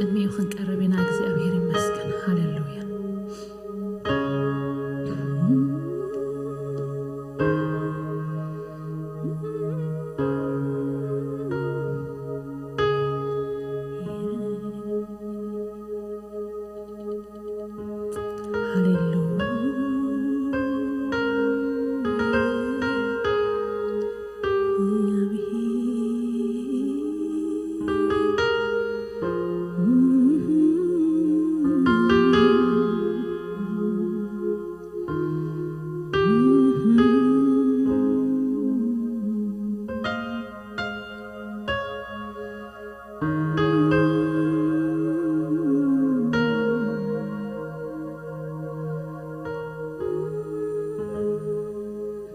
ቅድሚኡ ክንቀርብ ኢና። እግዚኣብሔር ይመስገን። ሃሌሉያ። ሃሌሉያ።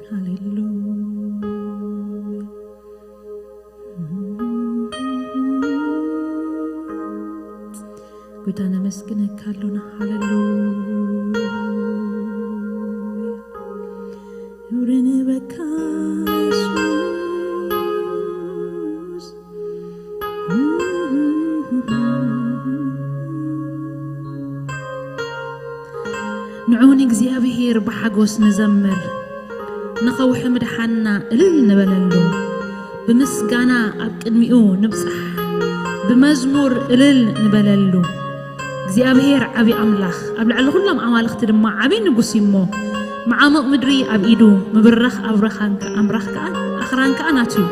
ሃሌሉያ። ጎይታ ነመስግነካ ኣሎና። ሃሌሉያ። ክብሪ ንበካ የሱስ። ንዑ ንእግዚኣብሔር ብሓጎስ ንዘምር፣ ንኸውሒ ምድሓንና እልል ንበለሉ፣ ብምስጋና ኣብ ቅድሚኡ ንብጻሕ፣ ብመዝሙር እልል ንበለሉ። እግዚኣብሔር ዓቢ ኣምላኽ፣ ኣብ ልዕሊ ኩሎም ኣማልኽቲ ድማ ዓቢ ንጉስ እዩ እሞ፣ መዓሙቕ ምድሪ ኣብ ኢዱ፣ ምብራኽ ኣብራኻን ከ-፣ ኣምራኽ ከኣ፣ ኣኽራን ከኣ ናቱ እዩ።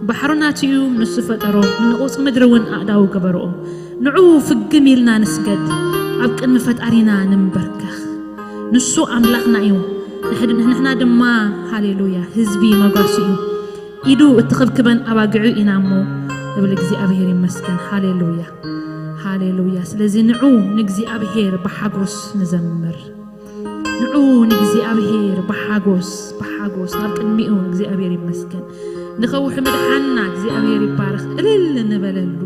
ባሕሩ ናቱ እዩ፣ ንሱ ፈጠሮ፣ ንንቑጽ ምድሪ እውን ኣእዳዉ ገበርኦ። ንዑ ፍግም ኢልና ንስገድ፣ ኣብ ቅድሚ ፈጣሪና ንንበርከኽ። ንሱ ኣምላኽና እዩ፣ ንሕድ-፣ ንሕና ድማ፣ ሃሌሉያ፣ ህዝቢ መጓሲ እዩ። ኢዱ እትኽብክበን ኣባግዑ ኢና እሞ፣ እብል እግዚኣብሔር ይመስገን። ሃሌሉያ፣ ሃሌሉያ። ስለዚ ንዑ ንእግዚኣብሔር ብሓጎስ ንዘምር። ንዑ ንእግዚኣብሔር ብሓጎስ፣ ብሓጎስ ናብ ቅድሚኡ ንእግዚኣብሔር ይመስገን። ንኸውሒ ምድሓንና እግዚኣብሔር ይባረኽ፣ እልል ንበለሉ።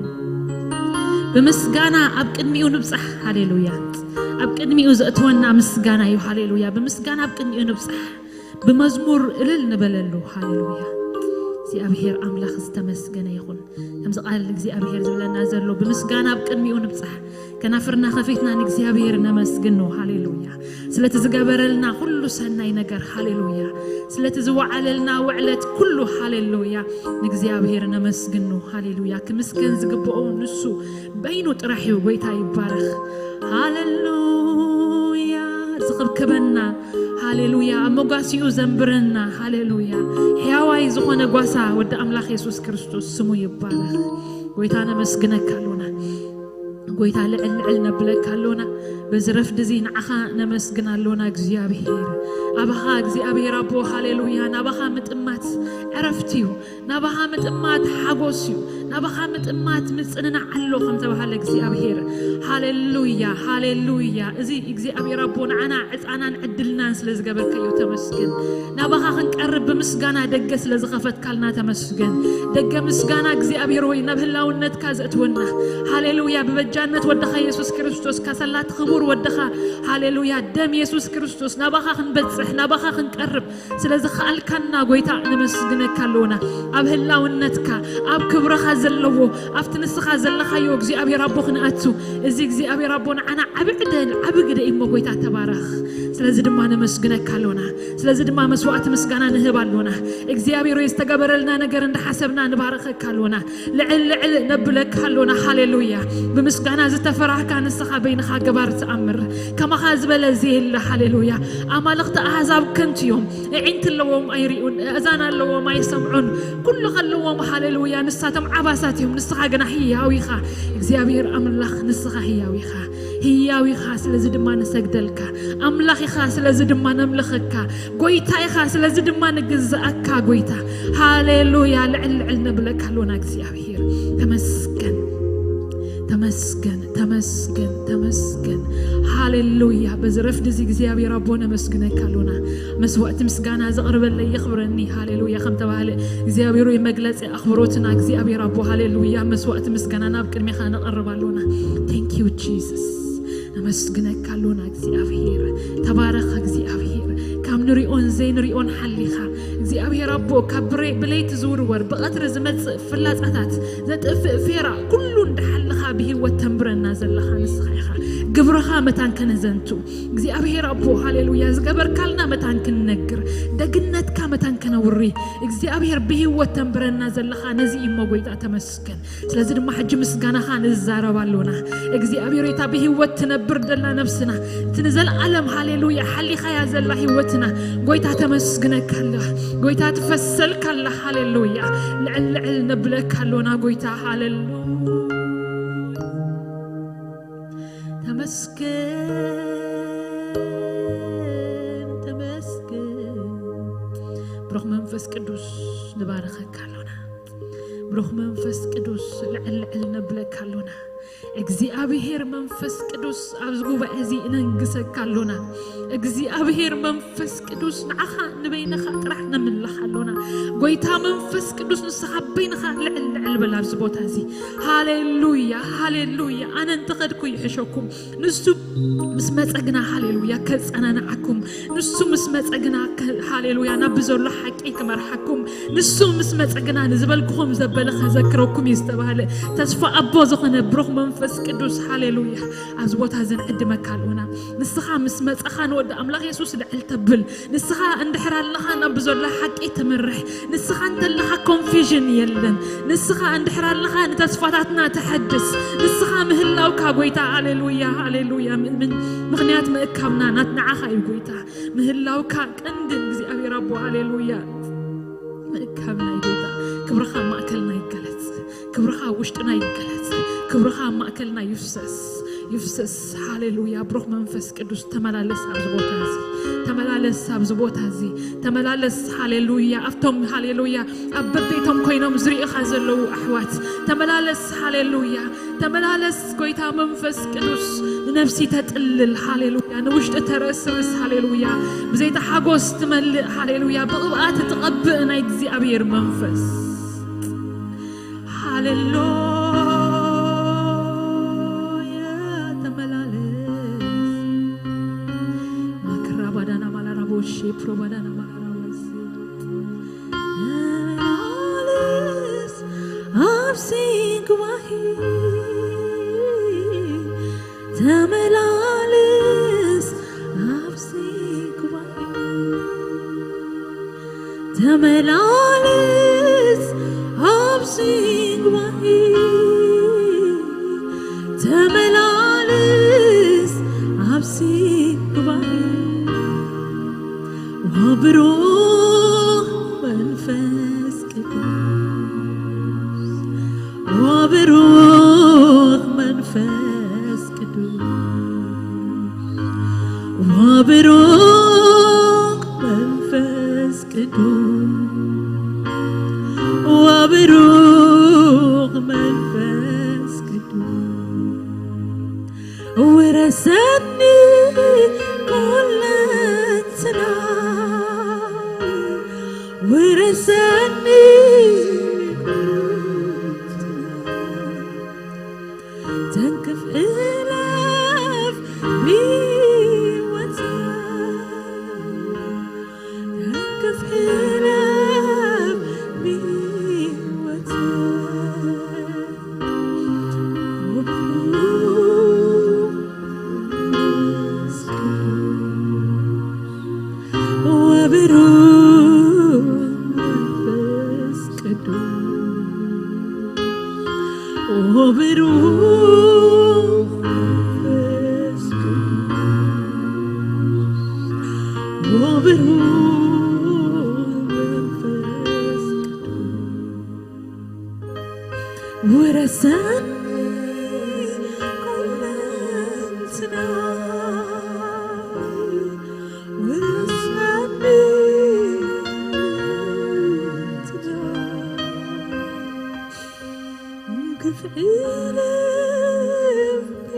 ብምስጋና ኣብ ቅድሚኡ ንብጻሕ። ሃሌሉያ። ኣብ ቅድሚኡ ዘእትወና ምስጋና እዩ። ሃሌሉያ። ብምስጋና ኣብ ቅድሚኡ ንብጻሕ። ብመዝሙር እልል ንበለሉ። ሃሌሉያ። እግዚኣብሔር ኣምላኽ ዝተመስገነ ይኹን። ከምዚ ቃል እግዚኣብሔር ዝብለና ዘሎ፣ ብምስጋና ኣብ ቅድሚኡ ንብጻሕ፣ ከናፍርና ከፊትና ንእግዚኣብሔር ነመስግኖ። ሃሌሉያ። ስለቲ ዝገበረልና ኩሉ ሰናይ ነገር፣ ሃሌሉያ። ስለቲ ዝወዓለልና ውዕለት ኩሉ፣ ሃሌሉያ፣ ንእግዚኣብሔር ነመስግኖ። ሃሌሉያ። ክምስገን ዝግብኦ ንሱ በይኑ ጥራሕ እዩ። ጎይታ ይባረኽ። ሃሌሉያ። ዝኽብክበና፣ ሃሌሉያ፣ ኣብ መጓሲኡ ዘንብረና፣ ሃሌሉያ፣ ሕያዋይ ዝኾነ ጓሳ ወዲ ኣምላኽ የሱስ ክርስቶስ ስሙ ይባረኽ። ጎይታ ነመስግነካ ኣሎና። ጎይታ ልዕል ልዕል ነብለካ ኣሎና። በዚ ረፍዲ እዚ ንዓኻ ነመስግን ኣሎና እግዚኣብሔር። ኣባኻ እግዚኣብሔር ኣቦ፣ ሃሌሉያ፣ ናባኻ ምጥማት ዕረፍቲ እዩ። ናባኻ ምጥማት ሓጎስ እዩ። ናባኻ ምጥማት ምጽንናዕ ኣሎ ከም ተባሃለ እግዚኣብሔር። ሃሌሉያ፣ ሃሌሉያ። እዚ እግዚኣብሔር ኣቦ ንዓና ዕጻናን ዕድልናን ስለ ዝገበርካዮ ተመስገን። ናባኻ ክንቀርብ ብምስጋና ደገ ስለ ዝኸፈትካልና ተመስገን። ደገ ምስጋና እግዚኣብሔር ሆይ ናብ ህላውነትካ ዘእትወና። ሃሌሉያ። ብበጃነት ወድኻ የሱስ ክርስቶስ ካሰላት ክቡር ወድኻ። ሃሌሉያ። ደም የሱስ ክርስቶስ ናባኻ ክንበጽሕ ናባኻ ክንቀርብ ስለ ዝኸኣልካና ጎይታ ነመስግነካ ኣለና። ኣብ ህላውነትካ ኣብ ክብርኻ ዘለዎ ኣብቲ ንስኻ ዘለኻዮ እግዚኣብሔር ኣቦ ክንኣቱ እዚ እግዚኣብሔር ኣቦ ንዓና ዓቢ ዕድል ዓቢ ግደ እዩ እሞ ጎይታ ተባረኽ። ስለዚ ድማ ነመስግነካ ኣሎና። ስለዚ ድማ መስዋዕቲ ምስጋና ንህብ ኣሎና። እግዚኣብሔር ሆይ ዝተገበረልና ነገር እንዳሓሰብና ንባረኸካ ኣሎና። ልዕል ልዕል ነብለካ ኣሎና። ሃሌሉያ። ብምስጋና ዝተፈራህካ ንስኻ በይንኻ ገባር ትኣምር። ከማኻ ዝበለ ዘየለ። ሃሌሉያ። ኣማልኽቲ ኣህዛብ ከንቱ እዮም። ኣዒንቲ ኣለዎም ኣይሪኡን፣ ኣእዛን ኣለዎም ኣይሰምዑን፣ ኩሉ ከለዎም። ሃሌሉያ። ንሳቶም ዓባሳት እዮም፣ ንስኻ ግና ህያው ኢኻ። እግዚኣብሔር ኣምላኽ ንስኻ ህያው ኢኻ። ህያው ኢኻ፣ ስለዚ ድማ ንሰግደልካ። ኣምላኽ ኢኻ፣ ስለዚ ድማ ነምልኸካ። ጎይታ ኢኻ፣ ስለዚ ድማ ንግዝኣካ ጎይታ። ሃሌሉያ። ልዕል ልዕል ነብለካ ኣሎና እግዚኣብሔር። ተመስገን፣ ተመስገን፣ ተመስገን፣ ተመስገን። ሃሌሉያ። በዚ ረፍዲ እዚ እግዚኣብሔር ኣቦ ነመስግነካ ኣሎና። መስዋዕቲ ምስጋና ዘቕርበለይ የኽብረኒ። ሃሌሉያ። ከም ተባህለ እግዚኣብሔር ሆይ መግለጺ ኣኽብሮትና እግዚኣብሔር ኣቦ። ሃሌሉያ። መስዋዕቲ ምስጋና ናብ ቅድሜኻ ነቕርብ ኣሎና። Thank you Jesus። ነመስግነካ ኣሎና እግዚኣብሔር። ተባረኽ እግዚኣብሔር። ካብ ንሪኦን ዘይንሪኦን ሓሊኻ እግዚኣብሔር ኣቦ፣ ካብ ብረ- ብለይቲ ዝውርወር፣ ብቐትሪ ዝመጽእ ፍላጻታት ዘጥፍእ ፌራ ኩሉ እንዳሓለኻ ብህይወት ተንብረና ዘለኻ ንስኻ ኢኻ። ግብርኻ መታን ከነዘንቱ እግዚኣብሔር ኣቦ፣ ሃሌሉያ፣ ዝገበርካልና መታን ክንነግር፣ ደግነትካ መታን ከነውሪ እግዚኣብሔር ብህይወት ተንብረና ዘለኻ ነዚ እዩ እሞ ጎይታ፣ ተመስገን። ስለዚ ድማ ሕጂ ምስጋናኻ ንዛረብ ኣሎና እግዚኣብሔር፣ እታ ብህይወት ትነብር ደላ ነብስና፣ እቲ ንዘለኣለም፣ ሃሌሉያ፣ ሓሊኻያ ዘላ ህይወትና፣ ጎይታ፣ ተመስግነካ ኣላ። ጎይታ፣ ትፈሰልካ ኣላ። ሃሌሉያ። ልዕል ልዕል ነብለካ ኣሎና ጎይታ። ሃሌሉያ። ተመስገን፣ ተመስገን። ብሩኽ መንፈስ ቅዱስ፣ ንባርኸካ ኣሎና። ብሩኽ መንፈስ ቅዱስ፣ ልዕል ልዕል ነብለካ ኣሎና። እግዚኣብሔር መንፈስ ቅዱስ፣ ኣብዚ ጉባኤ እዚ እነንግሰካ ኣሎና። እግዚኣብሔር መንፈስ ቅዱስ፣ ንዓኻ ንበይንኻ ጥራሕ ነምልኽ ኣሎና። ጎይታ መንፈስ ቅዱስ፣ ንስኻ በይንኻ ልዕል ልዕል በል ኣብዚ ቦታ እዚ። ሃሌሉያ፣ ሃሌሉያ። ኣነ እንተኸድኩ ይሕሸኩም። ንሱ ምስ መጸ ግና፣ ሃሌሉያ፣ ከጸናንዓኩም። ንሱ ምስ መጸ ግና፣ ከ- ሃሌሉያ፣ ናብ ዘሎ ሓቂ ክመርሓኩም። ንሱ ምስ መጸ ግና፣ ንዝበልኩኹም ዘበለ ከዘክረኩም እዩ ዝተባህለ። ተስፋ ኣቦ ዝኾነ ብሩኽ መንፈስ ቅዱስ፣ ሃሌሉያ፣ ኣብዚ ቦታ እዚ ንዕድመካ ኣሎና። ንስኻ ምስ መጸኻ፣ ንወዲ ኣምላኽ የሱስ ልዕል ተብል። ንስኻ እንድሕር ኣለኻ፣ ናብ ዘሎ ሓቂ ትመርሕ። ንስኻ እንተለኻ፣ ኮንፊዥን የለን። ንስኻ እንድሕር ኣለኻ፣ ንተስፋታትና ተሐድስ። ንስኻ ምህላውካ፣ ጎይታ፣ ሃሌሉያ፣ ሃሌሉያ፣ ምእምን። ምኽንያት ምእካብና ናት ንዓኻ እዩ፣ ጎይታ። ምህላውካ ቀንዲ እግዚኣብሔር ኣቦ፣ ሃሌሉያ፣ ምእካብና እዩ፣ ጎይታ። ክብርኻ ኣብ ማእከልና ይገለጽ። ክብርኻ ኣብ ውሽጥና ይገለጽ። ክብርኻ ኣብ ማእከልና ይፍሰስ፣ ይፍሰስ። ሃሌሉያ። ብሩኽ መንፈስ ቅዱስ፣ ተመላለስ ኣብዚ ቦታ እዚ። ተመላለስ ኣብዚ ቦታ እዚ። ተመላለስ፣ ሃሌሉያ። ኣብቶም፣ ሃሌሉያ፣ ኣብ በቤቶም ኮይኖም ዝርእኻ ዘለዉ ኣሕዋት፣ ተመላለስ፣ ሃሌሉያ። ተመላለስ፣ ጎይታ መንፈስ ቅዱስ፣ ንነፍሲ ተጥልል፣ ሃሌሉያ። ንውሽጢ ተረስርስ፣ ሃሌሉያ። ብዘይታ ሓጎስ ትመልእ፣ ሃሌሉያ። ብቕብኣት ትቐብእ ናይ እግዚኣብሔር መንፈስ። ሃሌሉያ፣ ተመላለስ። ማክራ ባዳና ማላራቦ፣ ሼፕሮ ባዳና ማላራቦ። ተመላለስ ኣብዚ ጉባኤ፣ ተመላለስ ኣብዚ ጉባኤ። ተመላለስ ኣብዚ ጉባኤ፣ ተመላለስ ኣብዚ ጉባኤ። ወብሩኽ መንፈስ ቅዱስ፣ ወብሩኽ መንፈስ ቅዱስ፣ ወብሩኽ መንፈስ ቅዱስ፣ ወብሩኽ መንፈስ ቅዱስ፣ ውረሰኒ ኩለንትና፣ ውረሰኒ ኩለንትና። ተንክፍ እለፍ ብህይወት፣ ተንክፍ እለፍ ብህይወት። ወብሩኽ መንፈስ ቅዱስ፣ ወብሩኽ መንፈስ ቅዱስ፣ ወብሩኽ መንፈስ ቅዱስ፣ ወብሩኽ መንፈስ ቅዱስ፣ ውረሰኒ ኩለንትና፣ ውረሰኒ ኩለንትና። ግፍዒ ልቢ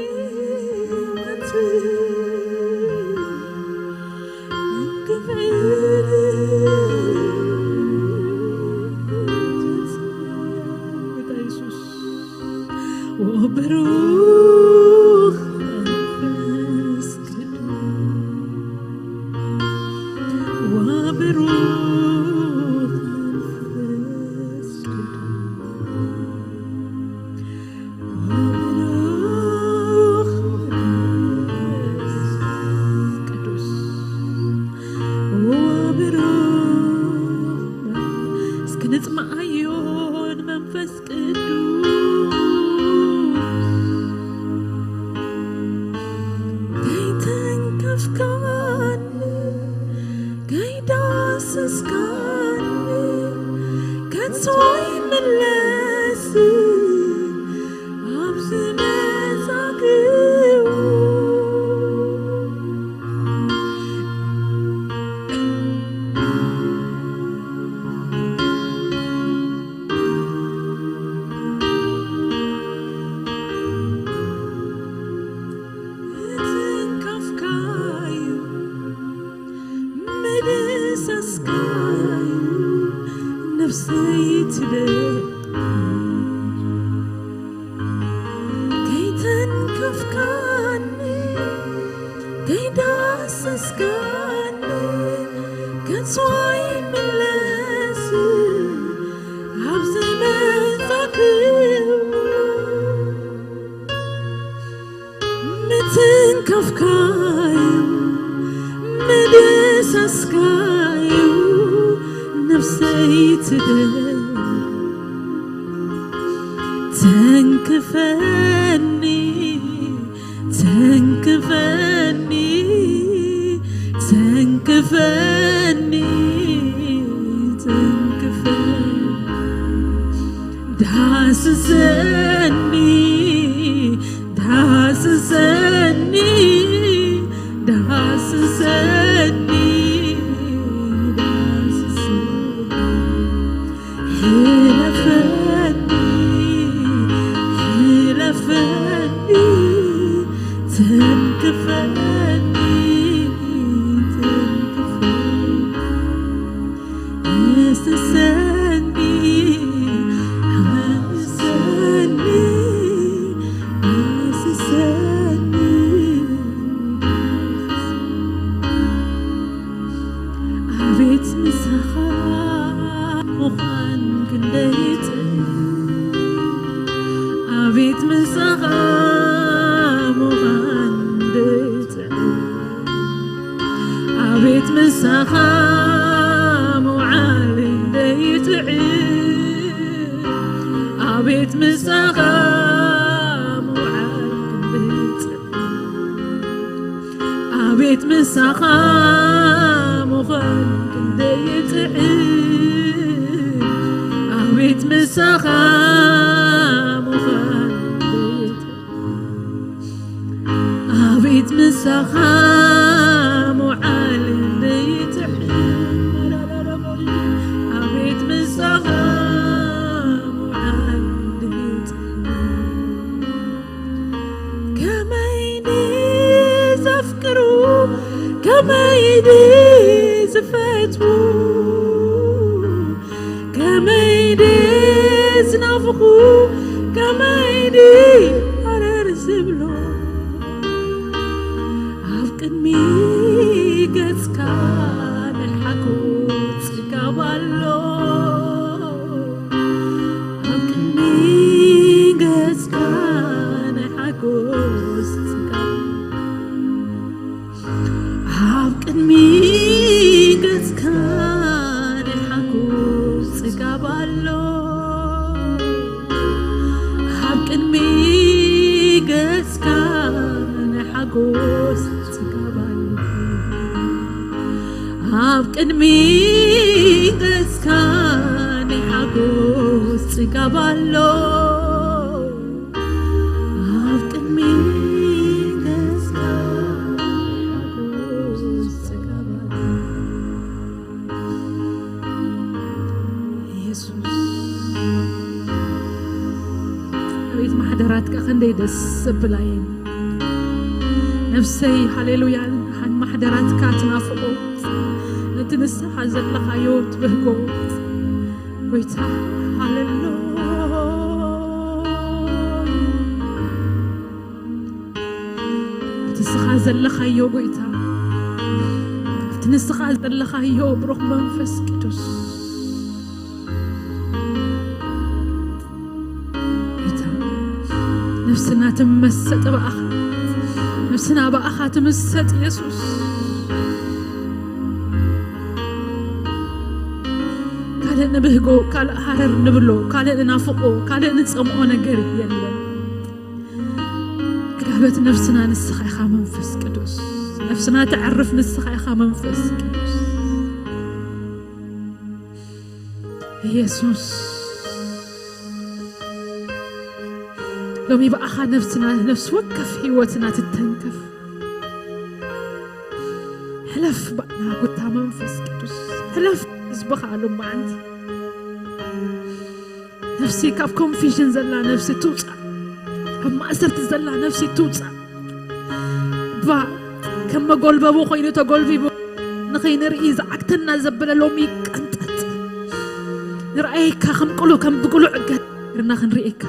ወብሩኽ መንፈስ ቅዱስ፣ ወብሩኽ ካፍካዩ ምድሳስካዩ ነፍሰይ ትደል። ተንክፈኒ፣ ተንክፈኒ፣ ተንክፈኒ፣ ተንክፈኒ። ዳስሰኒ፣ ዳስሰኒ፣ ዳስሰኒ፣ ዳስሰኒ። ሕለፈኒ፣ ሕለፈኒ፣ ተንክፈኒ፣ ተንክፈኒ። ዳስሰኒ፣ ዳስሰኒ፣ ዳስሰኒ። ኣቤት ምሳኻ ምዃን ክንደይ ጥዑም፣ ኣቤት ምሳኻ ምዃን ክንደይ ጥዑም። ኣቤት ምሳኻ ምውዓል ክንደይ ጥዑም፣ ኣቤት ምሳኻ ምውዓል ክንደይ ጥዑም። ኣቤት ምሳኻ ምዃን ክንደይ ጥዑም፣ ኣቤት ምሳኻ ምዃን ክንደይ ጥዑም። ኣቤት ምሳኻ ምውዓል ክንደይ ጥዑም፣ ኣቤት ምሳኻ ምውዓል ክንደይ ጥዑም። ከመይ ድየ ዘፍቅሩ፣ ከመይ ድየ ዝፈትዉ፣ ከመይ ድየ ዝናፍቑ፣ ከመይ ድየ ሃረር ዝብሎ። ኣብ ቅድሚ ገጽካ ናይ ሓጎስ ጽጋብ ኣሎ። ኣብ ቅድሚ ገጽካ ናይ ሓጎስ ጽጋብ፣ ኣብ ቅድሚ ገጽካ ናይ ሓጎስ ጽጋብ ኣሎ። ኣብ ቅድሚ ገጽካ ናይ ሓጎስ ጽጋብ ኣሎ። ኣብ ቅድሚ ገጽካ ናይ ሓጎስ ጽጋብ ኣሎ። ኣብ ቅድሚ ገጽካ ናይ ሓጎስ ጽጋብ ኣሎ። ኢየሱስ፣ ኣቤት ማሕደራትካ ክንደይ ደስ ዘብላ እየን። ነፍሰይ ሃሌሉያ፣ ሓን ማሕደራትካ ትናፍቆ፣ ነቲ ንስኻ ዘለኻዮ ትብህጎ። ጎይታ፣ ሃሌሉያ። እቲ ንስኻ ዘለኻዮ ጎይታ፣ እቲ ንስኻ ዘለኻዮ ብሩኽ መንፈስ ቅዱስ። ጎይታ፣ ነፍስና ትመሰጥ ብኣኻ፣ ነፍስና ብኣኻ ትምሰጥ ኢየሱስ። ካልእ ንብህጎ፣ ካልእ ሃረር ንብሎ፣ ካልእ ንናፍቆ፣ ካልእ ንጸምኦ ነገር የለን። ክዳበት ነፍስና ንስኻ ኢኻ መንፈስ ቅዱስ። ነፍስና ተዕርፍ ንስኻ ኢኻ መንፈስ ቅዱስ። ኢየሱስ፣ ሎሚ ብኣኻ ነፍስና፣ ነፍሲ ወከፍ ህይወትና ትተንከፍ። ሕለፍ ባዕና ጎይታ መንፈስ ቅዱስ፣ ሕለፍ ህዝብኻ ሎማዓንቲ። ነፍሲ ካብ ኮንፊዥን ዘላ ነፍሲ ትውፃእ፣ ካብ ማእሰርቲ ዘላ ነፍሲ ትውፃእ። ባ ከም መጎልበቡ ኮይኑ ተጎልቢቡ ንኸይንርኢ ዝዓግተና ዘበለ ሎሚ ይቀንጠጥ። ንርኣየካ ከም ቅሉ፣ ከም ብቅሉዕ ገርና ክንርእየካ፣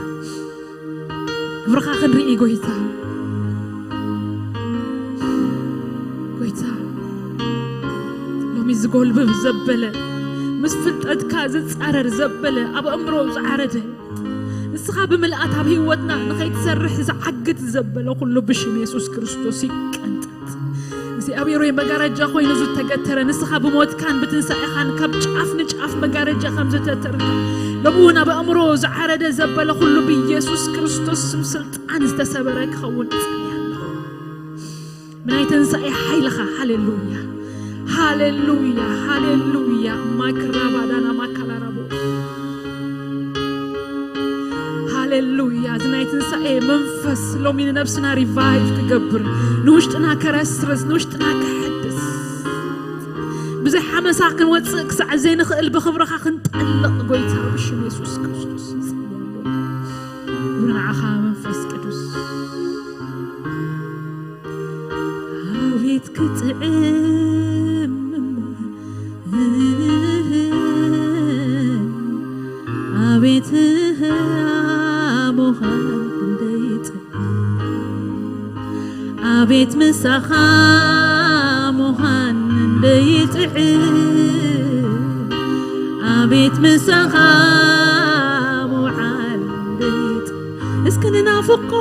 ክብርኻ ክንርኢ ጎይታ፣ ጎይታ፣ ሎሚ ዝጎልብብ ዘበለ፣ ምስ ፍልጠትካ ዝጻረር ዘበለ፣ ኣብ ኣእምሮ ዝዓረደ፣ ንስኻ ብምልኣት ኣብ ህይወትና ንኸይትሰርሕ ዝዓግት ዘበለ ኩሉ ብሽም የሱስ ክርስቶስ ይቀንጠጥ። እግዚኣብሔር ወይ መጋረጃ ኮይኑ ዝተገተረ ንስኻ ብሞትካን ብትንሳኤኻን ካብ ጫፍ ንጫፍ መጋረጃ ከም ዝተተርካ ሎሚ እውን ኣብ ኣእምሮ ዝዓረደ ዘበለ ኩሉ ብኢየሱስ ክርስቶስ ስም ስልጣን ዝተሰበረ ክኸውን እጸልይ ኣለኹ። ብናይ ትንሳኤ ሓይልኻ። ሃሌሉያ፣ ሃሌሉያ፣ ሃሌሉያ። ማክራባዳና ማካላራቦ። ሃሌሉያ። እዚ ናይ ትንሳኤ መንፈስ ሎሚ ንነብስና ሪቫይቭ ክገብር፣ ንውሽጥና ከረስርስ፣ ንውሽጥና ከሐድስ፣ ብዘይ ሓመሳ ክንወፅእ ክሳዕ ዘይንኽእል ብኽብርኻ ክንጠልቕ ጎይታ ብሽም የሱስ ክርስቶስ ንጸልይ ኣለና። ንዓኻ መንፈስ ቅዱስ ኣቤት ክጥዕም እሞ፣ ኣቤት ምዃን ክንደይ ይጥዕም፣ ኣቤት ምሳኻ ምዃን ክንደይ ይጥዕም፣ ኣቤት ምሳኻ ምውዓል ክንደይ ይጥዕም። እስኪ ንናፍቆ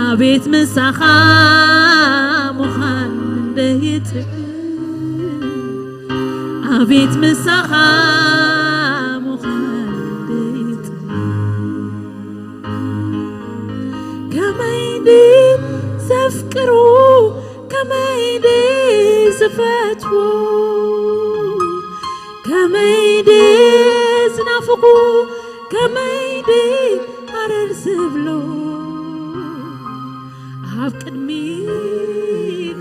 ኣቤት ምሳኻ ምዃን ክንደይ ይጥዕም፣ ኣቤት ምሳኻ ምዃን ክንደይ ይጥዕም። ከመይ ድየ ዘፍቅሮ፣ ከመይ ድየ ዝፈትዎ፣ ከመይ ድየ ዝናፍቆ፣ ከመይ ድየ ሃረር ዝብሎ፣ ኣብ ቅድሚ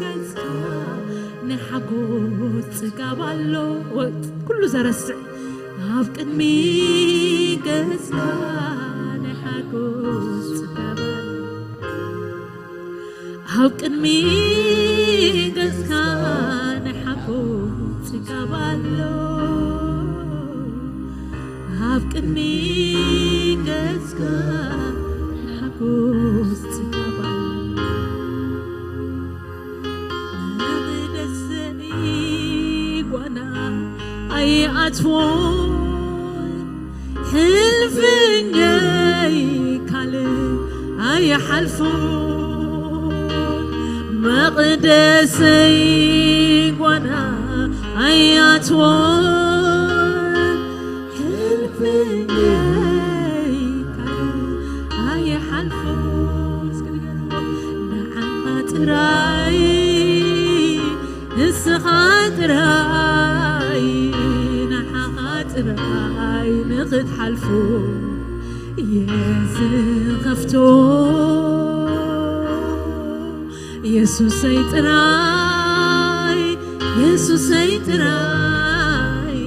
ገጽካ ናይ ሓጎስ ጽጋብ ኣሎ። ኩሉ ዘረስዕ ኣብ ቅድሚ ገጽካ ናይ ሓጎስ ጽጋብ ኣሎ። ኣብ ቅድሚ ገጽካ ናይ ሓጎስ ጽጋብ ኣሎ። ኣብ ቅድሚ ገጽካ ናይ ሓጎስ ጽጋብ ኣሎ። መቕደሰይ ጓና ኣይኣትዎን፣ ሕልፍኛይ ካልእ ኣይሓልፎን። መቕደሰይ ጓና ኣይኣትዎን፣ ሕልፍኛይ ካልእ ኣይሓልፎን። እስኪ ንገርዎ፣ ንዓኻ ጥራይ፣ ንስኻ ጥራይ፣ ንዓኻ ጥራይ ንኽትሓልፎ እየ ዝኸፍቶ። የሱሰይ ጥራይ፣ የሱሰይ ጥራይ፣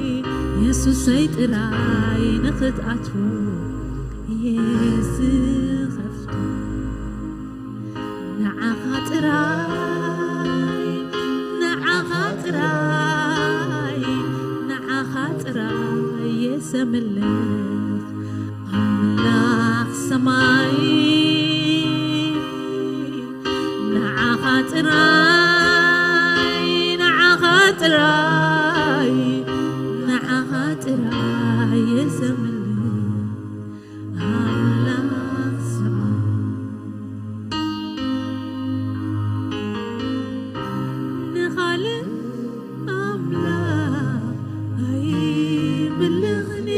የሱሰይ ጥራይ ንኽትኣትዎ እየ ዝኸፍቶ። ንዓኻ ጥራይ፣ ንዓኻ ጥራይ፣ ንዓኻ ጥራይ እየ ዘምልኽ ኣምላኽ ሰማይ። ንዓኻ ጥራይ፣ ንዓኻ ጥራይ፣ ንዓኻ ጥራይ እየ ዘምልኽ ኣምላኽ ሰማይ። ንኻልእ ኣምላኽ ኣይምልኽን፣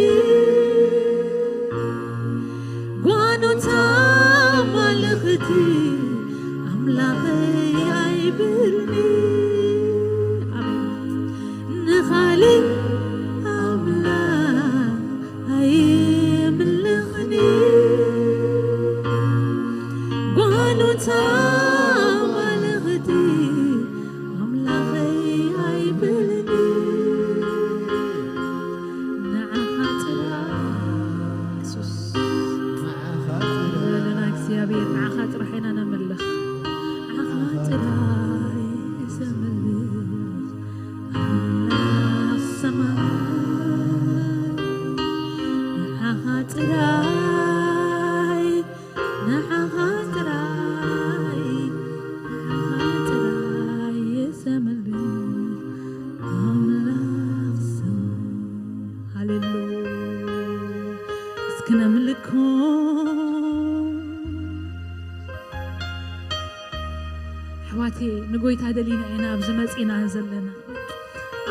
ጓኖት ኣማልኽቲ ኣምላኸይ ኣይብልኒ። ኣሜን። ንኻልእ ኣምላኽ ኣይምልኽኒ፣ ጓኖት ኣማልኽቲ ኣምላኸይ ኣይብልኒ። ንዓኻ ጥራይ የሱስ፣ ንዓኻ ጥራይ። ዘለና እግዚኣብሔር፣ ንዓኻ ጥራሕ ኢና ነምልኽ። ንዓኻ ጥራይ ዘምልኽ ኣምላኽ ሰማይ፣ ንዓኻ ጥራይ፣ ንዓኻ ጥራይ፣ ንዓኻ ጥራይ እየ ዘምልኽ ኣምላኽ ሰማይ። ሃሌሉያ። እስኪ ነምልኮ ኣሕዋቴ፣ ንጎይታ ደሊና ኢና ኣብዚ መጺና ዘለና።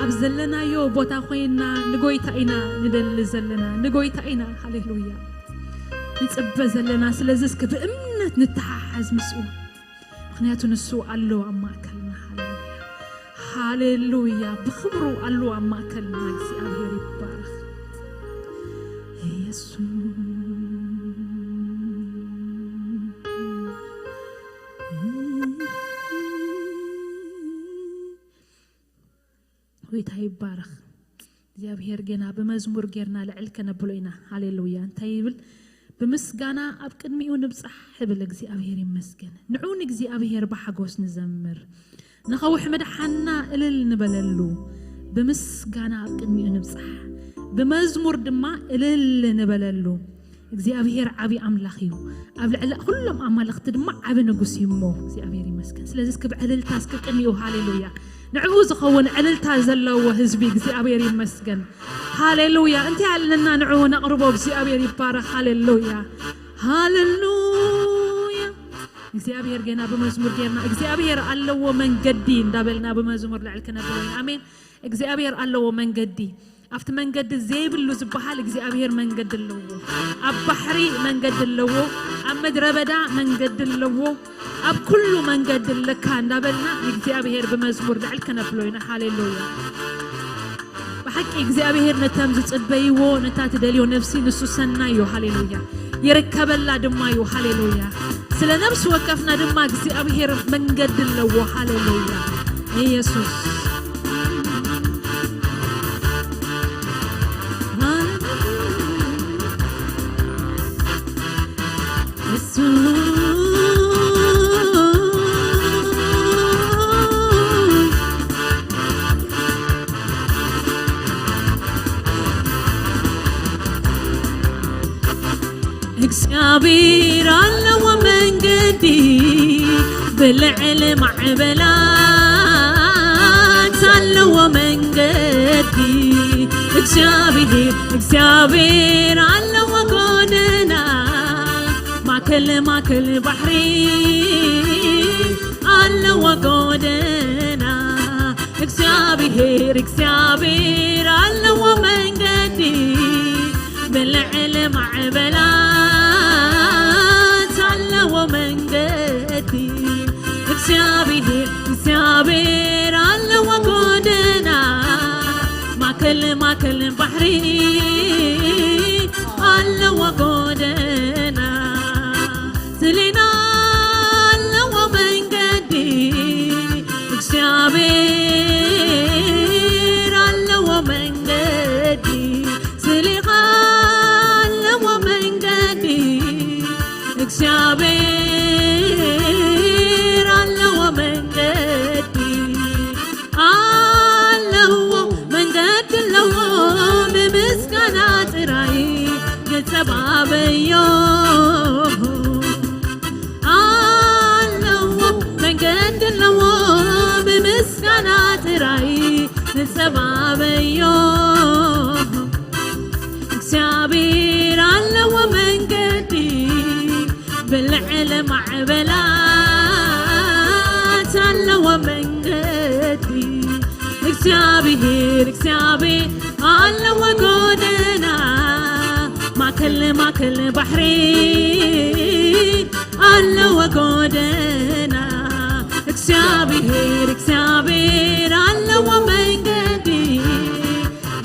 ኣብ ዘለናዮ ቦታ ኮይና ንጎይታ ኢና ንደሊ ዘለና። ንጎይታ ኢና፣ ሃሌሉያ፣ ንጽበ ዘለና። ስለዚ እስኪ ብእምነት ንተሓሓዝ ምስኡ፣ ምኽንያቱ ንሱ ኣሎ ኣብ ማእከልና። ሃሌሉያ፣ ሃሌሉያ። ብኽብሩ ኣሎ ኣብ ማእከልና። እግዚኣብሔር ይባረኽ። ኢየሱስ ጎይታ ይባረኽ። እግዚኣብሔር ገና ብመዝሙር ጌርና ልዕል ከነብሎ ኢና። ሃሌሉያ። እንታይ ይብል? "ብምስጋና ኣብ ቅድሚኡ ንብጻሕ" ይብል። እግዚኣብሔር ይመስገን። ንዑ ንእግዚኣብሔር ብሓጎስ ንዘምር፣ ንኸውሒ ምድሓንና እልል ንበለሉ። ብምስጋና ኣብ ቅድሚኡ ንብጻሕ፣ ብመዝሙር ድማ እልል ንበለሉ። እግዚኣብሔር ዓቢ ኣምላኽ እዩ፣ ኣብ ልዕሊ ኩሎም ኣማልኽቲ ድማ ዓቢ ንጉስ እዩ እሞ እግዚኣብሔር ይመስገን። ስለዚ እስኪ ብዕልልታ እስኪ ቅንዩ። ሃሌሉያ። ንዕኡ ዝኸውን ዕልልታ ዘለዎ ህዝቢ እግዚኣብሔር ይመስገን። ሃሌሉያ። እንታይ ኣለና ንዕኡ ነቕርቦ። እግዚኣብሔር ይባረኽ። ሃሌሉያ፣ ሃሌሉያ። እግዚኣብሔር ገና ብመዝሙር ጌርና እግዚኣብሔር ኣለዎ መንገዲ እንዳበልና ብመዝሙር ልዕል ክነብሎ ኢና። ኣሜን። እግዚኣብሔር ኣለዎ መንገዲ። ኣብቲ መንገዲ ዘይብሉ ዝበሃል እግዚኣብሔር መንገዲ ኣለዎ። ኣብ ባሕሪ መንገዲ ኣለዎ። ኣብ ምድረ በዳ መንገዲ ኣለዎ። ኣብ ኩሉ መንገዲ ኣለካ እንዳበልና ንእግዚኣብሔር ብመዝሙር ልዕል ከነብሎ ኢና። ሃሌሉያ። ብሓቂ እግዚኣብሔር ነቶም ዝጽበይዎ፣ ነታ ትደልዮ ነፍሲ ንሱ ሰናይ እዩ። ሃሌሉያ። ይርከበላ ድማ እዩ። ሃሌሉያ። ስለ ነፍሲ ወከፍና ድማ እግዚኣብሔር መንገዲ ኣለዎ። ሃሌሉያ። ኢየሱስ እሱ እግዚኣብሔር ኣለዎ መንገዲ፣ ብልዕሊ ማዕበላት ኣለዎ መንገዲ። እግዚኣብሔር፣ እግዚኣብሔር ኣለዎ ጎደና፣ ማእከል፣ ማእከል ባሕሪ ኣለዎ ጎደና። እግዚኣብሔር፣ እግዚኣብሔር ኣለዎ መንገዲ፣ ብልዕሊ ማዕበላት ኣለዎ መንገዲ። እግዚኣብሔር፣ እግዚኣብሔር ኣለዎ ጎደና፣ ማእከል፣ ማእከል ባሕሪ ኣለዎ ጎደና። ስሌና ኣለዎ መንገዲ፣ እግዚኣብሔር ኣለዎ መንገዲ። ስሌኻ ኣለዎ መንገዲ፣ እግዚኣብሔር ኣለዎ መንገዲ። ኣለዎ መንገዲ ኣለዎ፣ ብምስጋና ጥራይ ንጸባበዮ። ኣለዎ መንገዲ ኣለዎ፣ ብምስጋና ጥራይ ንጸባበዮ። እግዚኣብሔር ኣለዎ መንገዲ፣ ብልዕሊ ማዕበላት ኣለዎ መንገዲ። እግዚኣብሔር፣ እግዚኣብሔር ኣለዎ ጎደና፣ ማእከል፣ ማእከል ባሕሪ ኣለዎ ጎደና። እግዚኣብሔር፣ እግዚኣብሔር ኣለዎ መንገዲ፣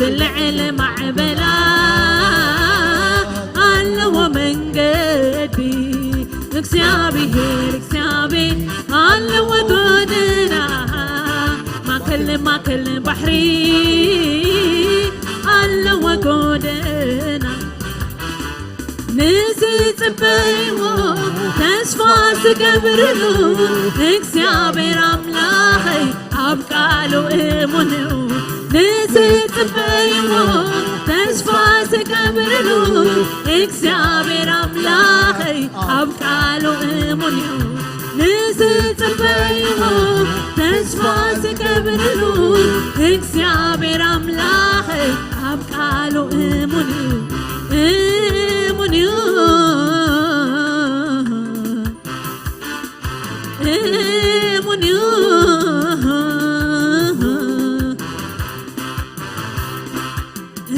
ብልዕሊ ማዕበላ ኣለዎ መንገዲ። እግዚኣብሔር፣ እግዚኣብሔር ኣለዎ ጎደና፣ ማእከል፣ ማእከል ባሕሪ ኣለዎ ጎደና። ንዝጽበይዎ ተስፋ ዝገብርሉ እግዚኣብሔር ኣምላኸይ ኣብ ቃሉ እሙን እዩ። ንዝጽበይዎ ተስፋ ዝገብርሉ እግዚኣብሔር ኣምላኸይ ኣብ ቃሉ እሙን እዩ። ንዝጽበይዎ ተስፋ ዝገብርሉ እግዚኣብሔር ኣምላኸይ ኣብ ቃሉ እሙን እዩ፣ እሙን እዩ፣ እሙን እዩ። እሙን እዩ፣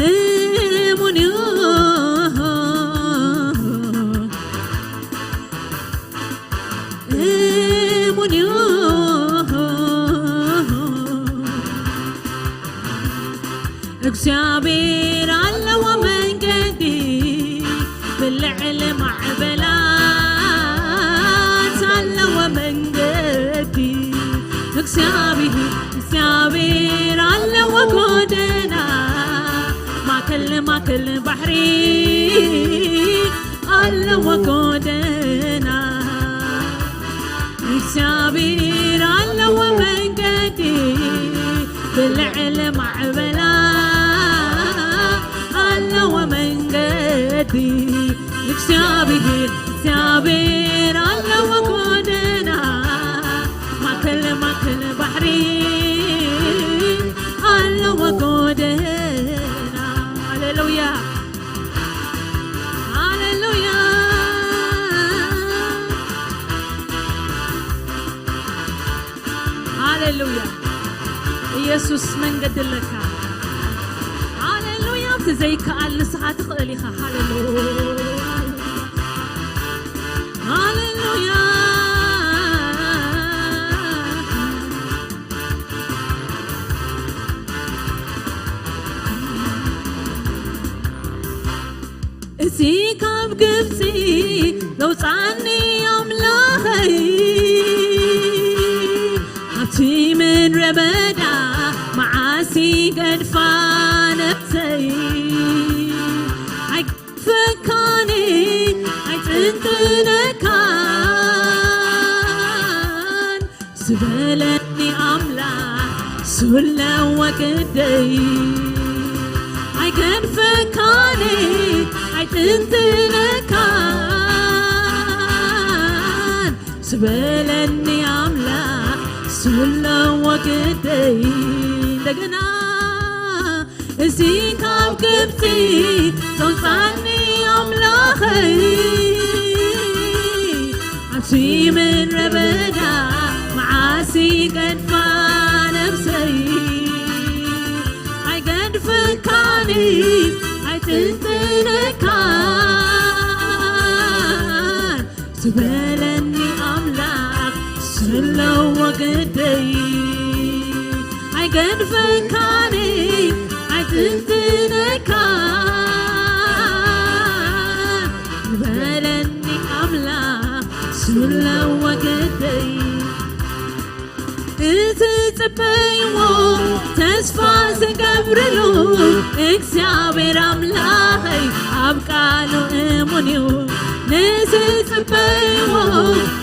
እሙን እዩ፣ እሙን እዩ። እግዚኣብሔር ኣለዎ መንገዲ፣ ብልዕሊ ማዕበላት ኣለዎ መንገዲ። እግዚኣብሔር፣ እግዚኣብሔር ኣለዎ ጎደና፣ ማእከል፣ ማእከል ባሕሪ ኣለዎ ጎደና። እግዚኣብሔር ኣለዎ መንገዲ፣ ብልዕሊ ማዕበላ ኣለዎ መንገዲ። እግዚኣብሔር፣ እግዚኣብሔር ኣለዎ ጎደና፣ ማእከል፣ ማእከል ባሕሪ ኣለዎ ጎደና። ሃሌሉያ፣ ሃሌሉያ፣ ሃሌሉያ። ኢየሱስ መንገዲ ኣለካ። ሃሌሉያ። እቲ ዘይከኣል ንስኻ ትኽእል ኢኻ። ሃሌሉያ፣ ሃሌሉያ። እዚ ካብ ግብጺ ዘውጻኒ ኣምላኸይ፣ ኣብቲ ምድረ በዳ መዓስ ይገድፋ ነብሰይ። ኣይገድፈካን፣ ኣይጥንጥነካን፣ ዝበለኒ ኣምላኽ ሱለወ ግደይ። ኣይገድፈካን፣ ኣይጥንጥነካን፣ ዝበለኒ ኣምላኽ ሱለወ ግደይ። እንደገና እዚ ካብ ግብጺ ዘውጻኒ ኣምላኸይ፣ ኣብቲ ምድረ በዳ መዓስ ይገድፋ ነብሰይ። ኣይገድፈካን፣ ኣይጥንጥነካን፣ ዝበለኒ ኣምላኽ ስለዎ ግደይ። ኣይገድፈካን፣ ኣይጥንጥነካን፣ ዝበለኒ ኣምላኽ ስለዎ ግደይ። እቲ ጽበይዎ ተስፋ ዝገብርሉ እግዚኣብሔር ኣምላኸይ ኣብ ቃሉ እሙን እዩ። ንዝጽበይዎ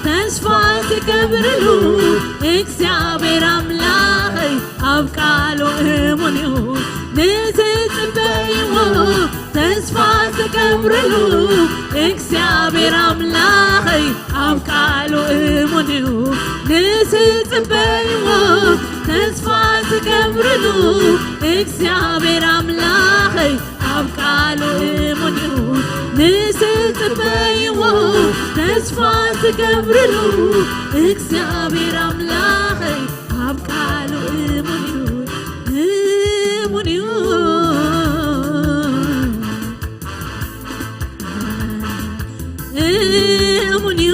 ተስፋ ዝገብርሉ እግዚኣብሔር ኣምላኸይ ኣብ ቃሉ እሙን እዩ። ንዝጽበይዎ ተስፋ ዝገብርሉ እግዚኣብሔር ኣምላኸይ ኣብ ቃሉ እሙን እዩ። ንዝጽበይዎ ተስፋ ዝገብርሉ እግዚኣብሔር ኣምላኸይ ኣብ ቃሉ እሙን እዩ። ንዝጽበይዎ ተስፋ ዝገብርሉ እግዚኣብሔር ኣምላኸይ ኣብ ቃሉ እሙን እዩ። እሙን እዩ። እሙን እዩ።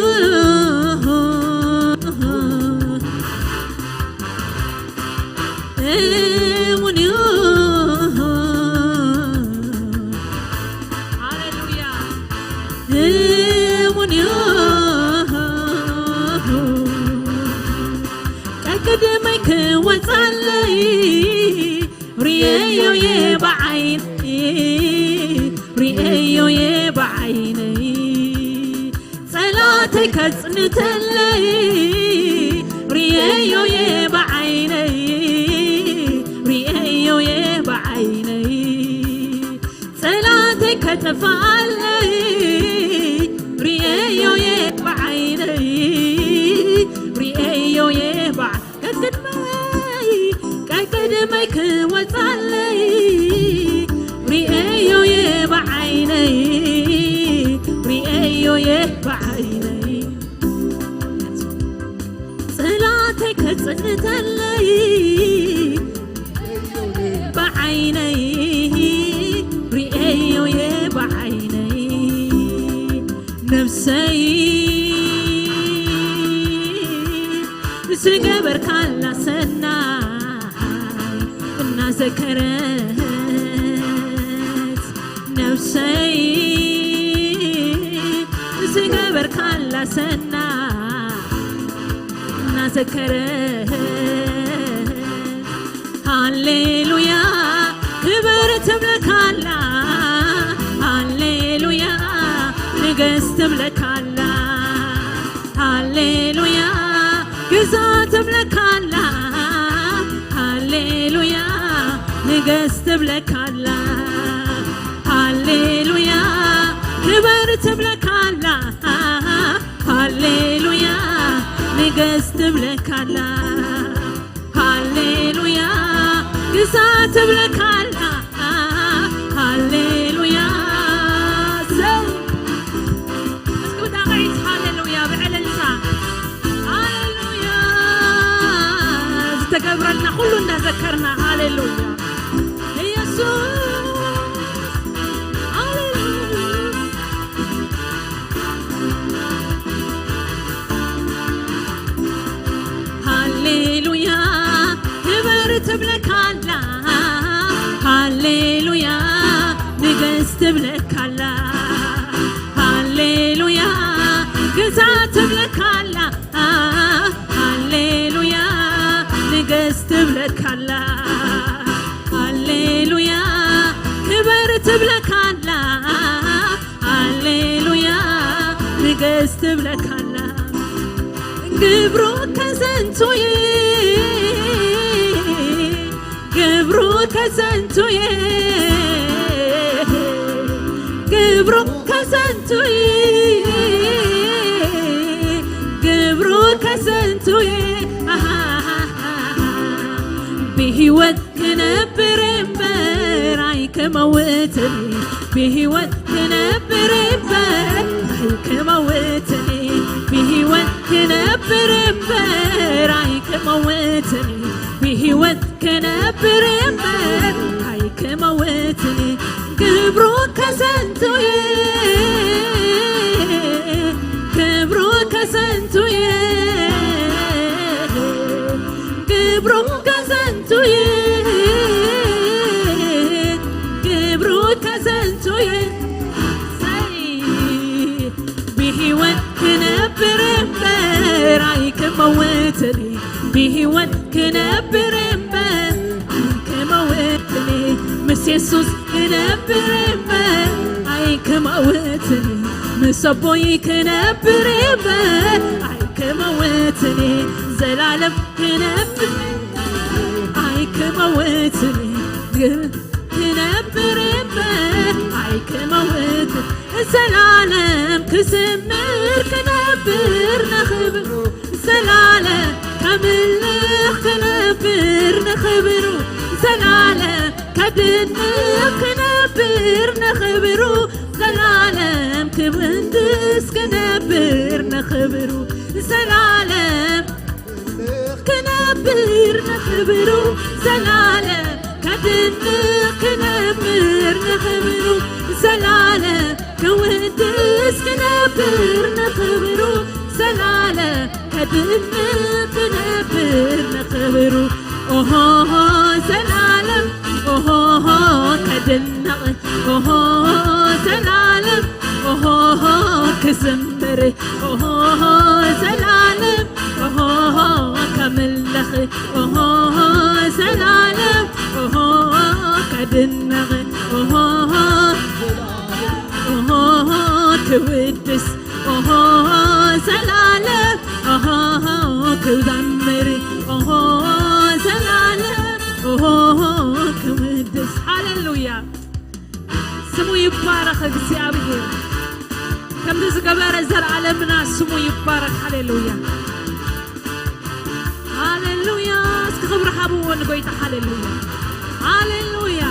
እሙን እዩ። ሃሌሉያ። እሙን እዩ። ቀቅድመይ ክወጻለይ ርእየዮ እየ ብዓይነይ፣ ርእየዮ እየ ብዓይነይ። ጸላተይ ከጽንተለይ ርእየዮ እየ ብዓይነይ፣ ርእየዮ እየ ብዓይነይ። ጸላተይ ከጥፍኣለይ ርእየዮ እየ ብዓይነይ፣ ርእየዮ እየ ብዓ-፣ ቀቅድመይ፣ ቀቅድመይ ክወጻለይ ርእየዮ እየ ብዓይነይ፣ ርእየዮ እየ ብዓይነይ። ጸላተይ ጽንተለይ ብዓይነይ ርእየዮ እየ ብዓይነይ ነፍሰይ ዝገበርካላ ሰናይ እናዘከረት ነፍሰይ ዝገበርካላ ሰናይ እናዘከረት ሃሌሉያ ክብር ትብለካላ ሃሌሉያ ንገስ ትብለካላ ሃሌሉያ ግዛ ትብለካላ ሃሌሉያ ንገስ ትብለካላ ሃሌሉያ ክብር ትብለካላ ሃሌሉያ ንገስ ትብለካላ ሃሌሉያ ግዛ ትብለካላ ሃሌሉያ ሰው እስኪ ብጣቕዒት ሃሌሉያ ብዕልልታ ሃሌሉያ ዝተገብረልና ኩሉ እንዳዘከርና ሃሌሉያ ኢየሱስ ሃሌሉያ ሃሌሉያ ክብር ትብለካላ ሃሌሉያ ንገስ ትብለካላ ሃሌሉያ ግዛ ትብለካላ ሃሌሉያ ንገስ ትብለካላ ሃሌሉያ ክብር ትብለካላ ሃሌሉያ ንገስ ትብለካላ ግብሩ ከዘንቱየ ግብሩ ከዘንቱየ ግብሩ ከዘንቱየ ግብሩ ከዘንቱየ ብህይወት ክነብር እምበር ኣይክመውትን ብህይወት ክነብር እምበር ኣይክመውትን ብህይወት ክነብር እምበር ኣይክመውትን ብህይወት ክነብር እምበር ኣይክመውትን ግብሩ ከዘንቱየ ክብሩ ከዘንቱየ ግብሩ ከዘንቱየ ግብሩ ከዘንቱየ ብህይወት ክነብር እምበር ኣይክመውትን ብህይወት ክነብር እምበር ኣይክመውትን ምስ የሱስ ክነብር እምበር ኣይክመውትን ምስ ኣቦይ ክነብር እምበር ኣይክመውትን ዘላለም ክነብር ኣይክመውትን ክነብር እምበር ኣይክመውትን ዘላለም ክዝምር ክነብር ንኽብሩ ዘላለም ከምልኽ ክነብር ንኽብሩ ዘላለም ከድንቕ ክነብር ንኽብሩ ዘላለም ክውድስ ክነብር ንኽብሩ ዘላለም ክነብር ንኽብሩ ዘላለም ከድንቕ ክነብር ንኽብሩ ዘላለም ክውድስ ክነብር ንኽብሩ ዘላለም ከድንቕ ክነብር ንኽብሩ ኦሆ ዘላለም ኦሆ ከድንቕ ኦሆ ዘላለም ኦሆ ክዝምር ኦሆ ዘላለም ኦሆ ከምልኽ ኦሆ ዘላለም ኦሆ ከድንቕ ኦሆ ኦሆ ክውድስ ኦሆ ዘላለም ኦሆ ክዘምር ኦሆ ዘላለም ኦሆ ክውድስ ሃሌሉያ ስሙ ይባረኽ እግዚኣብሔር ከምዚ ዝገበረ ዘላለምና ስሙ ይባረኽ ሃሌሉያ ሃሌሉያ እስኪ ክብሪ ሃብዎ ንጎይታ ሃሌሉያ ሃሌሉያ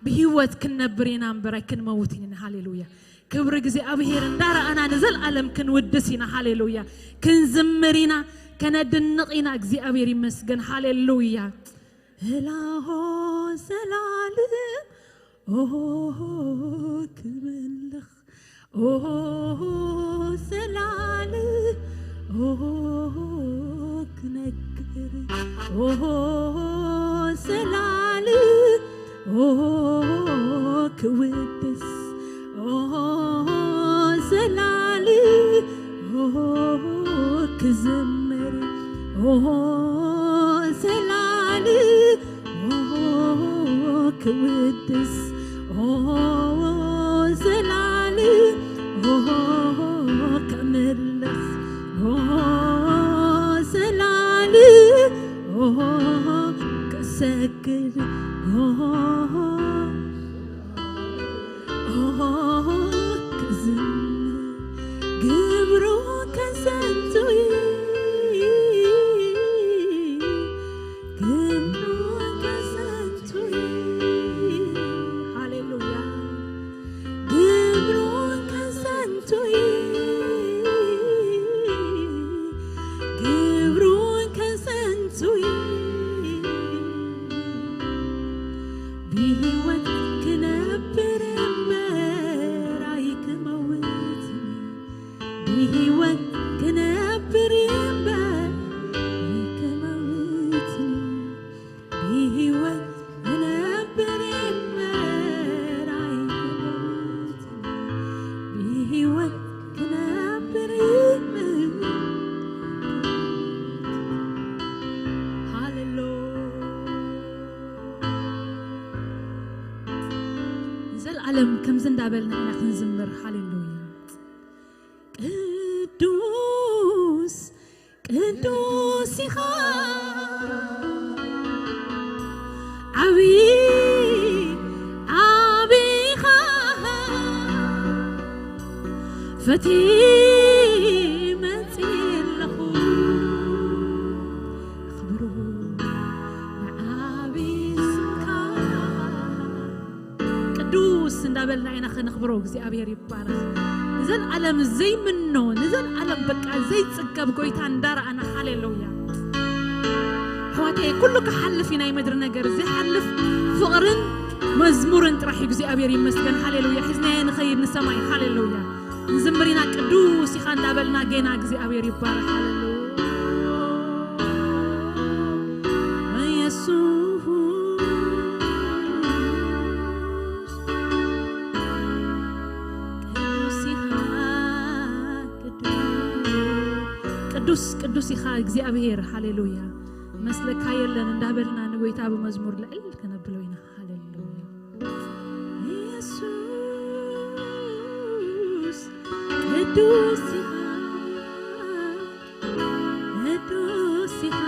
ብህይወት ክንነብር ኢና እምበር ኣይክንመውትን ኢና ሃሌሉያ ክብሪ እግዚኣብሔር እንዳረኣና ንዘለኣለም ክንውድስ ኢና ሃሌሉያ ክንዝምር ኢና ከነድንቕ ኢና። እግዚኣብሔር ይመስገን። ሃሌሉያ። እላሆ ዘላለም ኦሆ ክመልኽ ኦሆ ዘላለም ኦሆ ክነግር ኦሆ ዘላለም ኦሆ ክውድስ ኦሆ ዘላለም ኦሆ ክዘምር ኦሆ ዘላለም ኦሆ ክውድስ ኦሆ ዘላለም ኦሆ ከመልኽ ኦሆ ዘላለም ኦሆ ክሰግድ ኦሆ ኦሆ ክዝምር ግብሩ ከንቱ ግብሩ ከንቱ ሃሌሉያ ግብሩ ከንቱ ግብሩ ከንቱ ብህይወት ክነብር እምበር ኣይክመውት ብህይወት ክነብር እምበር ኣይክመውት ብህይወት ክነብር እምበር ኣይክመውት ብህይወት ክነብር እምበር ሃሌሉያ ንዘለዓለም ከምዚ እንዳበልና ኢና ክንዝምር ሃሌሉያ ቅዱስ ቅዱስ ኢኻ ዓብዪ ዓብዪ ኢኻ ፈትየ መፅየ ኣለኹ ኣኽብሮ ንዓብዪ ስምካ ቅዱስ እንዳበልና ኢና ከነኽብሮ እግዚኣብሔር ይባረኽ ንዘለዓለም ዘይምኖ ንዘለዓለም በቃ ዘይፅገብ ጎይታ እንዳረኣና ሃሌሉያ ኣሕዋተይ ኩሉ ክሓልፍ እዩ ናይ ምድሪ ነገር ዘይሓልፍ ፍቕርን መዝሙርን ጥራሕ እዩ እግዚኣብሔር ይመስገን ሃሌሉያ ሒዝናዮ ንኸይድ ንሰማይ ሃሌሉያ ንዝምር ኢና ቅዱስ ኢኻ እንዳበልና ጌና እግዚኣብሔር ይባረኽ ሃሌሉያ ኢየሱስ ቅዱስ ኢኻ ቅዱስ ቅዱስ ኢኻ እግዚኣብሔር ሃሌሉያ መስለካ የለን እንዳበልና ንጎይታ ብመዝሙር ልዕል ከነብሎ ኢና ሃሌሉያ ኢየሱስ ቅዱስ ኢኻ ቅዱስ ኢኻ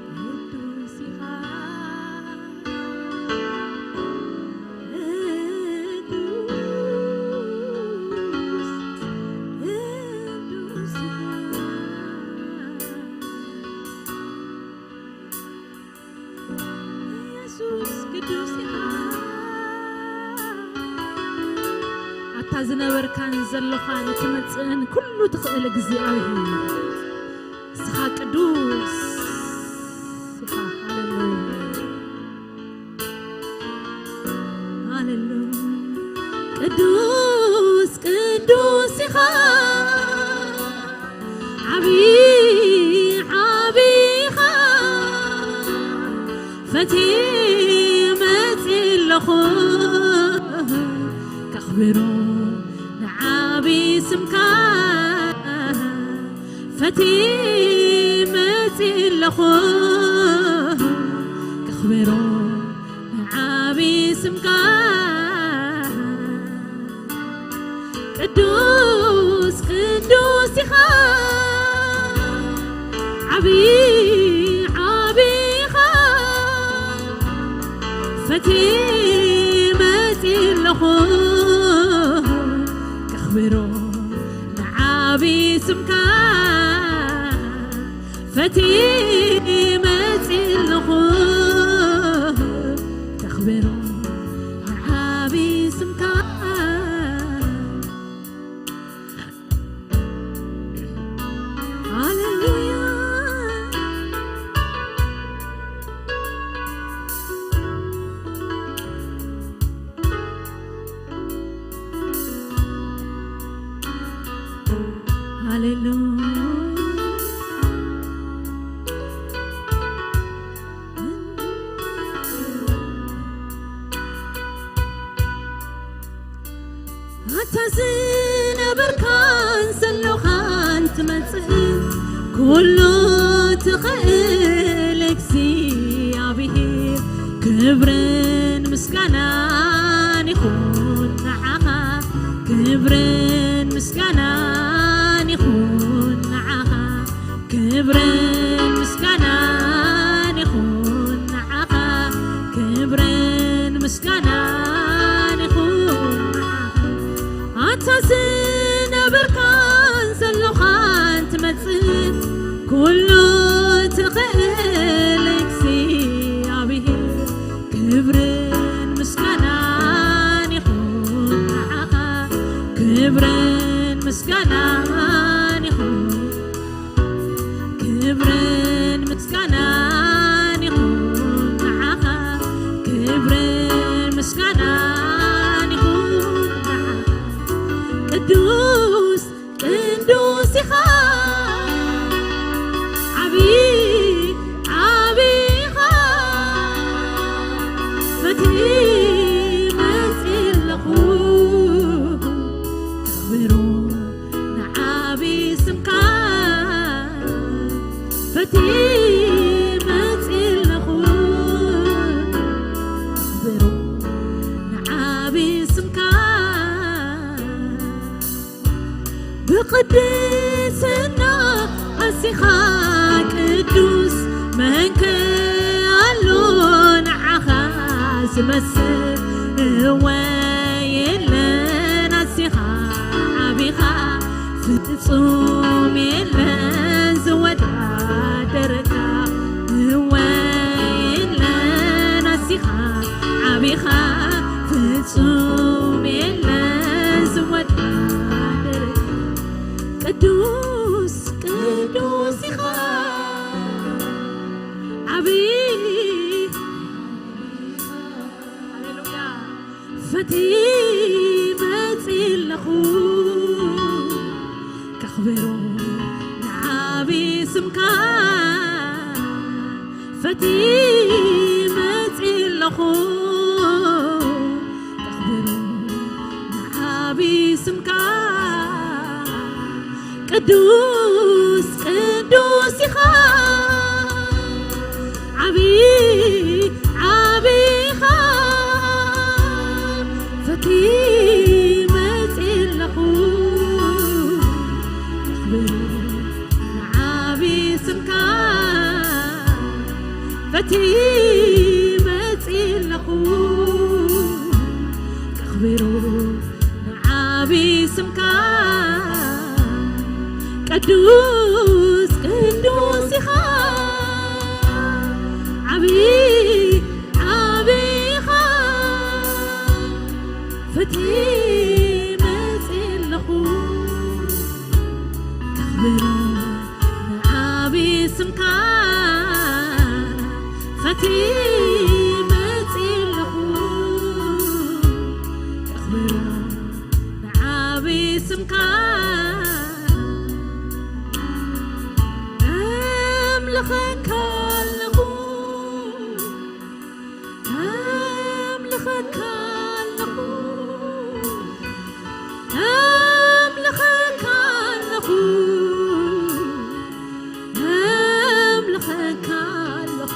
ቅዱስ ኢኻ ቅዱስ ቅዱስ ኢኻ ኢየሱስ ቅዱስ ኢኻ ኣታ ዝነበርካን ዘለኻን ትመጽእን ኩሉ ትኽእል እግዚኣብሔር ንስኻ ቅዱስ ኢኻ ሃሌሉያ ሃሌሉያ ቅዱስ ቅዱስ ኢኻ ዓብዪ ዓብዪ ኢኻ ፈትየ መፅእ ኣለኹ ከኽብሮ ንዓብዪ ስምካ ፈትየ መፅእ ኣለኹ ከኽብሮ ንዓብዪ ስምካ ቅዱስ ቅዱስ ኢኻ ዓብዪ ዓብዪ ኢኻ ፈትየ መፅእ ኣለኹ ከኽብሮ ንዓብዪ ስምካ ፈትየ መፅእ ኣለኹ ከኽብሮ ንዓብዪ ስምካ ኣታ ዝነበርካን ዘሎኻን ትመጽእ ኩሉ ትኽእል እግዚኣብሔር፣ ክብርን ምስጋናን ይኹን ንዓኻ። ክብርን ምስጋናን ይኹን ንዓኻ። ክብርን ምስጋናን ይኹን ንዓኻ። ክብርን ምስጋናን ይኹን ንዓኻ። ኣታ ዝነበርካን ዘሎኻን ትመጽእ ኩሉ ትኽእል እግዚኣብሔር፣ ክብርን ምስጋናን ይኹን ንዓኻ። ክብርን ምስጋናን ይኹን። ክብርን ምስጋናን ይኹን ንዓኻ። ክብርን ምስጋናን ይኹን ንዓኻ። ቅዱስ ቅዱስ ኢኻ፣ ዓቢ ዓቢ ኢኻ። ፈትየ መጽእ ኣለኹ፣ ከኽብሮ ንዓቢ ስምካ። ፈትየ መጽእ ኣለኹ፣ ከኽብሮ ንዓቢ ስምካ። ብቕድስና ኣዚኻ ቅዱስ፣ መንከ ኣሎ ንዓኻ ዝመስል? እወ የለን፣ ኣዚኻ ዓቢኻ፣ ፍጹም የለን ዝወዳደረካ። እወ የለን፣ ኣዚኻ ዓቢኻ፣ ፍጹም የለን ዝወዳደር። ቅዱስ ቅዱስ ኢኻ፣ ዓቢ ሃሌሉያ። ፈትየ መጽእ ኣለኹ፣ ከኽብሮ ንዓቢ ስምካ። ፈትየ መጽእ ኣለኹ፣ ከኽብሮ ንዓቢ ስምካ። ቅዱስ ቅዱስ ኢኻ፣ ዓቢ ዓቢ ኢኻ። ፈትየ መጽእ ኣለኹ፣ ከኽብሮ ንዓቢ ስምካ። ፈትየ መጽእ ኣለኹ፣ ከኽብሮ ንዓቢ ስምካ። ቅዱስ ቅዱስ ኢኻ፣ ዓቢ ዓቢ ኢኻ። ፈትየ መጽእ ኣለኹ፣ ከኽብሮ ንዓቢ ስምካ። ፈትየ መጽእ ኣለኹ፣ ከኽብሮ ንዓቢ ስምካ። ኣምልኸካ ኣለኹ፣ ኣምልኸካ ኣለኹ፣ ኣምልኸካ ኣለኹ፣ ኣምልኸካ ኣለኹ።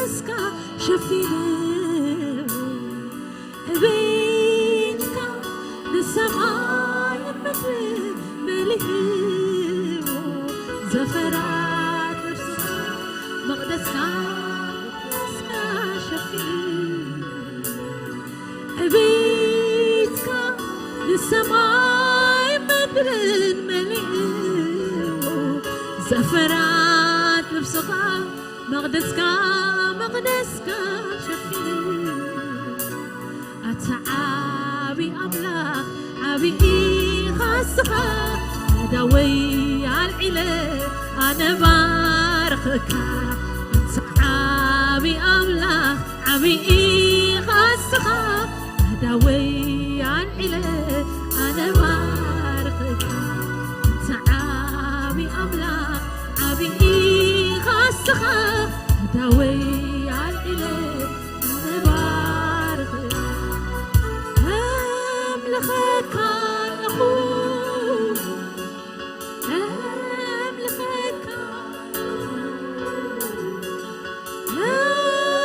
እስካ ሸፊኑ ቤትካ ንሰማይ ምድሪ መሊእዎ ዘፈራት ነፍስኻ መቕደስካ እስካ ሸፊኑ ቤትካ ንሰማይ ምድርን መሊእዎ ዘፈራት ነፍስኻ መቕደስካ መቕደስካ ሸፊኑ ኣታ ዓቢ ኣምላኽ ዓቢ ኢኻ እስኻ ኣዳወይ ኣልዒለ ኣነ ባርኽካ ኣታ ዓቢ ኣምላኽ ዓቢ ኢኻ እስኻ ኣዳወይ ኣልዒለ ኣነ ባርኽካ ኣታ ዓቢ ኣምላኽ ዓቢ ኢኻ እስኻ ኣዳወይ ኣልዒለ ኣነ ባርኽካ ኣምልኸካ ኣለኹ ኣምልኸካ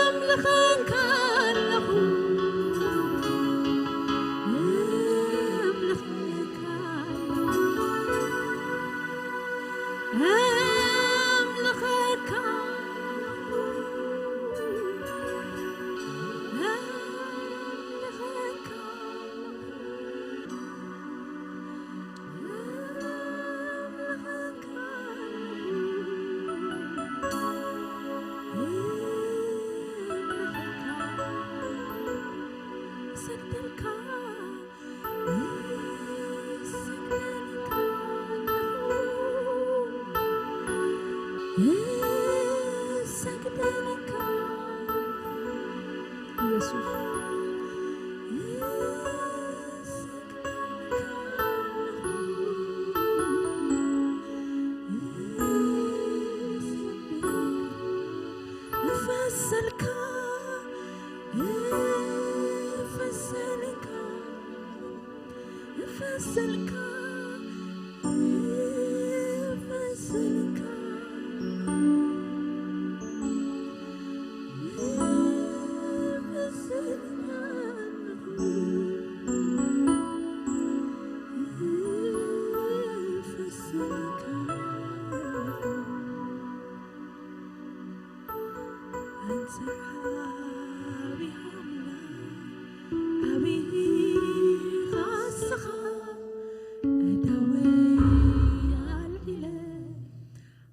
ኣምልኸካ ኣለኹ ኣምልኸካ ኣለኹ ኣምልኸካ ኣለኹ ኣምልኸካ ኣለኹ ኢየሱስ እፈሰልካ እፈሰልካ እፈሰልካ እፈሰልካ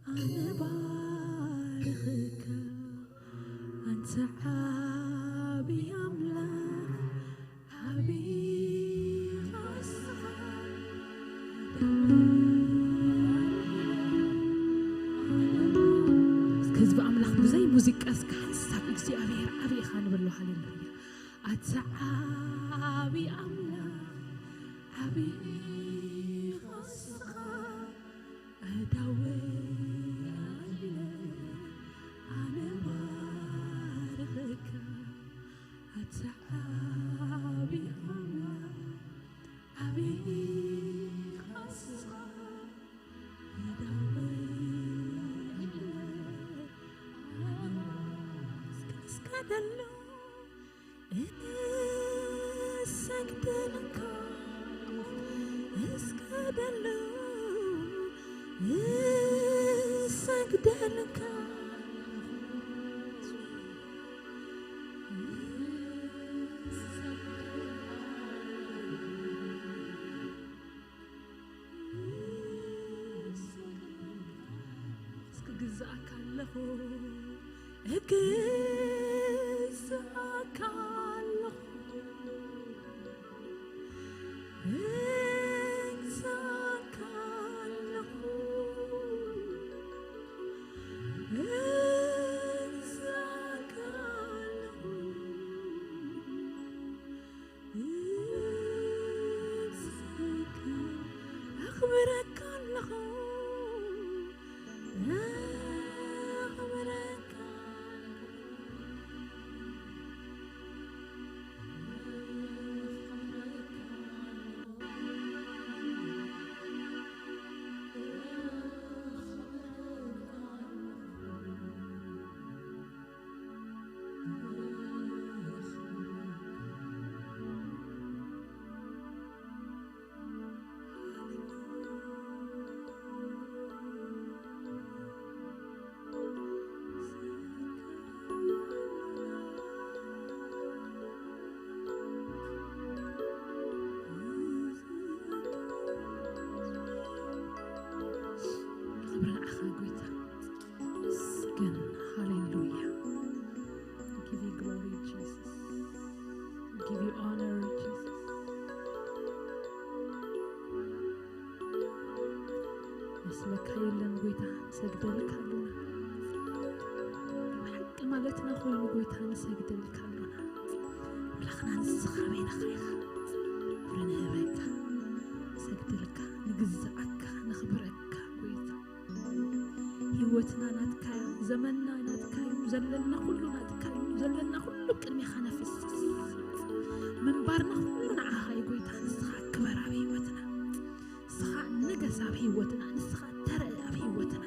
ኣነ ባርኽካ ኣንተ ዓቢ ኣምላኽ ዓቢ ኻስኻ እስከ ህዝቢ ኣምላኽ ብዘይ ሙዚቃ እስከ ሓንሳብ እግዚኣብሔር ዓቢ ኢኻ ንበሎ። ሃሌሉያ። ኣንተ ዓቢ ኣምላኽ ዓቢ ኻስኻ ኣዳወይ ኣነ ባርኽካ ኣታ ዓቢ ኣምላኽ ዓቢ ኻስኻ ኣዳወይ ኣነ እስከ እስከ ደሎ እሰግደልካ እስገደሉ እሰግደልካ እስክግዛእካ ኣለኹ እግዛእካ ኣለኹ እግዛእካ ኣለኹ እግዛእካ ኣለኹ እግዛእካ ኣኽብረካ ኣለኹ ኣኽብረካ የለን ጎይታ፣ ንሰግደልካ ኣሎና። ብሓቂ ማለትና ኮይኑ ጎይታ፣ ንሰግደልካ ኣሎና። ኣምላኽና ንስኻ በይንኻ ኢኻ። ክብሪ ንህበካ፣ ንሰግደልካ፣ ንግዝኣካ፣ ነኽብረካ ጎይታ። ህይወትና ናትካ እያ፣ ዘመንና ናትካ እዩ፣ ዘለና ኩሉ ናትካ እዩ፣ ዘለና ኩሉ ቅድሜኻ ነፍስስ። ምንባርና ኩሉ ንዓኻ እዩ ጎይታ፣ ንስኻ ክበር ኣብ ህይወትና። ንስኻ ንገስ ኣብ ህይወትና፣ ንስኻ ተረእ ኣብ ህይወትና።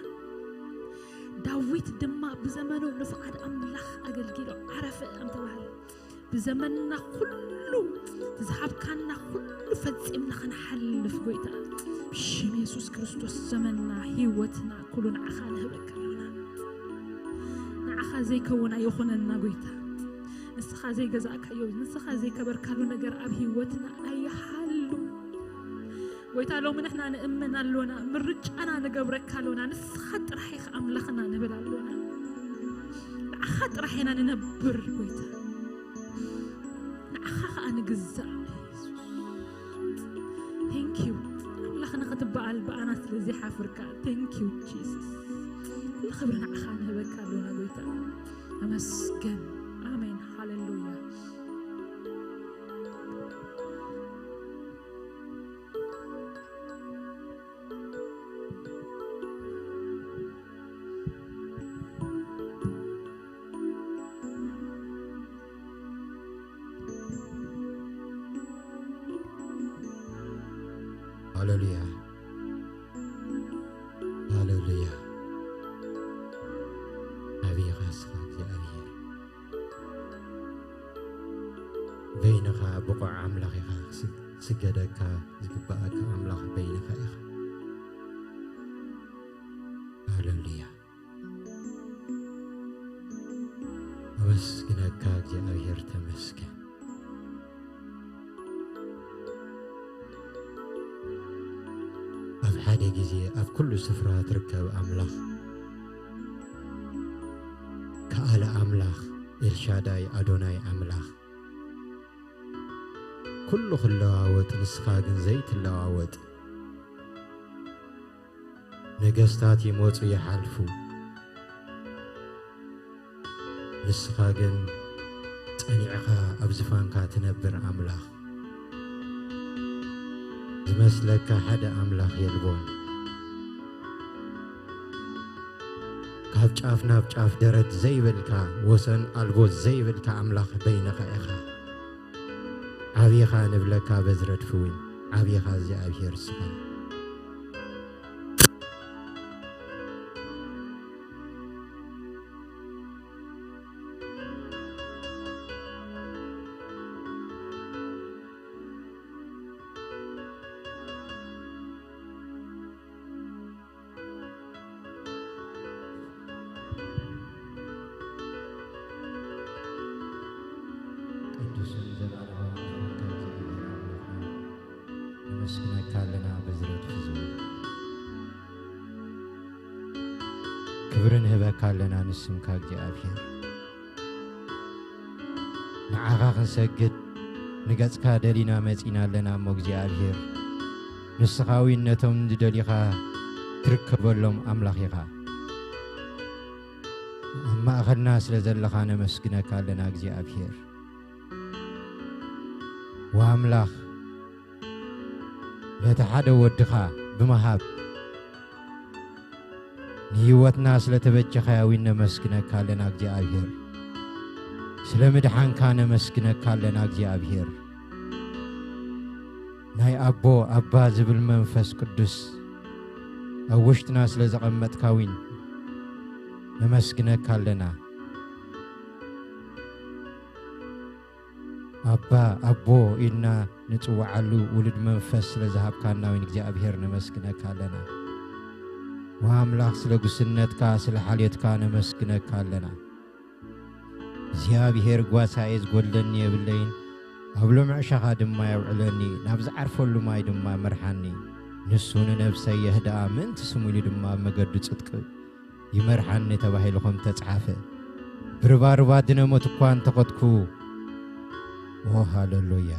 ዳዊት ድማ ብዘመኑ ንፍቓድ ኣምላኽ ኣገልጊሉ ዓረፈ ከም ተባህለ፣ ብዘመንና ኩሉ ዝሃብካና ኩሉ ፈጺምና ክንሓልፍ ጎይታ፣ ብሽም የሱስ ክርስቶስ ዘመንና፣ ህይወትና ኩሉ ንዓኻ ንህበካ ኣሎና። ንዓኻ ዘይከውን ኣይኾነና ጎይታ። ንስኻ ዘይገዛእካዮ፣ ንስኻ ዘይከበርካሉ ነገር ኣብ ህይወትና ኣይሃሉ። ጎይታ፣ ሎሚ ንሕና ንእመን ኣሎና፣ ምርጫና ንገብረካ ኣሎና። ንስኻ ጥራሕ ኢኻ ኣምላኽና ንብል ኣሎና። ንዓኻ ጥራሕ ኢና ንነብር ጎይታ። ንዓኻ ኸኣ ንግዛእ። Thank you ኣምላኽና፣ ክትበኣል ብኣና ስለ ዘይሓፍርካ። Thank you Jesus። ኩሉ ክብሪ ንዓኻ ንህበካ ኣሎና ጎይታ። ተመስገን። ኣሜን። ሃሌሉያ። ሃሌሉያ፣ ሃሌሉያ። ዓብይኻ እስኻ እግዚኣብሔር። በይንኻ ብቑዕ ኣምላኽ ኢኻ፣ ክስ-፣ ክስገደካ ዝግባኣካ ኣምላኽ በይንኻ ኢኻ። ሃሌሉያ። ኣመስግነካ እግዚኣብሔር፣ ተመስገን። ኣብ ሓደ ግዜ ኣብ ኩሉ ስፍራ ትርከብ ኣምላኽ፣ ከኣለ ኣምላኽ፣ ኤልሻዳይ፣ ኣዶናይ ኣምላኽ፣ ኩሉ ክለዋወጥ፣ ንስኻ ግን ዘይትለዋወጥ። ነገስታት ይመጹ ይሓልፉ፣ ንስኻ ግን ጸኒዕኻ ኣብ ዝፋንካ ትነብር ኣምላኽ። ዝመስለካ ሓደ ኣምላኽ የልቦን። ካብ ጫፍ ናብ ጫፍ ደረት ዘይብልካ፣ ወሰን ኣልቦ ዘይብልካ ኣምላኽ በይንኻ ኢኻ። ዓቢኻ ንብለካ በዚ ረድፊ እውን፣ ዓቢኻ እግዚኣብሔር ስኻ። ቅዱስን ዘላለማውን ክብርካ እግዚኣብሔር ኣምላኽና፣ ነመስግነካ ኣለና በዚ ረድፊ እዚ። ክብሪ ንህበካ ኣለና ንስምካ እግዚኣብሔር። ንዓኻ ክንሰግድ ንገጽካ ደሊና መጺና ኣለና እሞ እግዚኣብሔር፣ ንስኻ እውን ነቶም ዝደልዩኻ ትርከበሎም ኣምላኽ ኢኻ። ኣብ ማእኸልና ስለ ዘለኻ ነመስግነካ ኣለና እግዚኣብሔር። ወኣምላኽ፣ ነቲ ሓደ ወድኻ ብምሃብ ንህይወትና ስለ ተበጀኻያ እውን ነመስግነካ ኣለና እግዚኣብሔር። ስለ ምድሓንካ ነመስግነካ ኣለና እግዚኣብሔር። ናይ ኣቦ ኣባ ዝብል መንፈስ ቅዱስ ኣብ ውሽጥና ስለ ዘቐመጥካ እውን ነመስግነካ ኣለና። ኣባ ኣቦ ኢልና ንጽውዓሉ ውሉድ መንፈስ ስለ ዝሃብካና እውን እግዚኣብሔር ነመስግነካ ኣለና። ወኣምላኽ ስለ ጉስነትካ ስለ ሓልዮትካ ነመስግነካ ኣለና። እግዚኣብሔር ጓሳኤ ዝጎድለኒ የብለይን፣ ኣብ ሎምዕሻኻ ድማ የውዕለኒ፣ ናብ ዝዓርፈሉ ማይ ድማ መርሓኒ። ንሱ ንነብሰይ የህድኣ፣ ምእንቲ ስሙ ኢሉ ድማ ኣብ መገዱ ጽድቂ ይመርሓኒ ተባሂሉ ከም ተጻሓፈ፣ ብርባርባት ድነ ሞት እኳ እንተኸድኩ፣ ኦ ሃሌሉያ፣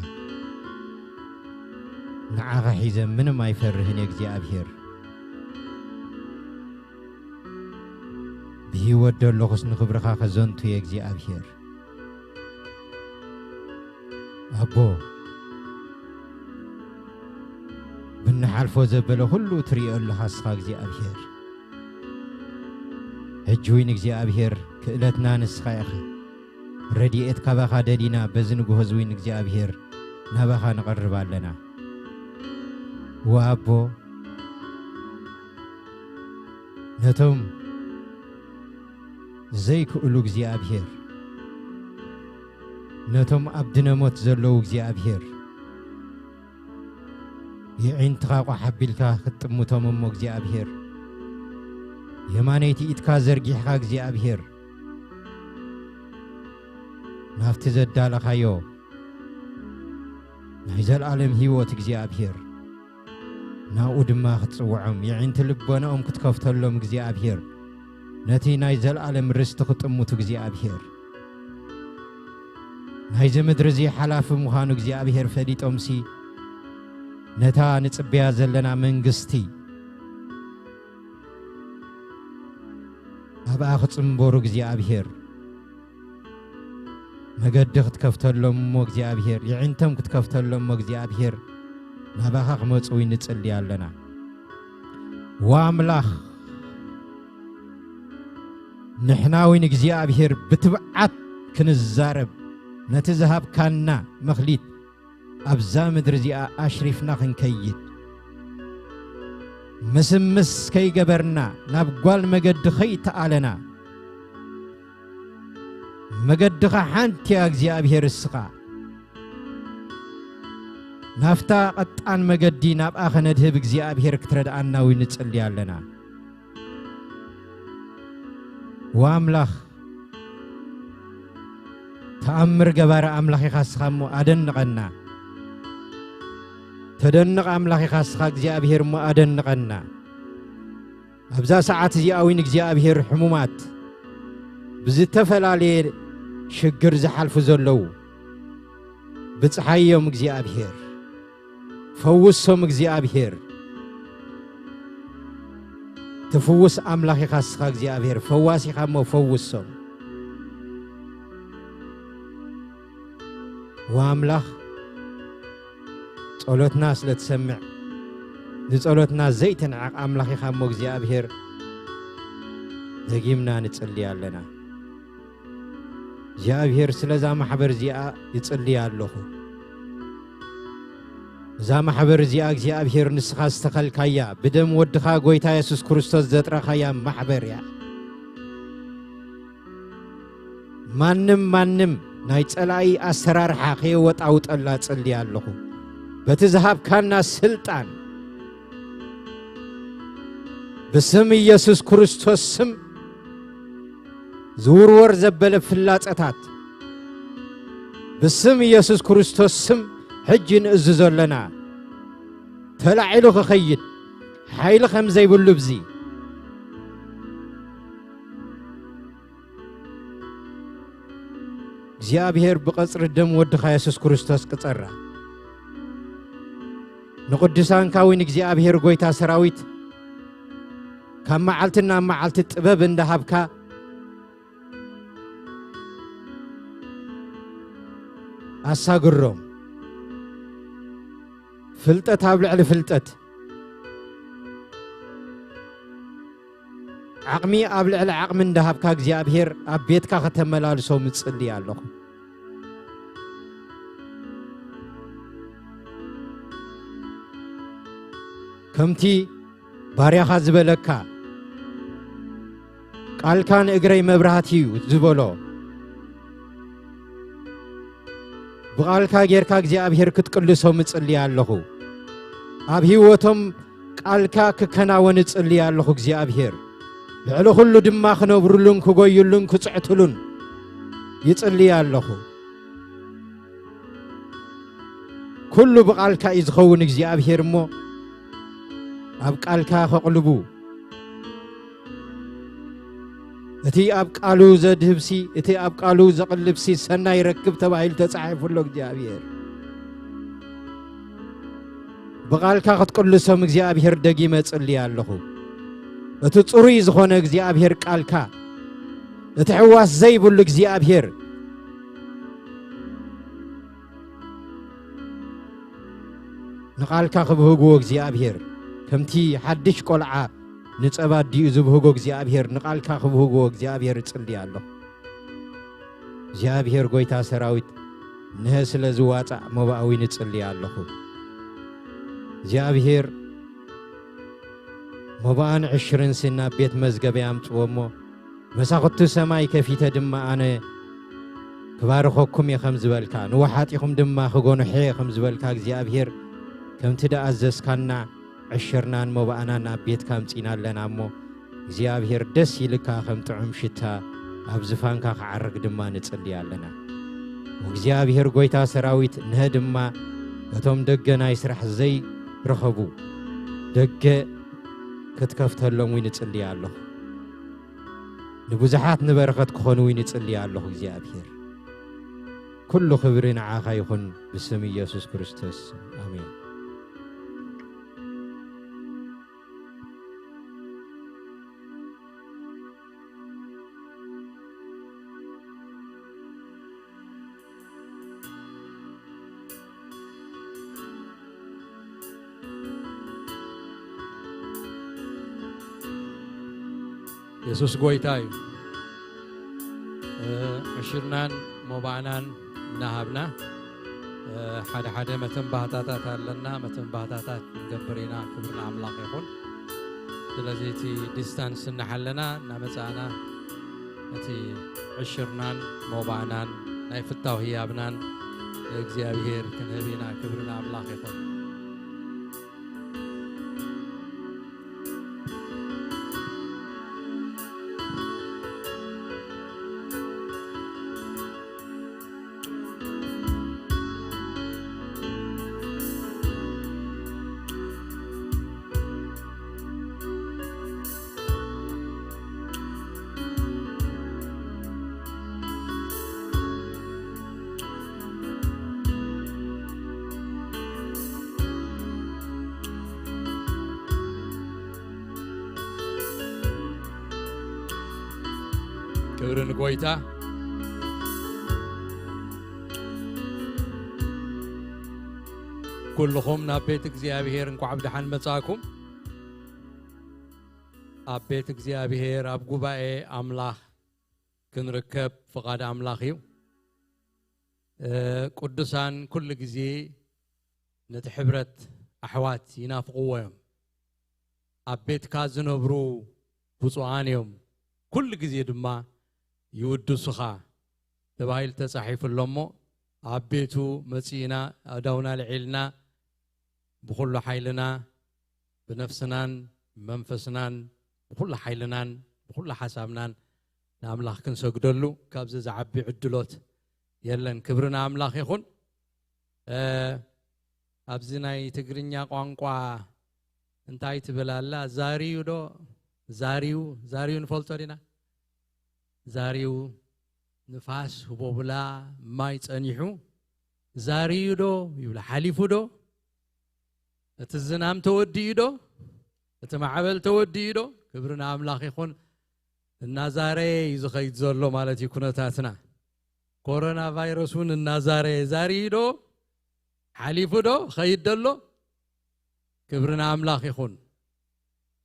ንዓኻ ሒዘ ምንም ኣይፈርህን እየ እግዚኣብሔር። ብህይወት ዘለኹስ ንኽብርኻ ከዘንቱ እየ እግዚኣብሔር። ኣቦ፣ ብንሓልፎ ዘበለ ኩሉ ትርእዮ ኣለኻ እስኻ እግዚኣብሔር። ሕጂ እውን እግዚኣብሔር ክእለትና ንስኻ ኢኻ። ረድኤት ካባኻ ደሊና በዚ ንግሆ እዚ እውን እግዚኣብሔር ናባኻ ንቐርብ ኣለና። ወኣቦ፣ ነቶም ዘይክእሉ እግዚኣብሔር፣ ነቶም ኣብ ድነሞት ዘለዉ እግዚኣብሔር፣ የዒንትኻ ቋሕ ኣቢልካ ክትጥምቶም እሞ እግዚኣብሔር፣ የማነይቲ ኢድካ ዘርጊሕኻ እግዚኣብሔር፣ ናብቲ ዘዳለኻዮ ናይ ዘለኣለም ህይወት እግዚኣብሔር፣ ናብኡ ድማ ክትጽውዖም፣ የዒንቲ ልቦናኦም ክትከፍተሎም እግዚኣብሔር፣ ነቲ ናይ ዘለኣለም ርስቲ ክጥምቱ እግዚኣብሔር፣ ናይዚ ምድሪ እዚ ሓላፊ ምዃኑ እግዚኣብሔር ፈሊጦምሲ፣ ነታ ንጽበያ ዘለና መንግስቲ ኣብኣ ክጽንበሩ እግዚኣብሔር፣ መገዲ ክትከፍተሎም እሞ እግዚኣብሔር፣ የዒንቶም ክትከፍተሎም እሞ እግዚኣብሔር፣ ናባኻ ክመጹ ንጽሊ ኣለና። ወኣምላኽ፣ ንሕና እውን እግዚኣብሔር ብትብዓት ክንዛረብ፣ ነቲ ዝሃብካና መኽሊት ኣብዛ ምድሪ እዚኣ ኣሽሪፍና ክንከይድ፣ ምስምስ ከይገበርና፣ ናብ ጓል መገዲ ከይተኣለና፣ መገድኻ ሓንቲ እያ እግዚኣብሔር እስኻ። ናብታ ቀጣን መገዲ ናብኣ ኸነድህብ እግዚኣብሔር ክትረድኣና እውን ንጽሊ ኣለና። ወኣምላኽ፣ ተኣምር ገባሪ ኣምላኽ ኢኻ እስኻ እሞ ኣደንቐና። ተደንቕ ኣምላኽ ኢኻ እስኻ እግዚኣብሔር እሞ ኣደንቐና። ኣብዛ ሰዓት እዚኣ እውን እግዚኣብሔር ሕሙማት ብዝተፈላለየ ሽግር ዝሓልፉ ዘለዉ ብጽሓዮም እግዚኣብሔር። ፈውሶም እግዚኣብሔር። ትፍውስ ኣምላኽ ኢኻ እስኻ እግዚኣብሔር። ፈዋሲ ኢኻ እሞ ፈውሶም። ወኣምላኽ ጸሎትና ስለ ትሰምዕ፣ ንጸሎትና ዘይትንዕቕ ኣምላኽ ኢኻ እሞ እግዚኣብሔር፣ ደጊምና ንጽሊ ኣለና። እግዚኣብሔር ስለዛ ማሕበር እዚኣ ይጽሊ ኣለኹ። እዛ ማሕበር እዚኣ እግዚኣብሔር ንስኻ ዝተኸልካያ፣ ብደም ወድኻ ጎይታ የሱስ ክርስቶስ ዘጥረኻያ ማሕበር እያ። ማንም ማንም ናይ ጸላኢ ኣሰራርሓ ከየወጣውጠላ ጽሊ ኣለኹ። በቲ ዝሃብካና ስልጣን ብስም ኢየሱስ ክርስቶስ ስም ዝውርወር ዘበለ ፍላጸታት ብስም ኢየሱስ ክርስቶስ ስም ሕጂ ንእዝዞ ኣለና። ተላዒሉ ክኸይድ ሓይሊ ከም ዘይብሉ ብዚ እግዚኣብሔር ብቐጽሪ ደም ወድኻ የሱስ ክርስቶስ ቅጸራ። ንቕዱሳንካ እውን እግዚኣብሔር ጐይታ ሰራዊት ካብ መዓልቲ ናብ መዓልቲ ጥበብ እንዳሃብካ ኣሳግሮም። ፍልጠት ኣብ ልዕሊ ፍልጠት፣ ዓቕሚ ኣብ ልዕሊ ዓቕሚ እንዳሃብካ እግዚኣብሔር ኣብ ቤትካ ከተመላልሶም እጽሊ ኣለኹ። ከምቲ ባርያኻ ዝበለካ፣ ቃልካ ንእግረይ መብራህቲ እዩ ዝበሎ፣ ብቓልካ ጌርካ እግዚኣብሔር ክትቅልሶም እጽሊ ኣለኹ። ኣብ ህይወቶም ቃልካ ክከናወን እጽሊ ኣለኹ እግዚኣብሔር። ልዕሊ ኩሉ ድማ ክነብሩሉን ክጎዩሉን ክጽዕቱሉን ይጽሊ ኣለኹ። ኩሉ ብቓልካ እዩ ዝኸውን እግዚኣብሔር እሞ፣ ኣብ ቃልካ ከቕልቡ። እቲ ኣብ ቃሉ ዘድህብሲ፣ እቲ ኣብ ቃሉ ዘቕልብሲ ሰናይ ይረክብ ተባሂሉ ተጻሒፉ ኣሎ እግዚኣብሔር። ብቓልካ ክትቅልሶም እግዚኣብሔር ደጊመ እጽሊ ኣለኹ። እቲ ጽሩይ ዝኾነ እግዚኣብሔር ቃልካ እቲ ሕዋስ ዘይብሉ እግዚኣብሔር፣ ንቓልካ ክብህግዎ እግዚኣብሔር፣ ከምቲ ሓድሽ ቆልዓ ንጸባ ኣዲኡ ዝብህጎ እግዚኣብሔር፣ ንቓልካ ክብህግዎ እግዚኣብሔር እጽሊ ኣለኹ። እግዚኣብሔር ጐይታ ሰራዊት፣ ንሀ ስለ ዝዋጻእ መባእ እውን እጽሊ ኣለኹ። እግዚኣብሔር፣ መባእን ዕሽርንሲ ናብ ቤት መዝገበይ ኣምጽዎ እሞ፣ መሳኹቲ ሰማይ ከፊተ ድማ ኣነ ክባርኸኩም እየ ከም ዝበልካ፣ ንወሓጢኹም ድማ ክጎንሖ እየ ከም ዝበልካ እግዚኣብሔር፣ ከምቲ ደኣዘዝካና ዕሽርናን መባእናን ኣብ ቤትካ ኣምጺና ኣለና እሞ፣ እግዚኣብሔር ደስ ኢልካ ከም ጥዑም ሽታ ኣብ ዝፋንካ ክዓርግ ድማ ንጽሊ ኣለና። እግዚኣብሔር ጐይታ ሰራዊት፣ ንሀ ድማ እቶም ደገ ናይ ስራሕ ዘይረኸቡ ደገ ክትከፍተሎም እውን እጽሊ ኣለኹ። ንብዙሓት ንበረኸት ክኾኑ እውን እጽሊ ኣለኹ እግዚኣብሔር። ኩሉ ክብሪ ንዓኻ ይኹን ብስም ኢየሱስ ክርስቶስ። ኣሜን። የሱስ ጐይታ እዩ። እ፣ ዕሽርናን ሞባእናን እናሃብና፣ እ፣ ሓደ ሓደ መተንባህታታት ኣለና፣ መተንባህታታት ንገብር ኢና። ክብሪ ንኣምላኽ ይኹን። ስለዚ እቲ ዲስታንስ እናሓለና እናመጻእና እቲ ዕሽርናን ሞባእናን ናይ ፍታው ህያብናን ንእግዚኣብሔር ክንህብ ኢና። ክብሪ ንኣምላኽ ይኹን። ክብሪ ንጎይታ። ኩልኹም ናብ ቤት እግዚኣብሔር እንኳዕ ብደሓን መጻእኩም። ኣብ ቤት እግዚኣብሔር፣ ኣብ ጉባኤ ኣምላኽ ክንርከብ ፍቓድ ኣምላኽ እዩ። እ፣ ቅዱሳን ኩሉ ግዜ ነቲ ሕብረት ኣሕዋት ይናፍቕዎ እዮም። ኣብ ቤትካ ዝነብሩ ብፁዓን እዮም፣ ኩሉ ግዜ ድማ ይውድሱኻ ተባሂሉ ተጻሒፉ ኣሎ እሞ፣ ኣብ ቤቱ መጺእና፣ ኣእዳውና ኣልዒልና፣ ብኹሉ ሓይልና፣ ብነፍስናን መንፈስናን፣ ብኹሉ ሓይልናን ብኹሉ ሓሳብናን ንኣምላኽ ክንሰግደሉ ካብዚ ዝዓቢ ዕድሎት የለን። ክብሪ ንኣምላኽ ይኹን። እ፣ ኣብዚ ናይ ትግርኛ ቋንቋ እንታይ ትብል ኣላ? ዛርዩ ዶ? ዛርዩ፣ ዛርዩ ንፈልጦ ዲና? ዛርዩ ንፋስ ህቦብላ ማይ ጸኒሑ ዛርዩ ዶ ይብላ፣ ሓሊፉ ዶ? እቲ ዝናም ተወዲኡ ዶ? እቲ ማዕበል ተወዲኡ ዶ? ክብሪ ንኣምላኽ ይኹን። እናዛረየ እዩ ዝኸይድ ዘሎ ማለት እዩ ኩነታትና። ኮሮና ቫይረስ እውን እናዛረየ ዛርዩ ዶ? ሓሊፉ ዶ ኸይድ ደሎ? ክብሪ ንኣምላኽ ይኹን።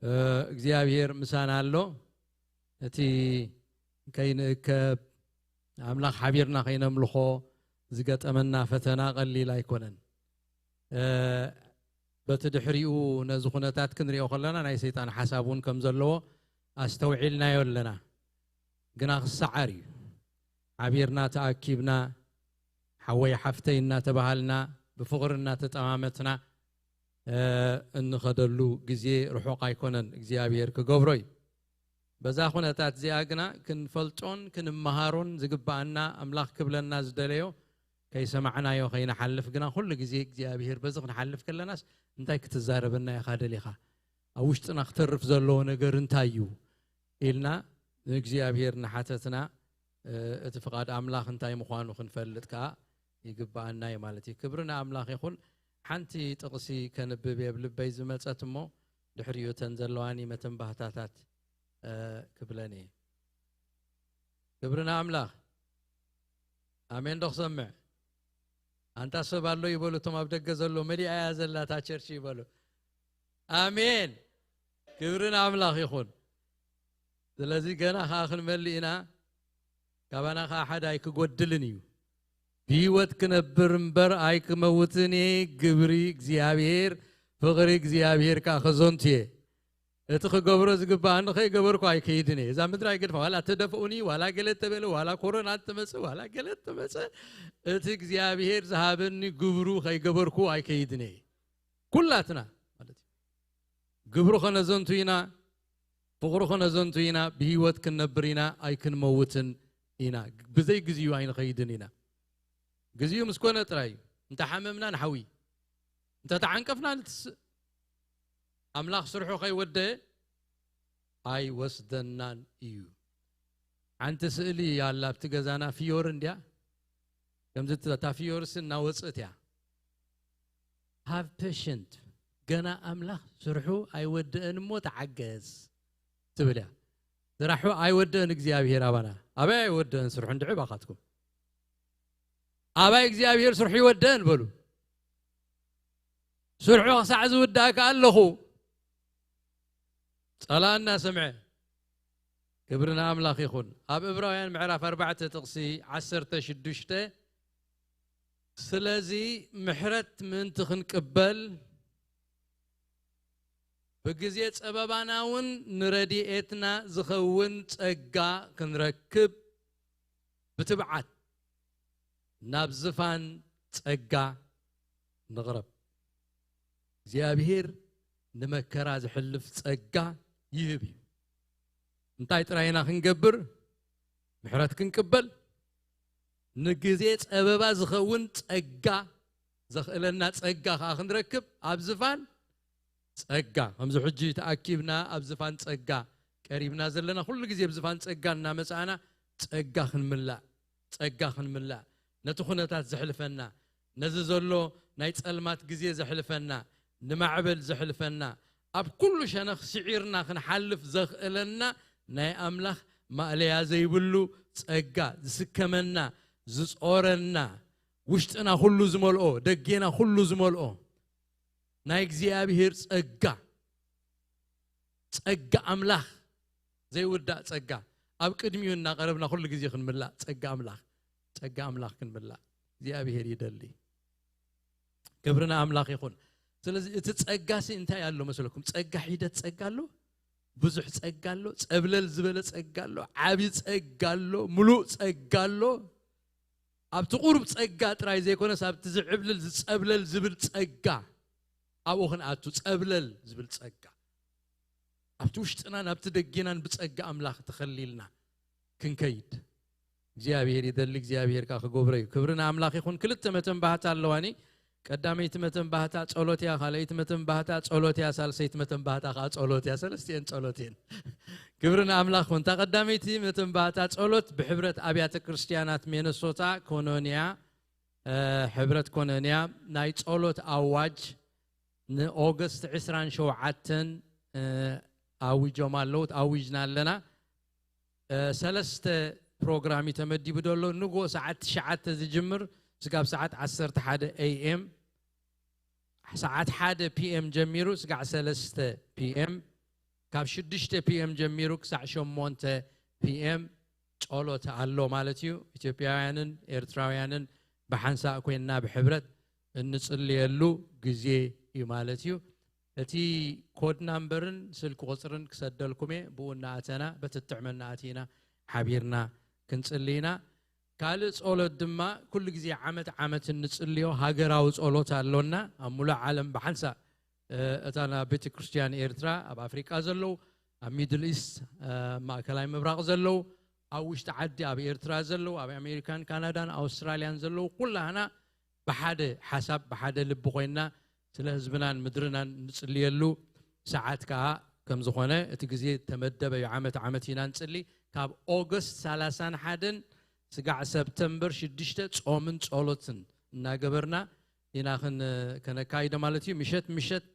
እ፣ እግዚኣብሔር ምሳና ኣሎ። እቲ ከይንእከብ፣ ኣምላኽ ሓቢርና ከይነምልኾ ዝገጠመና ፈተና ቀሊል ኣይኮነን። እ፣ በቲ ድሕሪኡ ነዚ ኩነታት ክንሪኦ ከለና ናይ ሰይጣን ሓሳብ እውን ከም ዘለዎ ኣስተውዒልናዮ ኣለና። ግና ክሰዓር እዩ። ሓቢርና ተኣኪብና፣ ሓወይ ሓፍተይ እናተባሃልና፣ ብፍቕሪ እናተጠማመትና፣ እ፣ እንኸደሉ ግዜ ርሑቕ ኣይኮነን፣ እግዚኣብሔር ክገብሮ እዩ። በዛ ኩነታት እዚኣ ግና ክንፈልጦን ክንመሃሮን ዝግብኣና፣ ኣምላኽ ክብለና ዝደለዮ ከይሰማዕናዮ ከይንሓልፍ ግና፣ ኩሉ ግዜ እግዚኣብሔር በዚ ክንሓልፍ ከለናስ እንታይ ክትዛረበና ኢኻ ደሊኻ? ኣብ ውሽጥና ክተርፍ ዘለዎ ነገር እንታይ እዩ? ኢልና ንእግዚኣብሔር እናሓተትና፣ እ፣ እቲ ፍቓድ ኣምላኽ እንታይ ምዃኑ ክንፈልጥ ከኣ ይግብኣና እዩ ማለት እዩ። ክብሪ ንኣምላኽ ይኹን። ሓንቲ ጥቕሲ ከንብብ እየ ኣብ ልበይ ዝመጸት እሞ፣ ድሕሪኡ እተን ዘለዋኒ መተንባህታታት፣ እ፣ ክብለን እየ። ክብሪ ንኣምላኽ። ኣሜን ዶ ክሰምዕ? ኣንታ ሰብ ኣሎ ይበሉ፣ እቶም ኣብ ደገ ዘሎ፣ መሊኣ እያ ዘላ እታ ቸርች ይበሉ። ኣሜን። ክብሪ ንኣምላኽ ይኹን። ስለዚ ገና ኸዓ ክንመልእ ኢና። ካባና ኸዓ ሓደ ኣይክጎድልን እዩ። ብህይወት ክነብር እምበር ኣይክመውትን እየ። ግብሪ እግዚኣብሔር፣ ፍቕሪ እግዚኣብሔር ከኣ ከዘንቱ እየ። እቲ ክገብሮ ዝግብኣኒ ከይገበርኩ ኣይከይድን እየ። እዛ ምድሪ ኣይገድፋ፣ ዋላ ተደፍኡኒ፣ ዋላ ገለ ተበለ፣ ዋላ ኮሮና ተመጸ፣ ዋላ ገለ ተመጸ፣ እቲ እግዚኣብሔር ዝሃበኒ ግብሩ ከይገበርኩ ኣይከይድን እየ። ኩላትና ማለት እዩ። ግብሩ ከነዘንቱ ኢና፣ ፍቕሩ ከነዘንቱ ኢና፣ ብህይወት ክንነብር ኢና፣ ኣይክንመውትን ኢና። ብዘይ ግዚኡ ኣይንኸይድን ኢና። ግዚኡ ምስ ኮነ ጥራይ እዩ። እንተ ሓመምና ንሓዊ፣ እንተ ተዓንቀፍና ንትስእ። ኣምላኽ ስርሑ ከይወደአ ኣይወስደናን እዩ። ሓንቲ ስእሊ ኣላ ኣብቲ ገዛና፣ ፍዮሪ እንድያ። ከምዚ እታ ፍዮርሲ እናወፅእት እያ። ሃቭ ፔሽንት፣ ገና ኣምላኽ ስርሑ ኣይወደአን እሞ ተዓገስ ትብል እያ። ስራሑ ኣይወደአን እግዚኣብሔር ኣባና። ኣበይ ኣይወደአን ስርሑ እንድዒ ባኻትኩም? ኣባይ እግዚኣብሔር ስርሑ ይወደአን በሉ። ስርሑ ክሳዕ ዝውዳእ ከኣ ኣለኹ። ጸላእና ሰምዐ። ክብሪ ንኣምላኽ ይኹን። ኣብ ዕብራውያን ምዕራፍ ኣርባዕተ ጥቕሲ ዓሰርተ ሽዱሽተ፣ ስለዚ ምሕረት ምእንቲ ክንቅበል ብግዜ ጸበባና እውን ንረድኤትና ዝኸውን ጸጋ ክንረክብ ብትብዓት ናብ ዝፋን ጸጋ ንቕረብ። እግዚኣብሔር ንመከራ ዝሕልፍ ጸጋ ይህብ እዩ። እንታይ ጥራይ ኢና ክንገብር? ምሕረት ክንቅበል፣ ንግዜ ጸበባ ዝኸውን ጸጋ፣ ዘኽእለና ጸጋ ከኣ ክንረክብ፣ ኣብ ዝፋን ጸጋ፣ ከምዚ ሕጂ ተኣኪብና ኣብ ዝፋን ጸጋ ቀሪብና ዘለና፣ ኩሉ ግዜ ኣብ ዝፋን ጸጋ እናመጻእና ጸጋ ክንምላእ፣ ጸጋ ክንምላእ፣ ነቲ ኩነታት ዘሕልፈና፣ ነዚ ዘሎ ናይ ጸልማት ግዜ ዘሕልፈና፣ ንማዕበል ዘሕልፈና፣ ኣብ ኩሉ ሸነኽ ስዒርና ክንሓልፍ ዘኽእለና ናይ ኣምላኽ ማእለያ ዘይብሉ ጸጋ፣ ዝስከመና፣ ዝጾረና፣ ውሽጥና ኩሉ ዝመልኦ፣ ደጌና ኩሉ ዝመልኦ ናይ እግዚኣብሔር ጸጋ፣ ጸጋ ኣምላኽ፣ ዘይውዳእ ጸጋ፣ ኣብ ቅድሚኡ እናቐረብና ኩሉ ግዜ ክንምላእ፣ ጸጋ ኣምላኽ፣ ጸጋ ኣምላኽ ክንምላእ እግዚኣብሔር ይደሊ። ክብሪ ንኣምላኽ ይኹን። ስለዚ እቲ ጸጋሲ እንታይ ኣሎ መስለኩም? ጸጋ ሒደት ጸጋ ኣሎ፣ ብዙሕ ጸጋ ኣሎ፣ ጸብለል ዝበለ ጸጋ ኣሎ፣ ዓቢ ጸጋ ኣሎ፣ ምሉእ ጸጋ ኣሎ። ኣብቲ ቁሩብ ጸጋ ጥራይ ዘይኮነስ ኣብቲ ዝዕብልል ዝጸብለል ዝብል ጸጋ ኣብኡ ክንኣቱ፣ ጸብለል ዝብል ጸጋ ኣብቲ ውሽጥናን ኣብቲ ደጌናን ብጸጋ ኣምላኽ ተኸሊልና ክንከይድ እግዚኣብሔር ይደሊ። እግዚኣብሔር ከኣ ክገብሮ እዩ። ክብሪ ንኣምላኽ ይኹን። ክልተ መተንባህታ ኣለዋኒ። ቀዳመይቲ መተንባህታ ጸሎት እያ፣ ካልኣይቲ መተንባህታ ጸሎት እያ፣ ሳልሰይቲ መተንባህታ ከኣ ጸሎት እያ። ሰለስቲኤን ጸሎት እየን። ክብሪ ንኣምላኽ ይኹን። እታ ቀዳመይቲ መተንባህታ ጸሎት ብሕብረት ኣብያተ ክርስትያናት ሚነሶታ ኮኖንያ፣ እ፣ ሕብረት ኮኖንያ ናይ ጸሎት ኣዋጅ ንኦገስት ዕስራን ሸውዓተን፣ እ፣ ኣዊጆም ኣለዉ፣ ኣዊጅና ኣለና። እ፣ ሰለስተ ፕሮግራም እዩ ተመዲቡ ዘሎ። ንግሆ ሰዓት ትሽዓተ ዝጅምር ስጋብ ሰዓት ዓሰርተ ሓደ ኤ ኤም፣ ሰዓት ሓደ ፒ ኤም ጀሚሩ ስጋዕ ሰለስተ ፒ ኤም፣ ካብ ሽዱሽተ ፒ ኤም ጀሚሩ ክሳዕ ሸሞንተ ፒ ኤም ጸሎት ኣሎ ማለት እዩ። ኢትዮጵያውያንን ኤርትራውያንን ብሓንሳእ ኮይንና ብሕብረት እንጽልየሉ ግዜ እዩ ማለት እዩ። እቲ ኮድ ናምበርን ስልኪ ቁጽርን ክሰደልኩም እየ። ብኡ እናኣተና በቲ እትጥዕመና ኣቲና ሓቢርና ክንጽሊ ኢና። ካልእ ጸሎት ድማ ኩሉ ግዜ ዓመት ዓመት እንጽልዮ ሃገራዊ ጸሎት ኣሎና። ኣብ ሙሉእ ዓለም ብሓንሳእ፣ እ፣ እታ ናብ ቤተ ክርስትያን ኤርትራ፣ ኣብ ኣፍሪቃ ዘለዉ፣ ኣብ ሚድል ኢስት፣ እ፣ ማእከላይ ምብራቕ ዘለዉ፣ ኣብ ውሽጢ ዓዲ ኣብ ኤርትራ ዘለዉ፣ ኣብ ኣሜሪካን ካናዳን ኣውስትራልያን ዘለዉ፣ ኩላህና ብሓደ ሓሳብ ብሓደ ልቢ ኮይንና ስለ ህዝብናን ምድርናን እንጽልየሉ ሰዓት ከኣ ከም ዝኾነ እቲ ግዜ ተመደበ እዩ። ዓመት ዓመት ኢና ንጽሊ። ካብ ኦገስት ሰላሳን ሓደን ስጋዕ ሰብተምበር ሽዱሽተ ጾምን ጸሎትን እናገበርና ኢና ክን-፣ ከነካይዶ ማለት እዩ። ምሸት ምሸት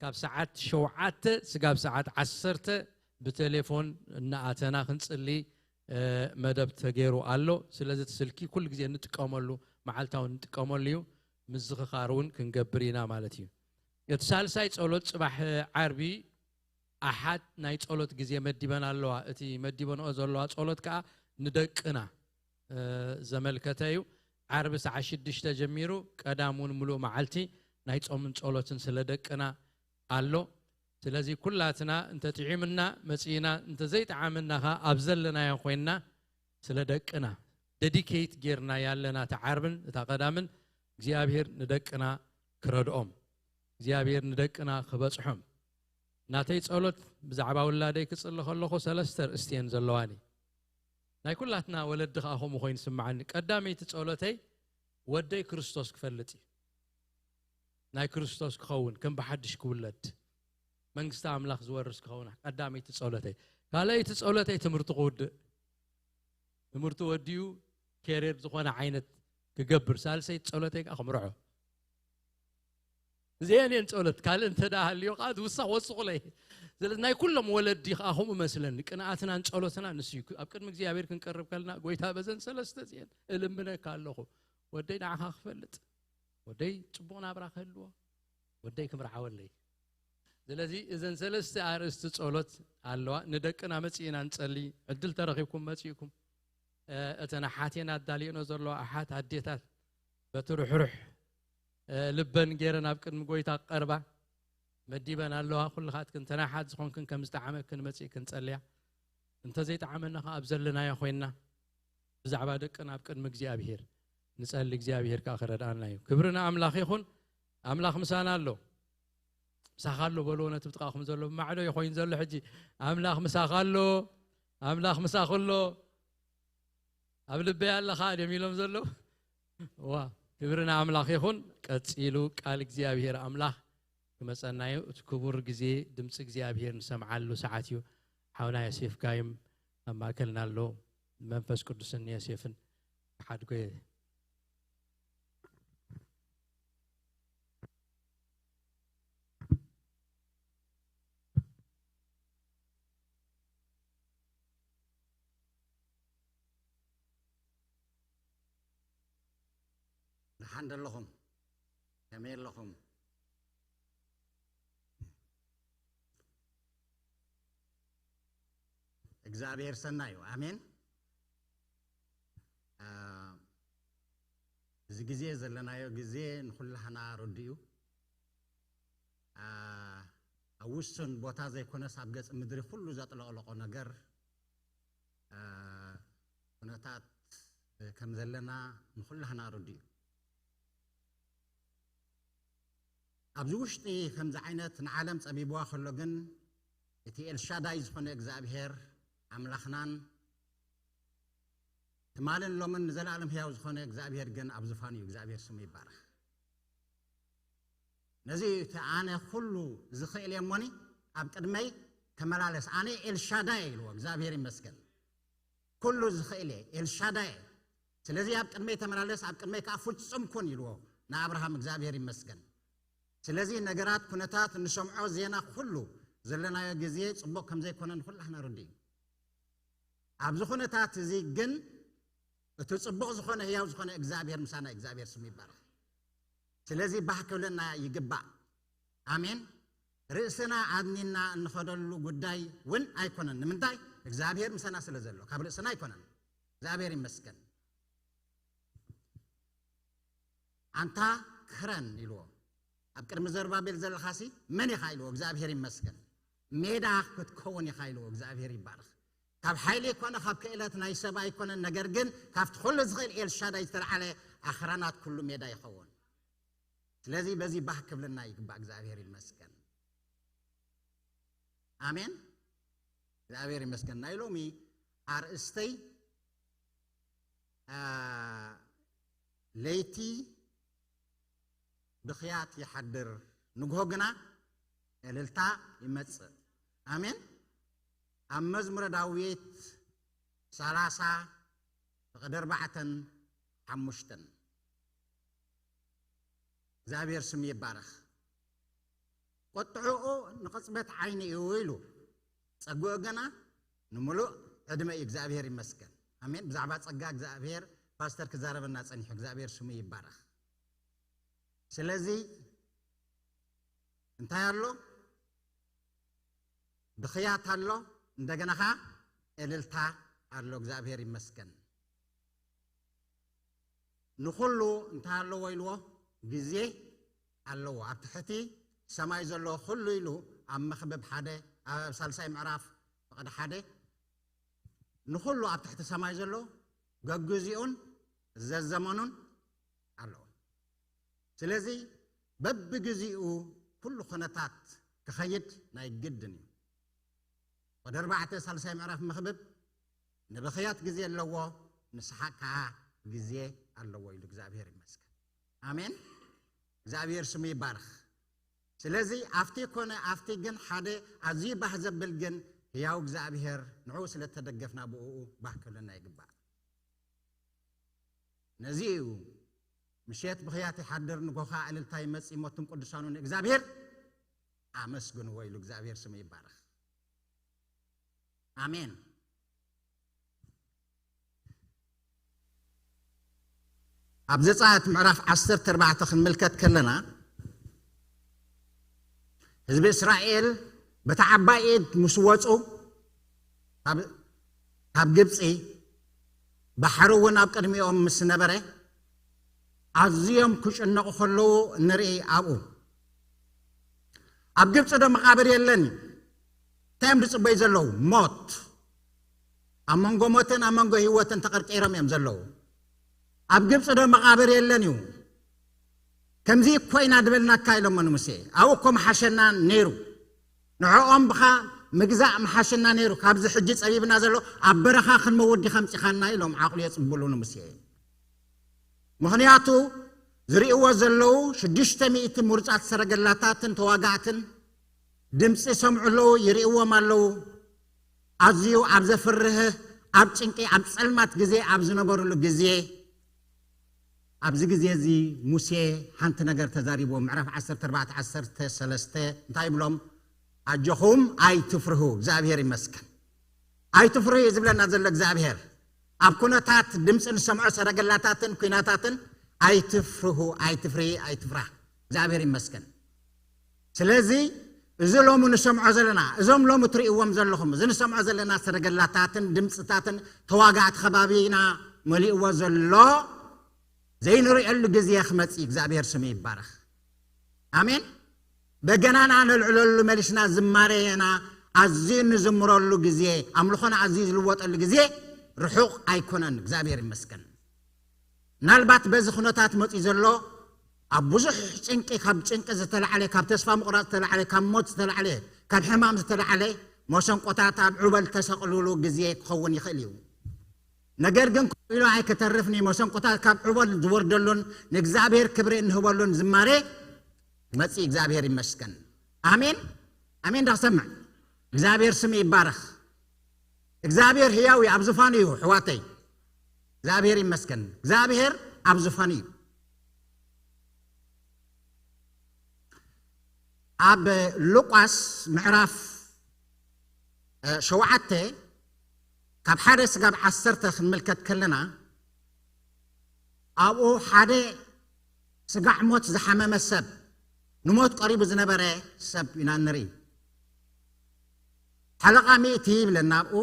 ካብ ሰዓት ሸውዓተ ስጋብ ሰዓት ዓሰርተ ብቴሌፎን እናኣተና ክንጽሊ መደብ ተገይሩ ኣሎ። ስለዚ እቲ ስልኪ ኩሉ ግዜ እንጥቀመሉ፣ መዓልታዊ እንጥቀመሉ እዩ። ምዝኽኻር እውን ክንገብር ኢና ማለት እዩ። እቲ ሳልሳይ ጸሎት ጽባሕ ዓርቢ ኣሓት ናይ ጸሎት ግዜ መዲበን ኣለዋ። እቲ መዲበንኦ ዘለዋ ጸሎት ከኣ ንደቅና ዘመልከተ እዩ። ዓርቢ ሰዓት ሽዱሽተ ጀሚሩ ቀዳም እውን ምሉእ መዓልቲ ናይ ጾምን ጸሎትን ስለ ደቅና ኣሎ። ስለዚ ኩላትና እንተጥዒምና መጺእና፣ እንተዘይጠዓመና ኸኣ ኣብ ዘለናዮ ኮይንና ስለ ደቅና ደዲኬት ጌርና ያለና እታ ዓርብን እታ ቀዳምን እግዚኣብሔር ንደቅና ክረድኦም፣ እግዚኣብሔር ንደቅና ክበጽሖም። ናተይ ጸሎት ብዛዕባ ውላደይ ክጽሊ ከለኹ ሰለስተ ርእስቲ እየን ዘለዋኒ። ናይ ኩላትና ወለዲ ኸኣ ከምኡ ኮይኑ ይስምዓኒ። ቀዳመይቲ ጸሎተይ ወደይ ክርስቶስ ክፈልጥ እዩ። ናይ ክርስቶስ ክኸውን፣ ከም ብሓድሽ ክውለድ፣ መንግስቲ ኣምላኽ ዝወርስ ክኸውን ቀዳመይቲ ጸሎተይ። ካልኣይቲ ጸሎተይ ትምህርቱ ክውድእ፣ ትምህርቱ ወዲኡ ኬሪር ዝኾነ ዓይነት ክገብር፣ ሳልሰይቲ ጸሎተይ ከኣ ክምርዖ። እዚአን እየን ጸሎት። ካልእ እንተ ደኣ ሃልዮ ከኣ ዝውሳኽ ወስኹለይ። ስለዚ ናይ ኩሎም ወለዲ ከኣ ከምኡ መስለኒ። ቅንኣትናን ጸሎትናን ንሱ እዩ። ኣብ ቅድሚ እግዚኣብሔር ክንቀርብ ከለና፣ ጎይታ በዘን ሰለስተ እዚአን እልምነካ ኣለኹ። ወደይ ንዓኻ ክፈልጥ፣ ወደይ ጽቡቕ ናብራ ክህልዎ፣ ወደይ ክምርዓወለይ። ስለዚ እዘን ሰለስተ ኣርእስቲ ጸሎት ኣለዋ። ንደቅና መጺእና ንጸሊ። ዕድል ተረኺብኩም መጺእኩም፣ እ፣ እተን ኣሓቴን ኣዳልየኖ ዘለዋ ኣሓት ኣዴታት በቲ ርሕሩሕ፣ እ፣ ልበን ገይረን ኣብ ቅድሚ ጎይታ ክቐርባ መዲበን ኣለዋ። ኩልኻትክን እተን ኣሓት ዝኾንክን ከም ዝጠዓመክን መጺእክን ጸልያ። እንተ ዘይጠዓመና ኸኣ ኣብ ዘለናዮ ኮይንና ብዛዕባ ደቅና ኣብ ቅድሚ እግዚኣብሔር ንጸሊ፣ እግዚኣብሔር ከኣ ክረድኣና እዩ። ክብሪ ንኣምላኽ ይኹን። ኣምላኽ ምሳና ኣሎ። ምሳኻ ኣሎ በልዎ ነቲ ብጥቓኹም ዘሎ። ብማዕዶ እዩ ኮይኑ ዘሎ ሕጂ። ኣምላኽ ምሳኻ ኣሎ። ኣምላኽ ምሳኺ ኣሎ። ኣብ ልበይ ኣለኻ ድዮም ኢሎም ዘለዉ። ዋ፣ ክብሪ ንኣምላኽ ይኹን። ቀጺሉ ቃል እግዚኣብሔር ኣምላኽ ክመጸና እዩ። እቲ ክቡር ግዜ ድምጺ እግዚኣብሔር ንሰምዓሉ ሰዓት እዩ። ሓውና ዮሴፍ ጋይም ኣብ ማእከልና ኣሎ። መንፈስ ቅዱስን ዮሴፍን ክሓድጎ እየ። ደሓን ዶ ኣለኹም? ከመይ ኣለኹም? እግዚኣብሔር ሰናይ እዩ። ኣሜን። አ፣ እዚ ግዜ ዘለናዮ ግዜ ንኹላህና ርዱእ እዩ። አ፣ ኣብ ውሱን ቦታ ዘይኮነስ ኣብ ገጽ ምድሪ ኩሉ ዘጥለቕለቖ ነገር፣ አ፣ ኩነታት ከም ዘለና ንኹላህና ርዱእ እዩ። ኣብዚ ውሽጢ ከምዚ ዓይነት ንዓለም ጸቢብዋ ከሎ ግን፣ እቲ ኤልሻዳይ ዝኾነ እግዚኣብሔር ኣምላኽናን ትማልን ሎምን ንዘለኣለም ሕያው ዝኾነ እግዚኣብሔር ግን ኣብ ዝፋኑ እዩ። እግዚኣብሔር ስሙ ይባረኽ። ነዚ እቲ ኣነ ኩሉ ዝኽእል እየ እሞኒ ኣብ ቅድመይ ተመላለስ። ኣነ ኤልሻዳይ ኢልዎ፣ እግዚኣብሔር ይመስገን። ኩሉ ዝኽእል እየ፣ ኤልሻዳይ እየ። ስለዚ ኣብ ቅድመይ ተመላለስ፣ ኣብ ቅድመይ ከኣ ፍጹም ኩን ኢልዎ ንኣብርሃም፣ እግዚኣብሔር ይመስገን። ስለዚ ነገራት፣ ኩነታት፣ እንሰምዖ ዜና፣ ኩሉ ዘለናዮ ግዜ ጽቡቕ ከም ዘይኮነ ንኹላህና ርዱእ እዩ። ኣብዚ ኩነታት እዚ ግን እቲ ጽቡቕ ዝኾነ ህያው ዝኾነ እግዚኣብሔር ምሳና፣ እግዚኣብሔር ስሙ ይባረኽ። ስለዚ ባህ ክብለና ይግባእ። ኣሜን። ርእስና ኣድኒና እንኸደሉ ጉዳይ እውን ኣይኮነን። ንምንታይ? እግዚኣብሔር ምሳና ስለ ዘሎ፣ ካብ ርእስና ኣይኮነን። እግዚኣብሔር ይመስገን። ኣንታ ክረን ኢልዎ፣ ኣብ ቅድሚ ዘሩባቤል ዘለኻሲ መን ኢኻ ኢልዎ፣ እግዚኣብሔር ይመስገን። ሜዳ ክትከውን ኢኻ ኢልዎ፣ እግዚኣብሔር ይባረኽ። ካብ ሓይሊ ኣይኮነ፣ ካብ ክእለት ናይ ሰብ ኣይኮነን፣ ነገር ግን ካብቲ ኩሉ ዝኽእል ኤልሻዳይ ዝተልዓለ ኣኽራናት ኩሉ ሜዳ ይኸውን። ስለዚ በዚ ባህ ክብልና ይግባእ። እግዚኣብሔር ይመስገን። ኣሜን። እግዚኣብሔር ይመስገን። ናይ ሎሚ ኣርእስተይ፣ አ፣ ለይቲ ብኽያት ይሓድር፣ ንግሆ ግና እልልታ ይመጽእ። ኣሜን። ኣብ መዝሙረ ዳዊት ሰላሳ ፍቕዲ ኣርባዕተን ሓሙሽተን። እግዚኣብሔር ስሙ ይባረኽ። ቁጥዕኡ ንቕጽበት ዓይኒ እዩ ኢሉ፣ ጸግኡ ግና ንምሉእ ዕድመ እዩ። እግዚኣብሔር ይመስገን። ኣሜን። ብዛዕባ ጸጋ እግዚኣብሔር ፓስተር ክዛረበና ጸኒሑ፣ እግዚኣብሔር ስሙ ይባረኽ። ስለዚ እንታይ ኣሎ? ብኽያት ኣሎ፣ እንደገና ኸዓ እልልታ ኣሎ። እግዚኣብሔር ይመስገን። ንኹሉ እንታይ ኣለዎ ኢልዎ? ግዜ ኣለዎ። ኣብ ትሕቲ ሰማይ ዘሎ ኩሉ ኢሉ ኣብ መኽብብ ሓደ፣ ኣብ ሳልሳይ ምዕራፍ ፍቕዲ ሓደ፣ ንኹሉ ኣብ ትሕቲ ሰማይ ዘሎ ገግዚኡን ዘዘመኑን ኣለዎ። ስለዚ በብግዜኡ ኩሉ ኩነታት ክኸይድ ናይ ግድን እዩ። ወደ ኣርባዕተ ሳልሳይ ምዕራፍ መኽብብ ንብኽያት ግዜ ኣለዎ፣ ንስሓቅ ከዓ ግዜ ኣለዎ ኢሉ። እግዚኣብሔር ይመስገን። ኣሜን። እግዚኣብሔር ስሙ ይባርኽ። ስለዚ ኣብቲ ኮነ ኣብቲ ግን ሓደ ኣዝዩ ባህ ዘብል ግን ህያው እግዚኣብሔር ንዕኡ ስለ እተደገፍና ብእኡ ባህ ክብለና ይግባእ። ነዚ እዩ ምሸት ብኽያት ይሓድር ንጎኻ እልልታ ይመጽእ ሞትን ቅዱሳኑ ንእግዚኣብሔር ኣመስግንዎ ኢሉ። እግዚኣብሔር ስሙ ይባረኽ። ኣሜን። ኣብ ዘጸኣት ምዕራፍ ዓሰርተ ኣርባዕተ ክንምልከት ከለና ህዝቢ እስራኤል በታ ዓባይ ኢድ ምስ ወጹ ካብ ካብ ግብጺ ባሕሪ እውን ኣብ ቅድሚኦም ምስ ነበረ ኣዝዮም ክጭነቑ ከለዉ ንርኢ። ኣብኡ ኣብ ግብጺ ዶ መቓብር የለን እዩ? እንታይ እዮም ዝጽበዩ ዘለዉ? ሞት። ኣብ መንጎ ሞትን ኣብ መንጎ ህይወትን ተቐርቂሮም እዮም ዘለዉ። ኣብ ግብጺ ዶ መቓብር የለን እዩ? ከምዚ እኮ ኢና ድበልናካ ኢሎሞ ንሙሴ። ኣብኡ እኮ መሓሸና ነይሩ። ንዕኦም ብኻ ምግዛእ መሓሸና ነይሩ። ካብዚ ሕጂ ጸቢብና ዘሎ ኣብ በረኻ ክንመውት ዲኻ ምጺኻና ኢሎም ዓቕሉ የጽብሉ ንሙሴ። ምኽንያቱ ዝርእይዎ ዘለዉ ሽዱሽተ ሚእቲ ምሩጻት ሰረገላታትን ተዋጋእትን ድምጺ ይሰምዑ ኣለዉ፣ ይርእይዎም ኣለዉ። ኣዝዩ ኣብ ዘፍርህ፣ ኣብ ጭንቂ፣ ኣብ ጸልማት ግዜ ኣብ ዝነበሩሉ ግዜ ኣብዚ ግዜ እዚ ሙሴ ሓንቲ ነገር ተዛሪብዎ። ምዕራፍ ዓሰርተ ኣርባዕተ ዓሰርተ ሰለስተ እንታይ ይብሎም? ኣጆኹም ኣይትፍርሁ፣ እግዚኣብሔር ይመስገን። ኣይትፍርሁ እዩ ዝብለና ዘሎ እግዚኣብሔር። ኣብ ኩነታት ድምፂ ንሰምዖ ሰረገላታትን ኩናታትን ኣይትፍርሁ፣ ኣይትፍርሂ፣ ኣይትፍራህ። እግዚኣብሔር ይመስገን። ስለዚ እዚ ሎሚ ንሰምዖ ዘለና፣ እዞም ሎሚ ትርእይዎም ዘለኹም፣ እዚ ንሰምዖ ዘለና ሰረገላታትን ድምፅታትን ተዋጋእቲ ከባቢና መሊእዎ ዘሎ ዘይንርእየሉ ግዜ ክመጽእ እግዚኣብሔር ስሙ ይባረኽ። ኣሜን። በገናና ነልዕለሉ መሊስና ዝማሬና ኣዝዩ ንዝምረሉ ግዜ፣ ኣምልኾና ኣዝዩ ዝልወጠሉ ግዜ ርሑቕ ኣይኮነን። እግዚኣብሔር ይመስገን። ምናልባት በዚ ኩነታት መጺኡ ዘሎ ኣብ ብዙሕ ጭንቂ፣ ካብ ጭንቂ ዝተላዕለ፣ ካብ ተስፋ ምቑራጽ ዝተላዕለ፣ ካብ ሞት ዝተላዕለ፣ ካብ ሕማም ዝተላዕለ መሰንቆታት ኣብ ዑበል ተሰቕልሉ ግዜ ክኸውን ይኽእል እዩ። ነገር ግን ኮፍ ኢሉ ኣይክተርፍን እዩ። መሰንቆታት ካብ ዑበል ዝወርደሉን ንእግዚኣብሔር ክብሪ እንህበሉን ዝማሬ መጺእ። እግዚኣብሔር ይመስገን። ኣሜን፣ ኣሜን። ዳክሰምዕ እግዚኣብሔር ስም ይባረኽ። እግዚኣብሔር ህያው እዩ፣ ኣብ ዝፋኑ እዩ። ሕዋተይ እግዚኣብሔር ይመስገን። እግዚኣብሔር ኣብ ዝፋኑ እዩ። ኣብ ሉቃስ ምዕራፍ ሸውዓተ ካብ ሓደ ስጋብ ዓሰርተ ክንምልከት ከለና ኣብኡ ሓደ ስጋዕ ሞት ዝሓመመ ሰብ፣ ንሞት ቀሪቡ ዝነበረ ሰብ ኢና ንርኢ። ሓለቓ ሚእቲ ይብለና ኣብኡ።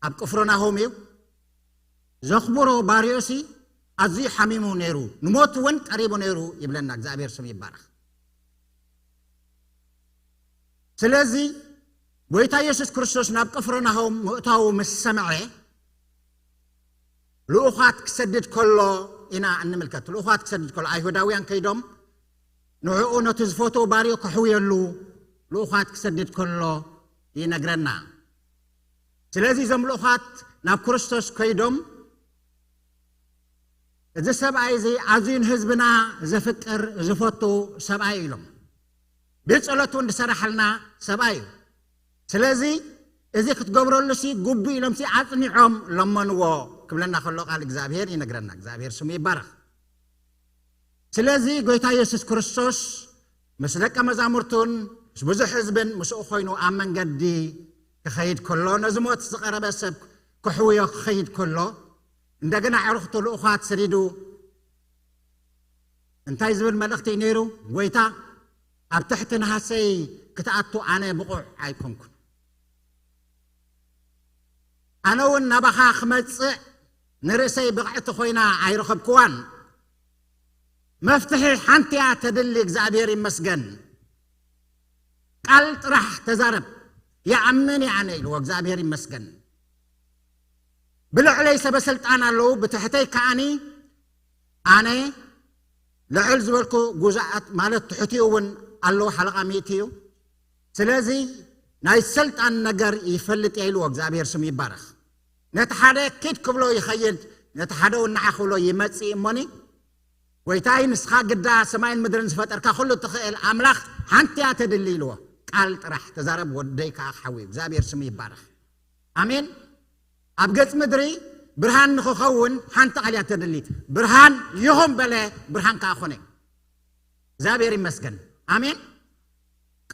ኣብ ቅፍርናሆም እዩ። ዘኽብሮ ባርዮሲ ኣዝዩ ሓሚሙ ነይሩ፣ ንሞት እውን ቀሪቡ ነይሩ ይብለና። እግዚኣብሔር ስም ይባረኽ። ስለዚ ጎይታ የሱስ ክርስቶስ ናብ ቅፍርናሆም ምእታዉ ምስ ሰምዐ ልኡኻት ክሰድድ ከሎ ኢና እንምልከት። ልኡኻት ክሰድድ ከሎ ኣይሁዳውያን ከይዶም ንዕኡ ነቲ ዝፈትዎ ባርዮ ከሕውየሉ ልኡኻት ክሰድድ ከሎ ይነግረና። ስለዚ እዞም ልኡኻት ናብ ክርስቶስ ከይዶም እዚ ሰብኣይ እዚ ኣዝዩ ንህዝብና ዘፍቅር ዝፈቱ ሰብኣይ ኢሎም። ቤት ጸሎት እውን ዝሰራሓልና ሰብኣይ እዩ። ስለዚ እዚ ክትገብረሉ ሲ ግቡ ኢሎም ሲ ኣጽኒዖም ለመንዎ ክብለና ከሎ ቃል እግዚኣብሔር ይነግረና። እግዚኣብሔር ስሙ ይባረኽ። ስለዚ ጎይታ የሱስ ክርስቶስ ምስ ደቀ መዛሙርቱን ምስ ብዙሕ ህዝብን ምስኡ ኮይኑ ኣብ መንገዲ ክኸይድ ከሎ፣ ነዚ ሞት ዝቐረበ ሰብ ክሕውዮ ክኸይድ ከሎ፣ እንደገና ኣዕሩኽቱ ልኡኻት ሰዲዱ እንታይ ዝብል መልእኽቲ እዩ ነይሩ? ጎይታ፣ ኣብ ትሕቲ ነሃሰይ ክትኣቱ ኣነ ብቑዕ ኣይኮንኩን። ኣነ እውን ናባኻ ክመጽእ ንርእሰይ ብቕዕቲ ኮይና ኣይረኸብክዋን። መፍትሒ ሓንቲ እያ ተድሊ። እግዚኣብሔር ይመስገን። ቃል ጥራሕ ተዛረብ። ይኣምን እየ ኣነ ኢልዎ። እግዚኣብሔር ይመስገን። ብልዕለይ ሰበ ስልጣን ኣለዉ፣ ብትሕተይ ከኣኒ ኣነ ልዕል ዝበልኩ ጉዛኣት ማለት ትሕቲኡ እውን ኣለዉ፣ ሓለቓ ሚእቲ እዩ። ስለዚ ናይ ስልጣን ነገር ይፈልጥ እየ ኢልዎ። እግዚኣብሔር ስም ይባረኽ። ነቲ ሓደ ኪድ ክብሎ ይኸይድ፣ ነቲ ሓደ እውን ንዓ ክብሎ ይመጽእ እሞኒ፣ ጎይታይ፣ ንስኻ ግዳ ሰማይን ምድርን ዝፈጠርካ ኩሉ ትኽእል ኣምላኽ፣ ሓንቲ እያ ተድሊ ኢልዎ። ቃል ጥራሕ ተዛረብ ወደይ ከዓ ሓዊ። እግዚኣብሔር ስሙ ይባረኽ። ኣሜን። ኣብ ገጽ ምድሪ ብርሃን ንኽኸውን ሓንቲ ቃል እያ ተድሊ። ብርሃን ይኹን በለ፣ ብርሃን ከዓ ኾነ። እግዚኣብሔር ይመስገን። ኣሜን።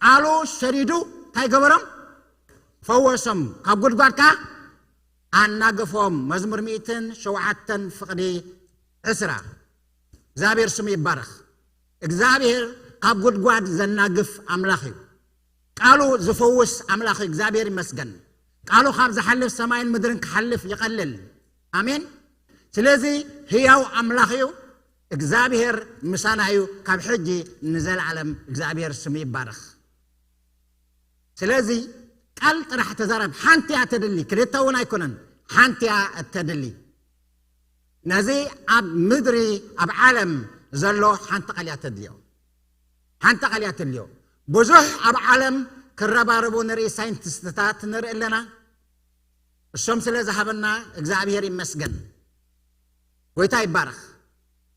ቃሉ ሰዲዱ እንታይ ገበሮም? ፈወሶም። ካብ ጉድጓድ ከዓ ኣናገፎም። መዝሙር ሚእትን ሸውዓተን ፍቕዲ ዕስራ። እግዚኣብሔር ስሙ ይባረኽ። እግዚኣብሔር ካብ ጉድጓድ ዘናግፍ ኣምላኽ እዩ። ቃሉ ዝፈውስ ኣምላኽ እዩ። እግዚኣብሔር ይመስገን። ቃሉ ካብ ዝሓልፍ ሰማይን ምድርን ክሓልፍ ይቐልል። ኣሜን። ስለዚ ህያው ኣምላኽ እዩ። እግዚኣብሔር ምሳና እዩ፣ ካብ ሕጂ ንዘለዓለም። እግዚኣብሔር ስሙ ይባረኽ። ስለዚ ቃል ጥራሕ ተዛረብ። ሓንቲ እያ ተድሊ፣ ክልተ እውን ኣይኮነን፣ ሓንቲ እያ እተድሊ። ነዚ ኣብ ምድሪ፣ ኣብ ዓለም ዘሎ ሓንቲ ቃል እያ ተድልዮ። ሓንቲ ቃል እያ ተድልዮ። ብዙሕ ኣብ ዓለም ክረባረቡ ንርኢ፣ ሳይንቲስትታት ንርኢ ኣለና። እሶም ስለ ዝሃበና እግዚኣብሔር ይመስገን። ጎይታ ይባረኽ።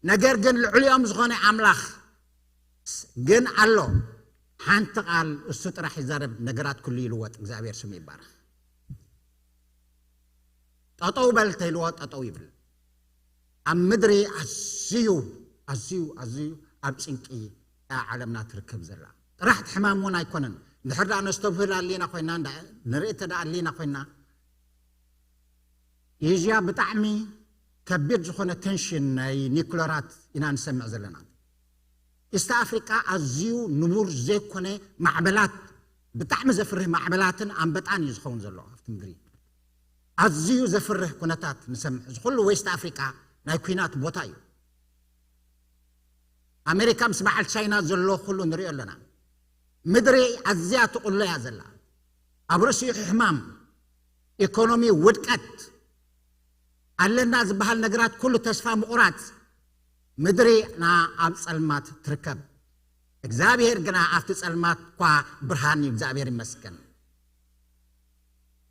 ነገር ግን ልዕሊኦም ዝኾነ ኣምላኽ ግን ኣሎ። ሓንቲ ቃል እሱ ጥራሕ ይዛረብ፣ ነገራት ኩሉ ይልወጥ። እግዚኣብሔር ስሙ ይባረኽ። ጠጠው በል ተይልዎ ጠጠው ይብል። ኣብ ምድሪ ኣዝዩ፣ ኣዝዩ፣ ኣዝዩ ኣብ ጭንቂ እያ ዓለምና ትርከብ ዘላ። ጥራሕ እቲ ሕማም እውን ኣይኮነን። እንድሕር ደኣ ነስተብህል ኣሊና ኮይና፣ እንዳ-፣ ንርኢ እንተ ደኣ ኣሊና ኮይና፣ ኤዥያ ብጣዕሚ ከቢድ ዝኾነ ቴንሽን ናይ ኒኩለራት ኢና ንሰምዕ ዘለና። ኢስት ኣፍሪቃ ኣዝዩ ንቡር ዘይኮነ ማዕበላት፣ ብጣዕሚ ዘፍርህ ማዕበላትን ኣንበጣን እዩ ዝኸውን ዘሎ ኣብቲ ምድሪ። ኣዝዩ ዘፍርህ ኩነታት ንሰምዕ። እዚ ኩሉ ዌስት ኣፍሪቃ ናይ ኲናት ቦታ እዩ። ኣሜሪካ ምስ በዓል ቻይና ዘሎ ኩሉ ንሪኦ ኣለና። ምድሪ ኣዝያ ትቕሎ እያ ዘላ። ኣብ ርእሲኡ ሕማም፣ ኢኮኖሚ ውድቀት፣ ኣለና ዝበሃል ነገራት ኩሉ ተስፋ ምቑራጽ፣ ምድሪ ና ኣብ ጸልማት ትርከብ። እግዚኣብሔር ግና ኣብቲ ጸልማት እኳ ብርሃን እዩ። እግዚኣብሔር ይመስገን።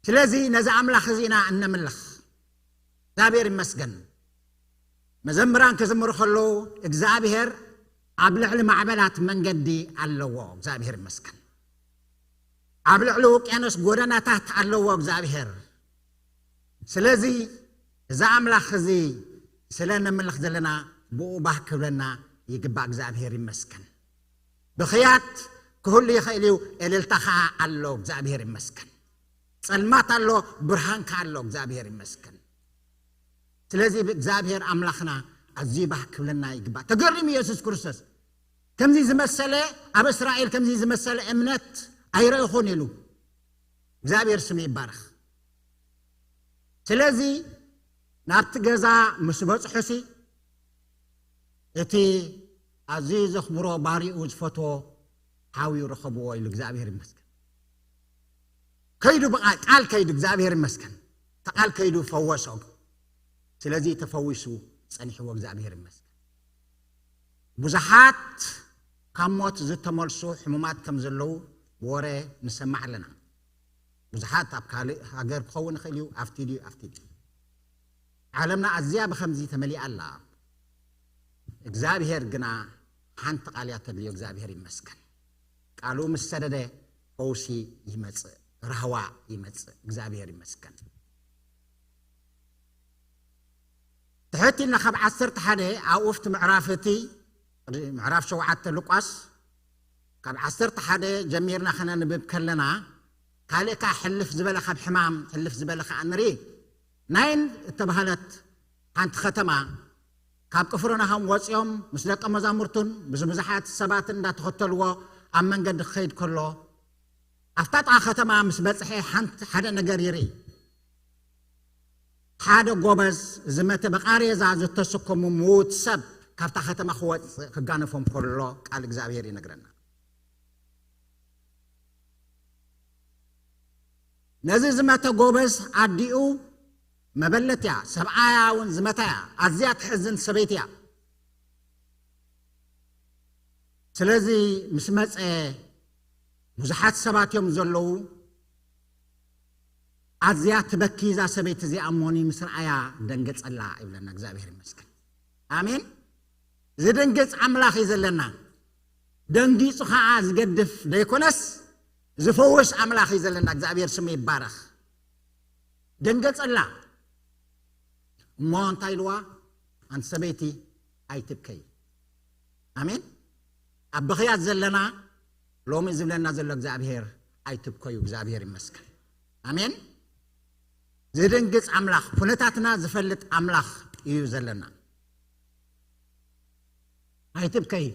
ስለዚ ነዚ ኣምላኽ እዚ ኢና እነምልኽ። እግዚኣብሔር ይመስገን። መዘምራን ክዝምሩ ከለዉ እግዚኣብሔር ኣብ ልዕሊ ማዕበላት መንገዲ ኣለዎ። እግዚኣብሔር ይመስገን። ኣብ ልዕሊ ውቅያኖስ ጎደናታት ኣለዎ እግዚኣብሔር። ስለዚ እዚ ኣምላኽ እዚ ስለ ነምልኽ ዘለና ብኡ ባህ ክብለና ይግባእ። እግዚኣብሔር ይመስገን። ብኽያት ክህሉ ይኽእል እዩ፣ እልልታ ኸዓ ኣሎ። እግዚኣብሔር ይመስገን። ጸልማት ኣሎ፣ ብርሃን ከኣ ኣሎ። እግዚኣብሔር ይመስገን። ስለዚ ብእግዚኣብሔር ኣምላኽና ኣዝዩ ባህ ክብለና ይግባእ። ተገሪሙ ኢየሱስ ክርስቶስ። ከምዚ ዝመሰለ፣ ኣብ እስራኤል ከምዚ ዝመሰለ እምነት ኣይረእኹን ኢሉ። እግዚኣብሔር ስሙ ይባረኽ። ስለዚ ናብቲ ገዛ ምስ በጽሑሲ፣ እቲ ኣዝዩ ዘኽብሮ ባሪኡ ዝፈትዎ ሓውዩ ረኸብዎ ኢሉ። እግዚኣብሔር ይመስገን። ከይዱ ብቓ-፣ ቃል ከይዱ፣ እግዚኣብሔር ይመስገን። እቲ ቃል ከይዱ ፈወሶም። ስለዚ ተፈዊሱ ጸኒሕዎ፣ እግዚኣብሔር ይመስገን። ብዙሓት ካብ ሞት ዝተመልሱ ሕሙማት ከም ዘለዉ ብወረ ንሰማዕ ኣለና። ብዙሓት ኣብ ካልእ ሃገር ክኸውን ይኽእል እዩ፣ ኣብቲ ድዩ፣ ኣብቲ ድዩ። ዓለምና ኣዝያ ብኸምዚ ተመሊኣ ኣላ። እግዚኣብሔር ግና ሓንቲ ቃል እያ ተድልዮ። እግዚኣብሔር ይመስገን። ቃሉ ምስ ሰደደ ፈውሲ ይመጽእ፣ ራህዋ ይመጽእ። እግዚኣብሔር ይመስገን። ትሕት ኢልና ካብ ዓሰርተ ሓደ ኣብኡ ኣብቲ ምዕራፍ እቲ፣ ምዕራፍ ሸውዓተ ሉቃስ፣ ካብ ዓሰርተ ሓደ ጀሚርና ከነንብብ ከለና፣ ካልእ ከኣ ሕልፍ ዝበለ፣ ካብ ሕማም ሕልፍ ዝበለ ከኣ ንርኢ። ናይን እተባህለት ሓንቲ ከተማ፣ ካብ ቅፍርናሆም ወጺኦም ምስ ደቀ መዛሙርቱን ምስ ብዙሓት ሰባትን እንዳተኸተልዎ ኣብ መንገዲ ክኸይድ ከሎ፣ ኣብታ ጥቓ ከተማ ምስ በጽሐ ሓንቲ፣ ሓደ ነገር ይርኢ። ሓደ ጎበዝ ዝመተ፣ ብቓሬዛ ዝተሰከሙ ምዉት ሰብ ካብታ ከተማ ክወጽእ ክጋነፎም ከሎ ቃል እግዚኣብሔር ይነግረና። ነዚ ዝመተ ጎበዝ ኣዲኡ መበለት እያ፣ ሰብኣያ እውን ዝመታ እያ። ኣዝያ ትሕዝን ሰበይቲ እያ። ስለዚ ምስ መጸ ብዙሓት ሰባት እዮም ዘለዉ። ኣዝያ ትበኪ እዛ ሰበይቲ እዚኣ እሞኒ ምስ ረኣያ ደንገጸላ ይብለና። እግዚኣብሔር ይመስገን። ኣሜን። ዝድንግጽ ኣምላኽ እዩ ዘለና። ደንጊጹ ኸዓ ዝገድፍ ደይኮነስ ዝፈውስ ኣምላኽ እዩ ዘለና። እግዚኣብሔር ስሙ ይባረኽ። ደንገጸላ። እሞ እንታይ ኢልዋ? ኣንቲ ሰበይቲ ኣይትብከይ። ኣሜን። ኣብ ብኽያት ዘለና ሎሚ ዝብለና ዘሎ እግዚኣብሔር ኣይትብከዩ። እግዚኣብሔር ይመስገን። ኣሜን። ዝድንግጽ ኣምላኽ፣ ኩነታትና ዝፈልጥ ኣምላኽ እዩ ዘለና። ኣይትብከይ።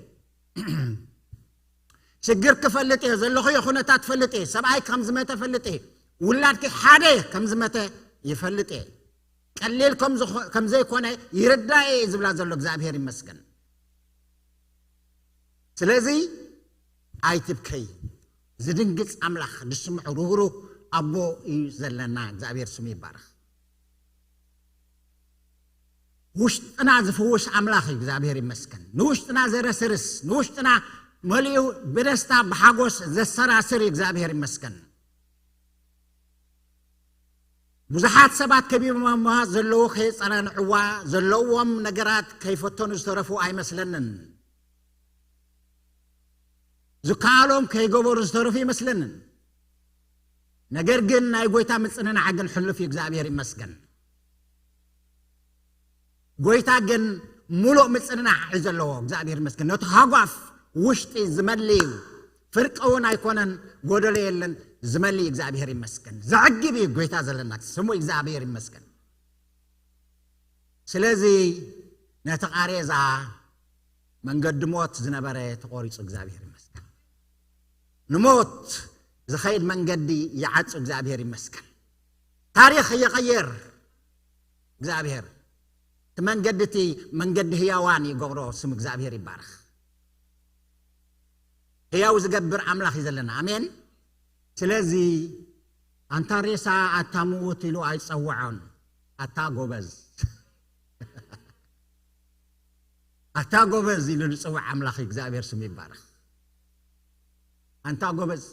ሽግር ክፈልጥ እየ፣ ዘለኹዮ ኩነታት ፈልጥ እየ፣ ሰብኣይ ከም ዝመተ ፈልጥ እየ፣ ውላድኪ ሓደ ከም ዝመተ ይፈልጥ እየ፣ ቀሊል ከም ዝኾ-፣ ከም ዘይኮነ ይርዳእ እየ ዝብላ ዘሎ እግዚኣብሔር ይመስገን። ስለዚ ኣይትብከይ። ዝድንግጽ ኣምላኽ፣ ዝስምዑ ርህሩህ ኣቦ እዩ ዘለና። እግዚኣብሔር ስሙ ይባረኽ። ውሽጥና ዝፍውስ ኣምላኽ እዩ፣ እግዚኣብሔር ይመስገን። ንውሽጥና ዘረስርስ፣ ንውሽጥና መሊኡ ብደስታ ብሓጎስ ዘሰራስር እዩ፣ እግዚኣብሔር ይመስገን። ብዙሓት ሰባት ከቢቦማ ዘለዉ ከየጸናንዕዋ፣ ዘለዎም ነገራት ከይፈተኑ ዝተረፉ ኣይመስለንን። ዝከኣሎም ከይገበሩ ዝተረፉ ይመስለንን። ነገር ግን ናይ ጎይታ ምጽንናዕ ግን ሕሉፍ እዩ፣ እግዚኣብሔር ይመስገን። ጎይታ ግን ሙሉእ ምጽንናዕ እዩ ዘለዎ፣ እግዚኣብሔር ይመስገን። ነቲ ሃጓፍ ውሽጢ ዝመሊ እዩ። ፍርቂ እውን ኣይኮነን፣ ጎደሎ የለን፣ ዝመሊ እዩ፣ እግዚኣብሔር ይመስገን። ዘዕግብ እዩ ጎይታ ዘለና፣ ስሙ እግዚኣብሔር ይመስገን። ስለዚ ነቲ ቃሬዛ መንገዲ ሞት ዝነበረ ተቖሪጹ፣ እግዚኣብሔር ይመስገን። ንሞት ዝኸይድ መንገዲ ይዓጹ፣ እግዚኣብሔር ይመስገን። ታሪኽ ይቕይር እግዚኣብሔር። እቲ መንገዲ፣ እቲ መንገዲ ህያዋን ይገብሮ፣ ስም እግዚኣብሔር ይባረኽ። ህያው ዝገብር ኣምላኽ እዩ ዘለና። ኣሜን። ስለዚ ኣንታ ሬሳ፣ ኣታ ምዉት ኢሉ ኣይጸውዖን። ኣታ ጎበዝ፣ ኣታ ጎበዝ ኢሉ ዝጽውዕ ኣምላኽ እግዚኣብሔር ስሙ ይባረኽ። ኣንታ ጎበዝ፣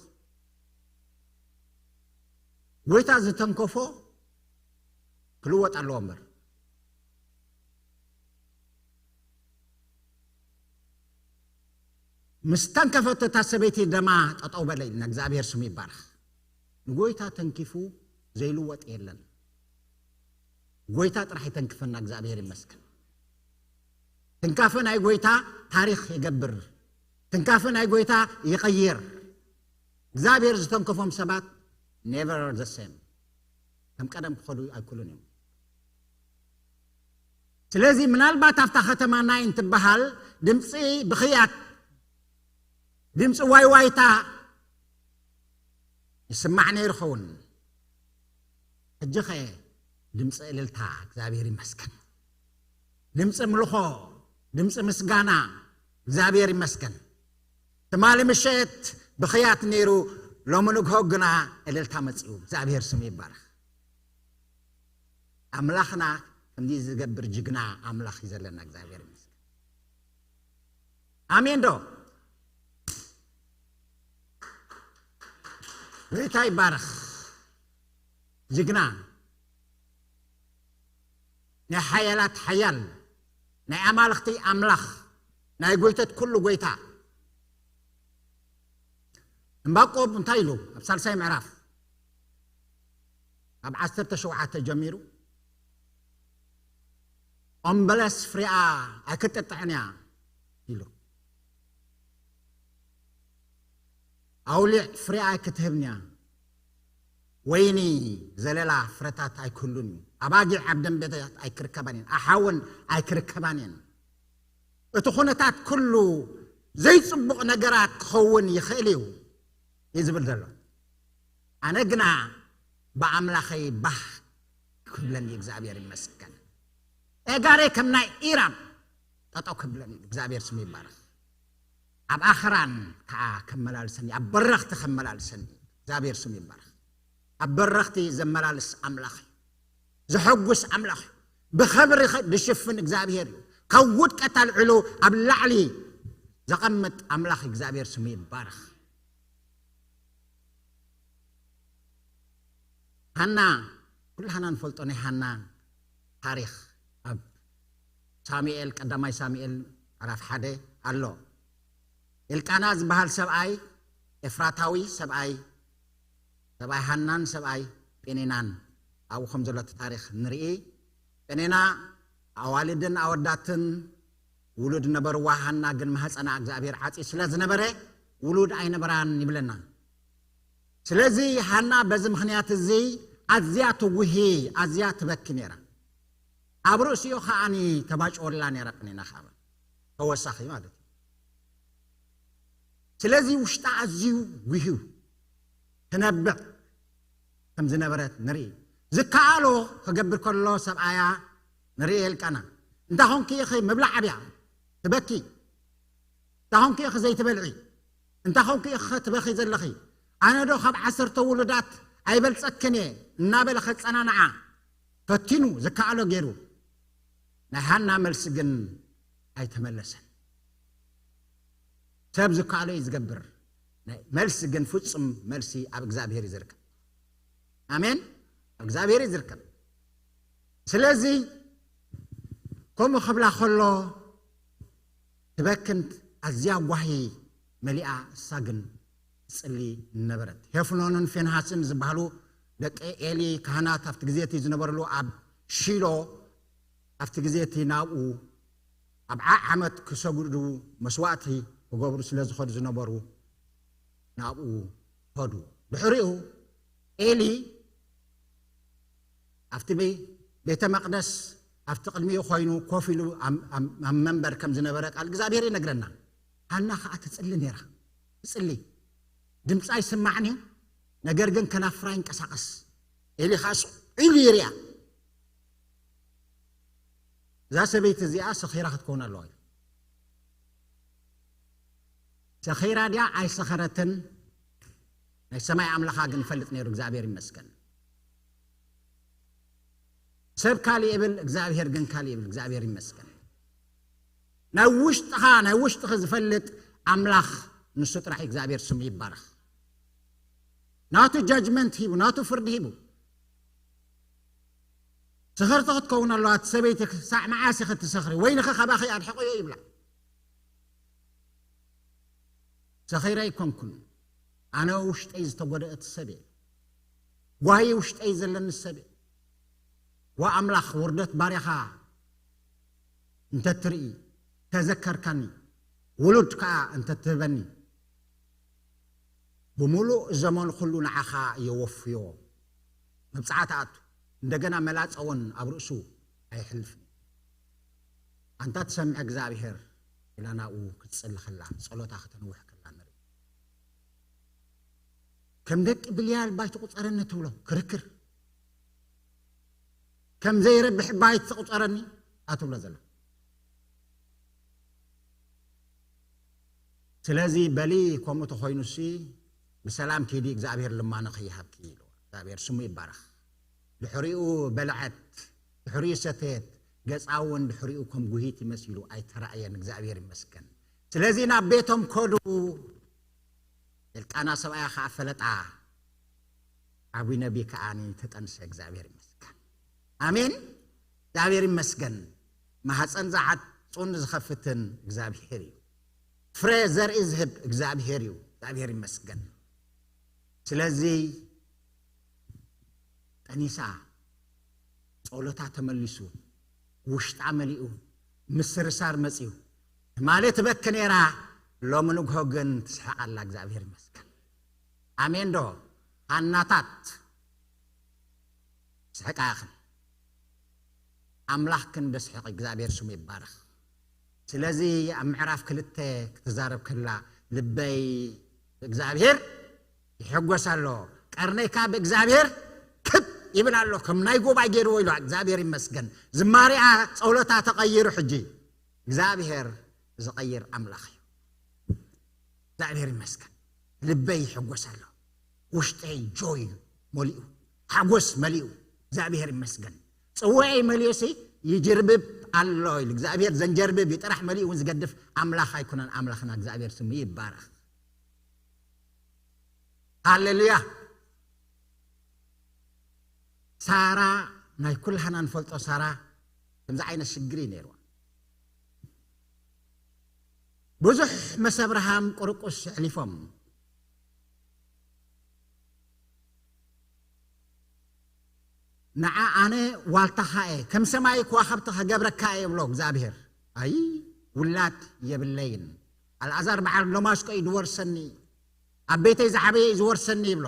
ጎይታ ዝተንከፎ ክልወጥ ኣለዎ እምበር፣ ምስ ተንከፈት እታ ሰበይቲ ደማ ጠጠው በለ ኢልና፣ እግዚኣብሔር ስሙ ይባረኽ። ንጎይታ ተንኪፉ ዘይልወጥ የለን። ጎይታ ጥራሕ ይተንክፈና፣ እግዚኣብሔር ይመስገን። ትንካፈ ናይ ጎይታ ታሪኽ ይገብር። ትንካፈ ናይ ጎይታ ይቐይር። እግዚኣብሔር ዝተንከፎም ሰባት never the same፣ ከም ቀደም ክኸዱ ኣይክእሉን እዮም። ስለዚ ምናልባት ኣብታ ከተማ ናይን ትበሃል ድምፂ ብኽያት፣ ድምፂ ዋይዋይታ ይስማዕ ነይሩ ኸውን። ሕጂ ኸ ድምፂ እልልታ፣ እግዚኣብሔር ይመስገን። ድምፂ ምልኾ፣ ድምፂ ምስጋና፣ እግዚኣብሔር ይመስገን። ትማሊ ምሸት ብኽያት ነይሩ፣ ሎሚ ንግሆ ግና እልልታ መፂኡ። እግዚኣብሔር ስሙ ይባረኽ። ኣምላኽና ከምዚ ዝገብር ጅግና ኣምላኽ እዩ ዘለና። እግዚኣብሔር ይመስገን። ኣሜን ዶ? ጎይታ ይባረኽ። ጅግና፣ ናይ ሓያላት ሓያል፣ ናይ ኣማልኽቲ ኣምላኽ፣ ናይ ጎይተት ኩሉ ጎይታ። እምባቆም እንታይ ኢሉ? ኣብ ሳልሳይ ምዕራፍ ኣብ ዓሰርተ ሸውዓተ ጀሚሩ፣ "ቆምበለስ ፍሬኣ ኣይክትጥጥዕን እያ" ኢሉ። "ኣውሊዕ ፍሬኣ ኣይክትህብን እያ፣ ወይኒ ዘለላ ፍረታት ኣይክህሉን እዩ። ኣባጊዕ ኣብ ደንበታት ኣይክርከባን እየን፣ ኣሓውን ኣይክርከባን እየን። እቲ ኩነታት ኩሉ ዘይጽቡቕ ነገራት ክኸውን ይኽእል እዩ እዩ ዝብል ዘሎ። ኣነ ግና ብኣምላኸይ ባህ ክብለኒ እግዚኣብሔር ይመስገን። ኤጋሬ ከም ናይ ኢራም ጠጠው ክብለኒ እግዚኣብሔር ስሙ ይባረኽ። ኣብ ኣኽራን ከዓ ከመላልሰኒ፣ ኣብ በረኽቲ ከመላልሰኒ እግዚኣብሔር ስሙ ይባረኽ። ኣብ በረኽቲ ዘመላልስ ኣምላኽ እዩ። ዘሐጉስ ኣምላኽ እዩ። ብኸብሪ ኸ-፣ ዝሽፍን እግዚኣብሔር እዩ። ካብ ውድቀት ኣልዕሉ ኣብ ላዕሊ ዘቐምጥ ኣምላኽ እግዚኣብሔር ስሙ ይባረኽ። ሃና፣ ኩላህና ንፈልጦ ናይ ሃና ታሪኽ ኣብ ሳሙኤል፣ ቀዳማይ ሳሙኤል ምዕራፍ ሓደ ኣሎ። ኤልቃና ዝበሃል ሰብኣይ፣ ኤፍራታዊ ሰብኣይ፣ ሰብኣይ ሃናን ሰብኣይ ጴኔናን ኣብኡ ከም ዘሎ እቲ ታሪኽ ንርኢ። ጴኔና ኣዋልድን ኣወዳትን ውሉድ ነበርዋ፣ ሃና ግን ማህፀና እግዚኣብሔር ዓፂ ስለ ዝነበረ ውሉድ ኣይነበራን ይብለና። ስለዚ ሃና በዚ ምኽንያት እዚ ኣዝያ ትውሂ፣ ኣዝያ ትበኪ ነይራ። ኣብ ርእሲኡ ከዓኒ ተባጭወላ ነይራ፣ ጴኔና ከዓ ተወሳኺ ማለት እዩ። ስለዚ ውሽጣ ኣዝዩ ውሂዩ ትነብዕ ከም ዝነበረት ንርኢ። ዝከኣሎ ክገብር ከሎ ሰብኣያ ንርኢ። ኤልቃና፣ እንታይ ኾንኪ ኢኺ ምብላዕ ኣብያ ትበኪ? እንታይ ኾንኪ ኢኺ ዘይትበልዒ? እንታይ ኾንኪ ኢኺ ትበኺ ዘለኺ? ኣነ ዶ ካብ ዓሰርተ ውሉዳት ኣይበልጸክን እየ? እናበለ ከጸናንዓ ፈቲኑ፣ ዝከኣሎ ገይሩ። ናይ ሃና መልሲ ግን ኣይተመለሰን። ሰብ ዝከኣሎ እዩ ዝገብር። ናይ መልሲ ግን ፍጹም መልሲ ኣብ እግዚኣብሔር እዩ ዝርከብ። ኣሜን። ኣብ እግዚኣብሔር እዩ ዝርከብ። ስለዚ ከምኡ ክብላ ከሎ ትበክን ኣዝያ ጓሂ መሊኣ፣ እሳ ግን ትጽሊ ነበረት። ሄፍኖንን ፌንሃስን ዝበሃሉ ደቂ ኤሊ ካህናት ኣብቲ ግዜ እቲ ዝነበርሉ ኣብ ሺሎ ኣብቲ ግዜ እቲ ናብኡ ኣብ ዓ-፣ ዓመት ክሰግዱ መስዋእቲ ክገብሩ ስለ ዝኸዱ ዝነበሩ ናብኡ ኸዱ። ድሕሪኡ ኤሊ ኣብቲ ቤ-፣ ቤተ መቕደስ ኣብቲ ቅድሚኡ ኮይኑ ኮፍ ኢሉ ኣብ፣ ኣብ፣ ኣብ መንበር ከም ዝነበረ ቃል እግዚኣብሔር ይነግረና። ሃና ኸዓ ትጽሊ ነይራ። ትጽሊ። ድምጻ ይስማዕን እዩ፣ ነገር ግን ከናፍራ ይንቀሳቐስ። ኤሊ ኸዓ ስቕ ኢሉ ይሪኣ። እዛ ሰበይቲ እዚኣ ሰኺራ ክትከውን ኣለዋ እዩ። ሰኺራ ድያ ኣይሰኸረትን፣ ናይ ሰማይ ኣምላኻ ግን ይፈልጥ ነይሩ። እግዚኣብሔር ይመስገን። ሰብ ካልእ ይብል፣ እግዚኣብሔር ግን ካልእ ይብል። እግዚኣብሔር ይመስገን። ናይ ውሽጥኻ፣ ናይ ውሽጥኺ ዝፈልጥ ኣምላኽ ንሱ ጥራሕ እግዚኣብሔር ስሙ ይባረኽ። ናቱ ጃጅመንት ሂቡ፣ ናቱ ፍርዲ ሂቡ። ሰኸርቲ ክትከውን ኣለዋ እቲ ሰበይቲ። ክሳዕ መዓስ ኢኺ ትሰኽሪ? ወይንኺ ካባኺ ኣድሕቕዮ ይብላ። ሰኺረ ኣይኮንኩን። ኣነ ውሽጠይ ዝተጎደእት ሰብ እየ። ጓሂ ውሽጠይ ዘለኒ ሰብ እየ። ዋ ኣምላኽ፣ ውርደት ባርያኻ እንተትርኢ፣ ተዘከርካኒ፣ ውሉድ ከኣ እንተትህበኒ፣ ብምሉእ ዘመኑ ኩሉ ንዓኻ የወፍዮ። መብጽዓ ትኣቱ፣ እንደገና መላጸ እውን ኣብ ርእሱ ኣይሕልፍን። ኣንታ ትሰምዕ እግዚኣብሔር ኢላ ናብኡ ክትጽሊ ከላ፣ ጸሎታ ከተንውሕ ከላ ንርኢ። ከም ደቂ ብልያል ባይ ትቑጸረኒ ትብሎ ክርክር፣ ከም ዘይረብሕ ባይ ትቑጸረኒ ኣትብሎ ዘላ። ስለዚ በሊ፣ ከምኡ ተኾይኑሲ ብሰላም ኪዲ፣ እግዚኣብሔር ልማኖኺ ይሃብኪ ኢሉ። እግዚኣብሔር ስሙ ይባረኽ። ድሕሪኡ በልዐት፣ ድሕሪኡ ሰተየት፣ ገጻ እውን ድሕሪኡ ከም ጉሂት ይመሲሉ ኣይተራእየን። እግዚኣብሔር ይመስገን። ስለዚ ናብ ቤቶም ከዱ። ኤልቃና ሰብኣያ ኸዓ ፈለጣ። ዓብዪ ነቢ ከዓኒ ተጠንሰ። እግዚኣብሔር ይመስገን። ኣሜን። እግዚኣብሔር ይመስገን። ማህፀን ዝዓጹን ዝኸፍትን እግዚኣብሔር እዩ። ፍረ ዘርኢ ዝህብ እግዚኣብሔር እዩ። እግዚኣብሔር ይመስገን። ስለዚ ጠኒሳ፣ ጸሎታ ተመሊሱ፣ ውሽጣ መሊኡ፣ ምስርሳር መጺኡ። ትማሊ ትበኪ ነይራ፣ ሎሚ ንግሆ ግን ትስሕቕ ኣላ። እግዚኣብሔር ይመስገን። ኣሜን ዶ? ሃናታት ስሕቃ ኢኽን። ኣምላኽክን ደስሕቕ እግዚኣብሔር ስሙ ይባረኽ። ስለዚ ኣብ ምዕራፍ ክልተ ክትዛረብ ከላ ልበይ ብእግዚኣብሔር ይሕጎስ ኣሎ፣ ቀርነይካ ብእግዚኣብሔር ክብ ይብል ኣሎ፣ ከም ናይ ጎባይ ገይርዎ ኢሉ እግዚኣብሔር ይመስገን። ዝማሬኣ ጸውለታ ተቐይሩ ሕጂ እግዚኣብሔር ዝቐይር ኣምላኽ እዩ። እግዚኣብሔር ይመስገን። ልበይ ይሕጎስ ኣሎ፣ ውሽጠይ ጆይ መሊኡ፣ ሓጎስ መሊኡ። እግዚኣብሔር ይመስገን። ጽዋኤይ መሊኡሲ ይጅርብብ ኣሎ ኢሉ እግዚኣብሔር። ዘንጀርብብ እዩ ጥራሕ መሊኡ እውን ዝገድፍ ኣምላኽ ኣይኮነን ኣምላኽና። እግዚኣብሔር ስሙ ይባረኽ። ሃሌሉያ። ሳራ፣ ናይ ኩላህና ንፈልጦ ሳራ ከምዚ ዓይነት ሽግር እዩ ነይርዋ። ብዙሕ መስ ኣብርሃም ቁርቁስ ኣሕሊፎም። ንዓ ኣነ ዋልታኻ እየ፣ ከም ሰማይ ከዋኸብቲ ከገብረካ እየ ይብሎ እግዚኣብሔር። ኣይ፣ ውላድ የብለይን፣ ኣልኣዛር በዓል ደማስቆ እዩ ዝወርሰኒ፣ ኣብ ቤተይ ዝዓበየ እዩ ዝወርሰኒ ይብሎ።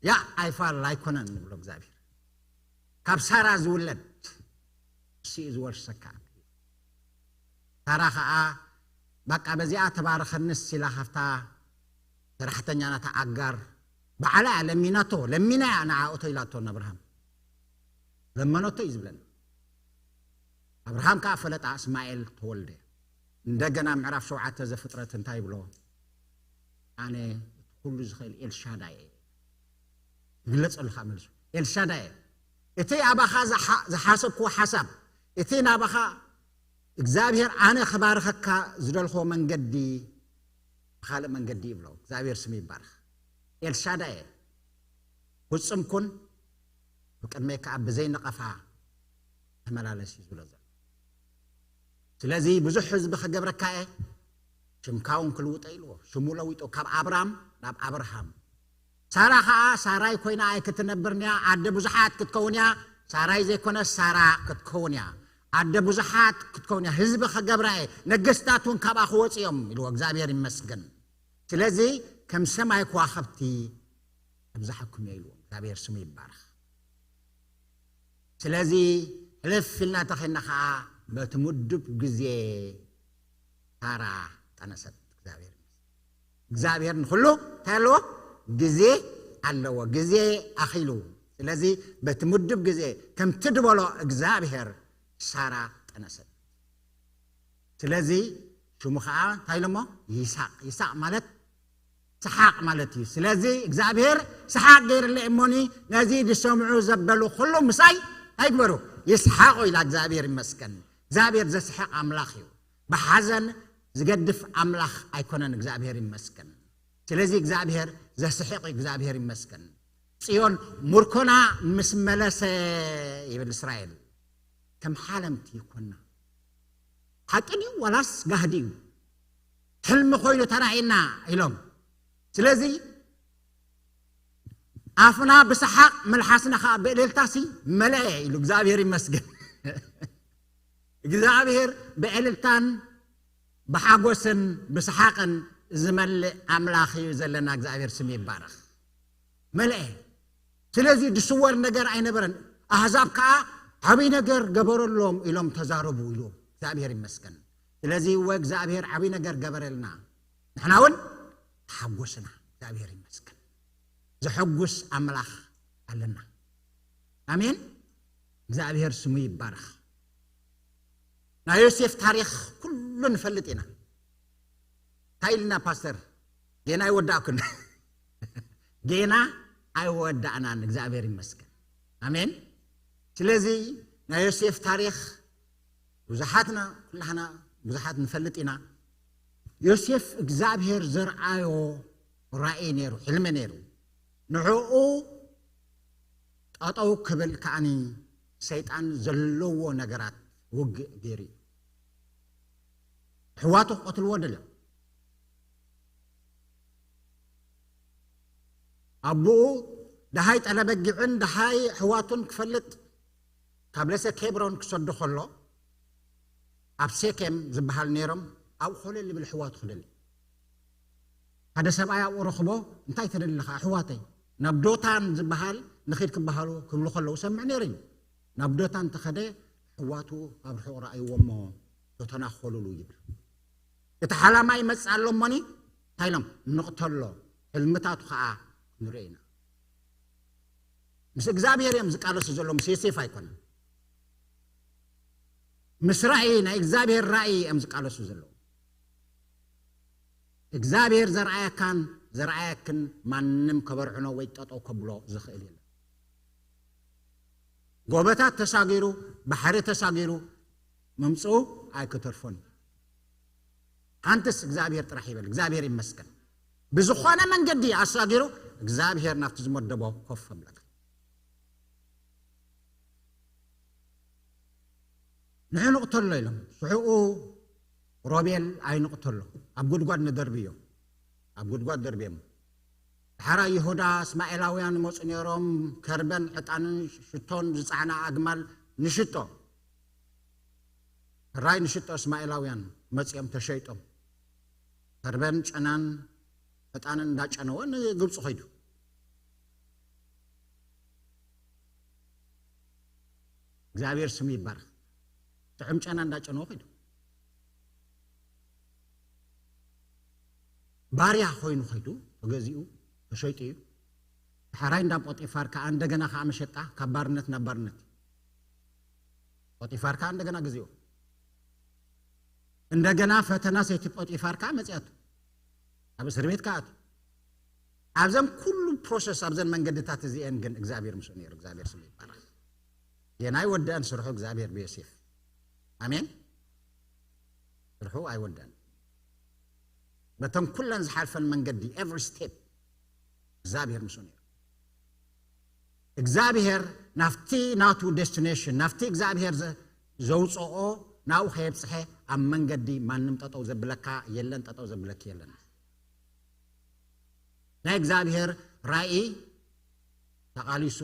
ያ ኣይፋል ኣይኮነን ይብሎ እግዚኣብሔር። ካብ ሳራ ዝውለድ እሱ እዩ ዝወርሰካ። ሳራ ኸዓ በቃ በዚኣ ተባረኸንስ ኢላ ካብታ ሰራሕተኛ ናታ ኣጋር ባዕላ እያ ለሚናቶ፣ ለሚና እያ ንዓ እቶ ኢላቶ ንኣብርሃም። ለመነቶ እዩ ዝብለና። ኣብርሃም ከዓ ፈለጣ እስማኤል ተወልደ። እንደገና ምዕራፍ ሸውዓተ ዘፍጥረት እንታይ ይብሎ? ኣነ እቲ ኩሉ ዝኽእል ኤልሻዳይ እየ። ይግለጸሉ ከዓ መልሱ። ኤልሻዳይ እየ። እቲ ኣባኻ ዝሓ-፣ ዝሓሰብክዎ ሓሳብ፣ እቲ ናባኻ እግዚኣብሔር ኣነ ክባርኸካ ዝደልኽዎ መንገዲ ብኻልእ መንገዲ ይብሎ። እግዚኣብሔር ስሙ ይባረኽ። ኤልሻዳይ እየ። ፍጹም ኩን፣ ብቅድመይ ከዓ ብዘይ ነቐፋ ተመላለስ እዩ ዝብሎ ዘሎ። ስለዚ ብዙሕ ህዝቢ ክገብረካ እየ፣ ሽምካ እውን ክልውጦ ኢልዎ። ሽሙ ለዊጡ ካብ ኣብራም ናብ ኣብርሃም። ሳራ ኸዓ ሳራይ ኮይና ኣይክትነብርን እያ፣ ኣደ ብዙሓት ክትከውን እያ። ሳራይ ዘይኮነ ሳራ ክትከውን እያ፣ ኣደ ብዙሓት ክትከውን እያ። ህዝቢ ክገብራ እየ፣ ነገስታት እውን ካብኣ ክወፁ እዮም ኢልዎ። እግዚኣብሔር ይመስገን። ስለዚ ከም ሰማይ ከዋኽብቲ ኣብዝሓኩም እየ ኢልዎ። እግዚኣብሔር ስሙ ይባረኽ። ስለዚ ሕልፍ ኢልና ተኸድና ኸዓ በቲ ምዱብ ግዜ ሳራ ጠነሰት። እግዚኣብሔር ይመስገን። እግዚኣብሔር ንኹሉ እንታይ ኣለዎ? ግዜ ኣለዎ። ግዜ ኣኺሉ። ስለዚ በቲ ምዱብ ግዜ ከምቲ ድበሎ እግዚኣብሔር ሳራ ጠነሰት። ስለዚ ሽሙ ኸዓ እንታይ ኢሎሞ? ይስሐቅ። ይስሐቅ ማለት ሰሓቕ ማለት እዩ። ስለዚ እግዚኣብሔር ሰሓቕ ገይርለ እሞኒ ነዚ ዝሰምዑ ዘበሉ ኩሉ ምሳይ እንታይ ግበሩ? ይስሓቑ ኢላ። እግዚኣብሔር ይመስገን። እግዚኣብሔር ዘስሕቕ ኣምላኽ እዩ። ብሓዘን ዝገድፍ ኣምላኽ ኣይኮነን። እግዚኣብሔር ይመስገን። ስለዚ እግዚኣብሔር ዘስሕቕ እዩ። እግዚኣብሔር ይመስገን። ጽዮን ምርኮና ምስ መለሰ ይብል እስራኤል ከም ሓለምቲ ይኮና። ሓቂ ድዩ ዋላስ ጋህዲ እዩ? ሕልሚ ኮይኑ ተራእየና ኢሎም። ስለዚ ኣፍና ብሰሓቕ መልሓስና ከዓ ብእልልታሲ መለአ ኢሉ። እግዚኣብሔር ይመስገን። እግዚኣብሔር ብእልልታን ብሓጎስን ብሰሓቕን ዝመልእ ኣምላኽ እዩ ዘለና። እግዚኣብሔር ስም ይባረኽ። መልአ። ስለዚ ዝስወር ነገር ኣይነበረን። ኣህዛብ ከዓ ዓብይ ነገር ገበረሎም ኢሎም ተዛረቡ ኢሉ። እግዚኣብሔር ይመስገን። ስለዚ እወ እግዚኣብሔር ዓብይ ነገር ገበረልና፣ ንሕና እውን ተሓጎስና። እግዚኣብሔር ይመስገን። ዘሐጉስ ኣምላኽ ኣለና። ኣሜን። እግዚኣብሔር ስሙ ይባረኽ። ናይ ዮሴፍ ታሪኽ ኩሉ ንፈልጥ ኢና። እንታይ ኢልና ፓስተር? ጌና ኣይወዳእኩን። ጌና ኣይወዳእናን። እግዚኣብሔር ይመስገን። ኣሜን። ስለዚ ናይ ዮሴፍ ታሪኽ ብዙሓትና ኩላህና ብዙሓት ንፈልጥ ኢና። ዮሴፍ እግዚኣብሔር ዘርኣዮ ራእይ ነይሩ፣ ሕልሚ ነይሩ። ንዕኡ ጠጠው ክብል ከዓኒ ሰይጣን ዘለዎ ነገራት ውግእ ገይሩ እዩ። ኣሕዋቱ ክቐትልዎ ደልዮም። ኣቦኡ ደሃይ ጠለበጊዕን ደሃይ ኣሕዋቱን ክፈልጥ ካብ ለሰ ኬብሮን ክሰዶ ከሎ ኣብ ሴኬም ዝበሃል ነይሮም። ኣብኡ ኮለል ይብል ኣሕዋቱ ክደሊ። ሓደ ሰብኣይ ኣብኡ ረኽቦ፣ እንታይ ትደሊ ኣለኻ? ኣሕዋተይ ናብ ዶታን ዝበሃል ንኺድ ክበሃሉ ክብሉ ከለዉ ሰምዕ ነይሩ እዩ። ናብ ዶታን እንተኸደ ኣሕዋቱ ኣብ ርሑቕ ረኣይዎ እሞ ተተናኾሉሉ ይብል። እቲ ሓላማ ይመጽእ ኣሎ እሞኒ እንታይ ኢሎም ንቕተሎ፣ ሕልምታቱ ኸዓ ክንሪኦ ኢና። ምስ እግዚኣብሔር እዮም ዝቃለሱ ዘለዉ፣ ምስ ዮሴፍ ኣይኮነን። ምስ ራእይ፣ ናይ እግዚኣብሔር ራእይ እዮም ዝቃለሱ ዘለዉ። እግዚኣብሔር ዘርኣየካን ዘርኣየክን ማንም ከበርዕኖ ወይ ጠጠው ከብሎ ዝኽእል የለን። ጎበታት ተሳጊሩ፣ ባሕሪ ተሳጊሩ ምምፅኡ ኣይክተርፎን እዩ። ሓንትስ እግዚኣብሔር ጥራሕ ይበል፣ እግዚኣብሔር ይመስገን። ብዝኾነ መንገዲ ኣሳጊሩ እግዚኣብሔር ናብቲ ዝመደቦ ኮፍ ኣብለካ። ንዑ ንቕተሎ ኢሎም። ሽዑኡ ሮቤል ኣይንቕተሎ፣ ኣብ ጉድጓድ ንደርብዮ። ኣብ ጉድጓድ ደርብዮም። ድሓራ ይሁዳ እስማኤላውያን ይመፁ ነይሮም፣ ከርበን ዕጣንን ሽቶን ዝፀዓና ኣግማል ንሽጦ። ሕራይ ንሽጦ እስማኤላውያን መፂኦም ተሸይጦም። ከርበን ጨናን ዕጣንን እንዳጨነወ ንግብፂ ኸይዱ። እግዚኣብሔር ስሙ ይባረክ። ጥዑም ጨና እንዳጨነወ ኸይዱ። ባርያ ኮይኑ ኸይዱ፣ ተገዚኡ፣ ተሸይጡ እዩ። ድሓራይ እንዳ ጶጢፋር ከዓ እንደገና ከዓ መሸጣ፣ ካብ ባርነት ናብ ባርነት። ጶጢፋር ከዓ እንደገና ገዚኡ። እንደገና ፈተና ሰይቲ ጶጢፋር ከዓ መፅያቱ። ኣብ እስር ቤት ከዓ ኣትዩ። ኣብዘን ኩሉ ፕሮሰስ፣ ኣብዘን መንገድታት እዚአን ግን እግዚኣብሔር ምስኡ ነይሩ። እግዚኣብሔር ስሙ ይባረክ። የናይ ወደአን ስርሑ እግዚኣብሔር ብዮሴፍ። ኣሜን። ስርሑ ኣይወደአን። በተን ኩለን ዝሓልፈን መንገዲ፣ every step እግዚኣብሔር ምስኡ ነይሩ። እግዚኣብሔር ናብቲ ናቱ ዴስቲኔሽን፣ ናብቲ እግዚኣብሔር ዘ-፣ ዘውፅኦ ናብኡ ከየብፅሐ ኣብ መንገዲ ማንም ጠጠው ዘብለካ የለን፣ ጠጠው ዘብለኪ የለን። ናይ እግዚኣብሔር ራእይ ተቓሊሱ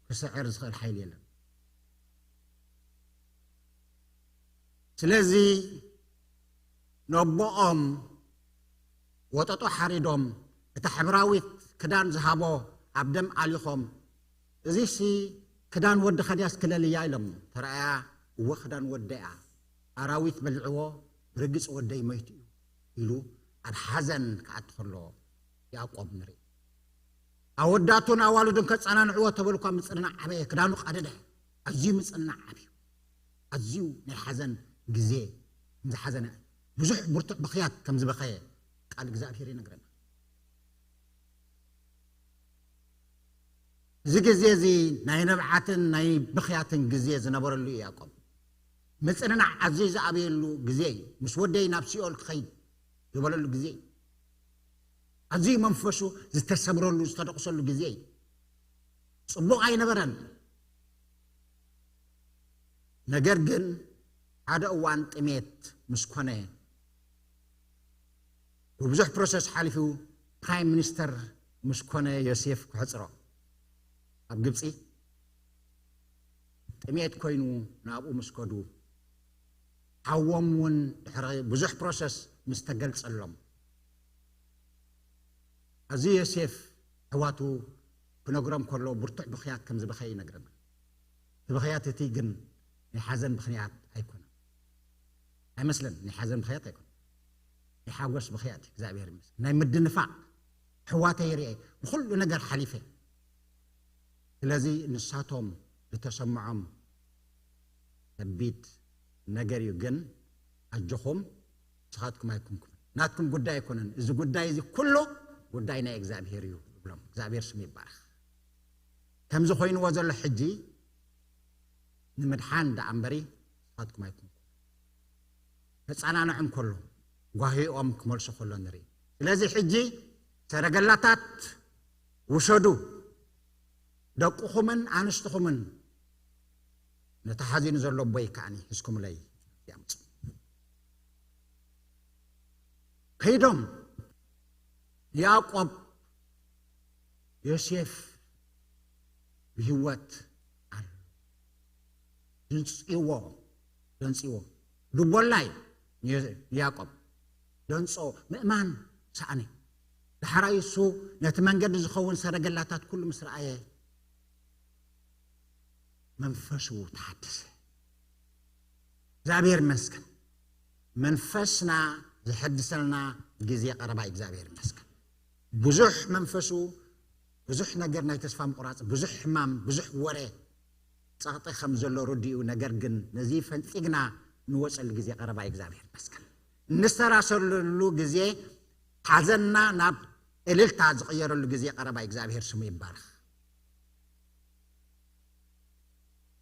ክስዕር ዝኽእል ሓይሊ የለን። ስለዚ ነቦኦም ወጠጦ ሓሪዶም እታ ሕብራዊት ክዳን ዝሃቦ ኣብ ደም ኣሊኾም፣ እዚሲ ክዳን ወድኻ ድያስ ክለልያ ኢሎም ተረኣያ። እወ ክዳን ወደይ እያ፣ ኣራዊት በሊዕዎ፣ ብርግጽ ወደይ መይቱ እዩ ኢሉ ኣብ ሓዘን ክኣቱ ከሎ ያዕቆብ ንርኢ። ኣወዳቱን ኣዋልዱን ከጸናንዕዎ ተበሉ እኳ ምጽንናዕ ዓበየ፣ ክዳኑ ቀደደ። ኣዝዩ ምጽንናዕ ዓብዩ። ኣዝዩ ናይ ሓዘን ግዜ ከም ዝሓዘነ፣ ብዙሕ ብርቱዕ ብኽያት ከም ዝበኸየ ቃል እግዚኣብሔር ይነግረና። እዚ ግዜ እዚ ናይ ነብዓትን ናይ ብኽያትን ግዜ ዝነበረሉ እዩ ያዕቆብ። ምጽንናዕ ኣዝዩ ዝኣበየሉ ግዜ እዩ። ምስ ወደይ ናብ ሲኦል ክኸይድ ዝበለሉ ግዜ እዩ። ኣዝዩ መንፈሱ ዝተሰብረሉ፣ ዝተደቕሰሉ ግዜ እዩ። ጽቡቕ ኣይነበረን። ነገር ግን ሓደ እዋን ጥሜት ምስ ኮነ፣ ብብዙሕ ፕሮሰስ ሓሊፉ ፕራይም ሚኒስተር ምስ ኮነ፣ ዮሴፍ ክሕጽሮ ኣብ ግብጺ ጥሜት ኮይኑ ናብኡ ምስ ከዱ፣ ሓዎም እውን ድሕሪ ብዙሕ ፕሮሰስ ምስ ተገልጸሎም፣ እዚ ዮሴፍ ኣሕዋቱ ክነግሮም ከሎ ብርቱዕ ብኽያት ከም ዝበኸየ ይነግረና። እቲ ብኽያት እቲ ግን ናይ ሓዘን ብኽያት ኣይኮነን። ኣይመስለን፣ ናይ ሓዘን ብኽያት ኣይኮነን። ናይ ሓጎስ ብኽያት እዩ። እግዚኣብሔር ይመስገን። ናይ ምድንፋዕ፣ ኣሕዋተይ ርኤ፣ ብኹሉ ነገር ሓሊፈ። ስለዚ ንሳቶም ዝተሰምዖም ከቢድ ነገር እዩ። ግን ኣጆኹም፣ ንስኻትኩም ኣይኮንኩምን። ናትኩም ጉዳይ ኣይኮነን። እዚ ጉዳይ እዚ ኩሉ ጉዳይ ናይ እግዚኣብሔር እዩ ይብሎም። እግዚኣብሔር ስሙ ይባረኽ። ከምዚ ኮይንዎ ዘሎ ሕጂ ንምድሓን ደኣ እምበሪ ንስኻትኩም ኣይኮንኩም። ከጸናንዖም ከሎ፣ ጓሂኦም ክመልሶ ከሎ ንርኢ። ስለዚ ሕጂ ሰረገላታት ውሰዱ፣ ደቅኹምን ኣንስትኹምን ነቲ ሓዚኑ ዘሎ ኣቦይ ከዓኒ ሒዝኩምለይ ኣምጹ። ከይዶም ያዕቆብ፣ ዮሴፍ ብህይወት ኣሎ። ድንጽዎ፣ ደንጽዎ። ድቦላይ ንያዕቆብ ደንጾ፣ ምእማን ሰኣነ። ዳሕራይ እሱ ነቲ መንገዲ ዝኸውን ሰረገላታት ኩሉ ምስ ረኣየ፣ መንፈሱ ተሓደሰ። እግዚኣብሔር ይመስገን። መንፈስና ዝሐድሰልና ግዜ ቀረባ እዩ። እግዚኣብሔር ይመስገን። ብዙሕ መንፈሱ፣ ብዙሕ ነገር ናይ ተስፋ ምቑራጽ፣ ብዙሕ ሕማም፣ ብዙሕ ወረ፣ ጸቕጢ ከም ዘሎ ርድኡ፣ ነገር ግን ነዚ ፈንጺግና ንወጸሉ ግዜ ቀረባ እዩ። እግዚኣብሔር ይመስገን። እንሰራሰለሉ ግዜ፣ ሓዘንና ናብ እልልታ ዝቕየረሉ ግዜ ቀረባ እዩ። እግዚኣብሔር ስሙ ይባረኽ።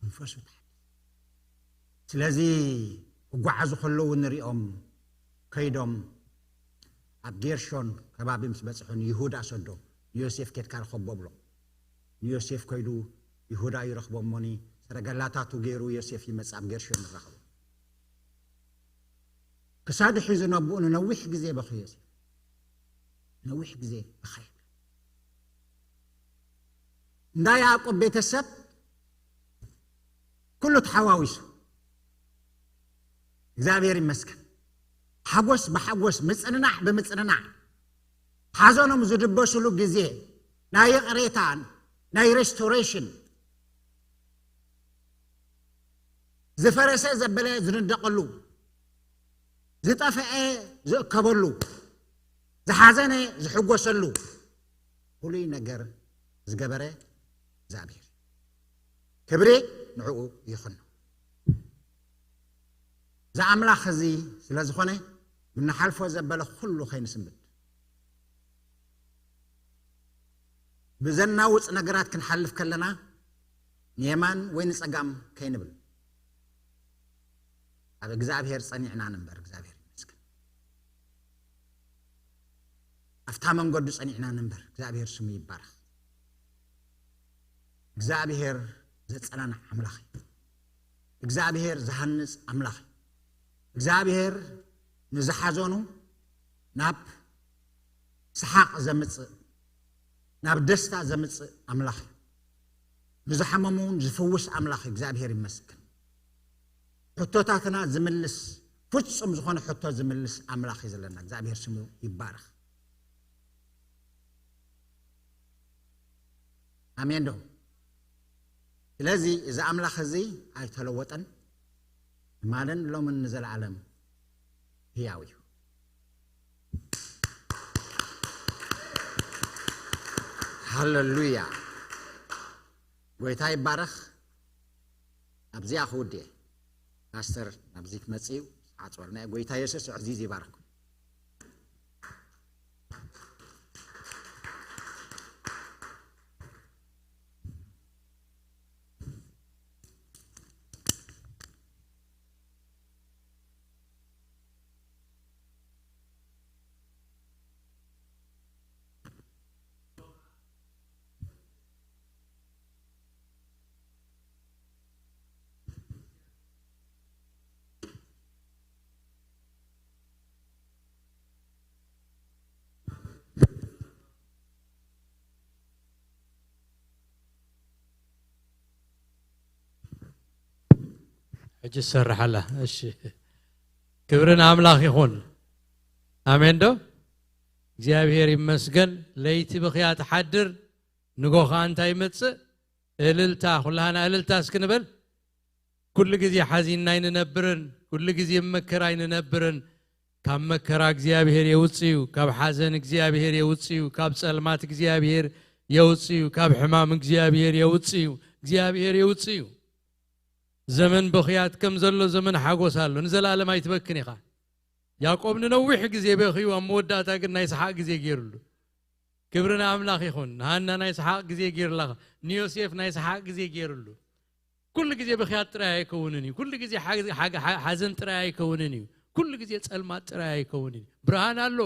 መንፈሱ ተሓደሰ። ስለዚ ክጓዓዙ ከለዉ ንሪኦም ከይዶም ኣብ ጌርሾን ከባቢ ምስ በጽሑ ንይሁዳ ሰዶ፣ ንዮሴፍ ኬድካ ርኸቦ ብሎ። ንዮሴፍ ከይዱ ይሁዳ ይረኽቦ እሞኒ ሰረገላታቱ ገይሩ ዮሴፍ ይመጽእ ኣብ ጌርሾን ይራኸቦ። ክሳዱ ሒዙ ነብኡ ንነዊሕ ግዜ በኸየ። ነዊሕ ግዜ በኸየ። እንዳ ያዕቆብ ቤተሰብ ኩሉ ተሓዋዊሱ። እግዚኣብሔር ይመስገን። ሓጎስ ብሓጎስ፣ ምጽንናዕ ብምጽንናዕ፣ ሓዘኖም ዝድበስሉ ግዜ፣ ናይ ይቕሬታ፣ ናይ ሬስቶሬሽን፣ ዝፈረሰ ዘበለ ዝንደቐሉ፣ ዝጠፈአ ዝእከበሉ፣ ዝሓዘነ ዝሕጎሰሉ፣ ፍሉይ ነገር ዝገበረ እግዚኣብሔር፣ ክብሪ ንዕኡ ይኹን። እዚ ኣምላኽ እዚ ስለ ዝኾነ፣ ብንሓልፎ ዘበለ ኩሉ ከይንስምድ፣ ብዘናውጽ ነገራት ክንሓልፍ ከለና፣ ንየማን ወይ ንጸጋም ከይንብል፣ ኣብ እግዚኣብሔር ጸኒዕና ንንበር። እግዚኣብሔር ይመስገን። ኣብታ መንገዱ ጸኒዕና ንንበር። እግዚኣብሔር ስሙ ይባረኽ። እግዚኣብሔር ዘጸናንዕ ኣምላኽ እዩ። እግዚኣብሔር ዝሃንጽ ኣምላኽ እዩ። እግዚኣብሔር ንዝሓዘኑ ናብ ሰሓቕ ዘምጽእ፣ ናብ ደስታ ዘምጽእ ኣምላኽ እዩ። ንዝሓመሙ እውን ዝፍውስ ኣምላኽ እዩ። እግዚኣብሔር ይመስገን። ሕቶታትና ዝምልስ፣ ፍጹም ዝኾነ ሕቶ ዝምልስ ኣምላኽ እዩ ዘለና። እግዚኣብሔር ስሙ ይባረኽ። ኣሜን ዶ? ስለዚ እዚ ኣምላኽ እዚ ኣይተለወጠን፣ ትማልን ሎምን ንዘለኣለም ህያው እዩ። ሃሌሉያ። ጎይታ ይባረኽ። ኣብዚኣ ክውድእ እየ። ፓስተር ናብዚ ክመጽእ እዩ። ሰዓት ወርና ጎይታ የሱስ ዕዚዝ ይባርኩም። ሕጂ ዝሰርሕ ኣላ። እሺ፣ ክብሪ ንኣምላኽ ይኹን። ኣሜን ዶ? እግዚኣብሔር ይመስገን። ለይቲ ብኽያ ትሓድር፣ ንጎ ኸኣ እንታይ ይመጽእ? እልልታ። ኩላህና እልልታ እስኪ ንበል። ኩሉ ግዜ ሓዚንና ኣይንነብርን፣ ኩሉ ግዜ መከራ ኣይንነብርን። ካብ መከራ እግዚኣብሔር የውጽእ እዩ፣ ካብ ሓዘን እግዚኣብሔር የውጽእ እዩ፣ ካብ ጸልማት እግዚኣብሔር የውጽእ እዩ፣ ካብ ሕማም እግዚኣብሔር የውጽእ እዩ። እግዚኣብሔር የውጽእ እዩ። ዘመን በኽያት ከም ዘሎ ዘመን ሓጎስ ኣሎ። ንዘለኣለም ኣይትበክን ኢኻ። ያዕቆብ ንነዊሕ ግዜ በኽዩ፣ ኣብ መወዳእታ ግን ናይ ሰሓቕ ግዜ ገይሩሉ። ክብሪ ንኣምላኽ ይኹን። ንሃና ናይ ሰሓቕ ግዜ ገይሩላኻ፣ ንዮሴፍ ናይ ሰሓቕ ግዜ ገይሩሉ። ኩሉ ግዜ ብኽያት ጥራይ ኣይከውንን እዩ። ኩሉ ግዜ ሓ-፣ ሓ-፣ ሓ-፣ ሓዘን ጥራይ ኣይከውንን እዩ። ኩሉ ግዜ ጸልማት ጥራይ ኣይከውንን እዩ። ብርሃን ኣሎ፣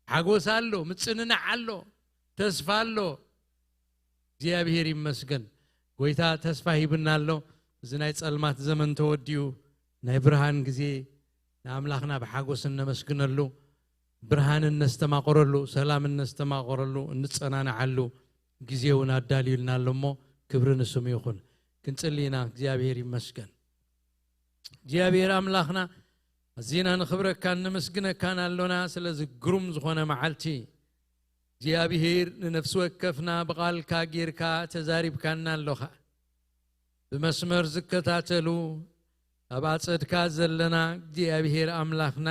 ሓጎስ ኣሎ፣ ምጽንናዕ ኣሎ፣ ተስፋ ኣሎ። እግዚኣብሔር ይመስገን። ጎይታ ተስፋ ሂብና ኣሎ። እዚ ናይ ጸልማት ዘመን ተወዲኡ፣ ናይ ብርሃን ግዜ፣ ንኣምላኽና ብሓጎስ እነመስግነሉ፣ ብርሃን እነስተማቕረሉ፣ ሰላም እነስተማቕረሉ፣ እንጸናንዓሉ ግዜ እውን ኣዳልዩልና ኣሎ እሞ፣ ክብሪ ንስሙ ይኹን። ክንጽሊ ኢና። እግዚኣብሔር ይመስገን። እግዚኣብሔር ኣምላኽና፣ ኣዚና ንኽብረካን ነመስግነካን ኣሎና፣ ስለዚ ግሩም ዝኾነ መዓልቲ። እግዚኣብሔር፣ ንነፍሲ ወከፍና ብቓልካ ጌርካ ተዛሪብካና ኣሎኻ። ብመስመር ዝከታተሉ ኣብ ኣጸድካ ዘለና እግዚኣብሔር ኣምላኽና፣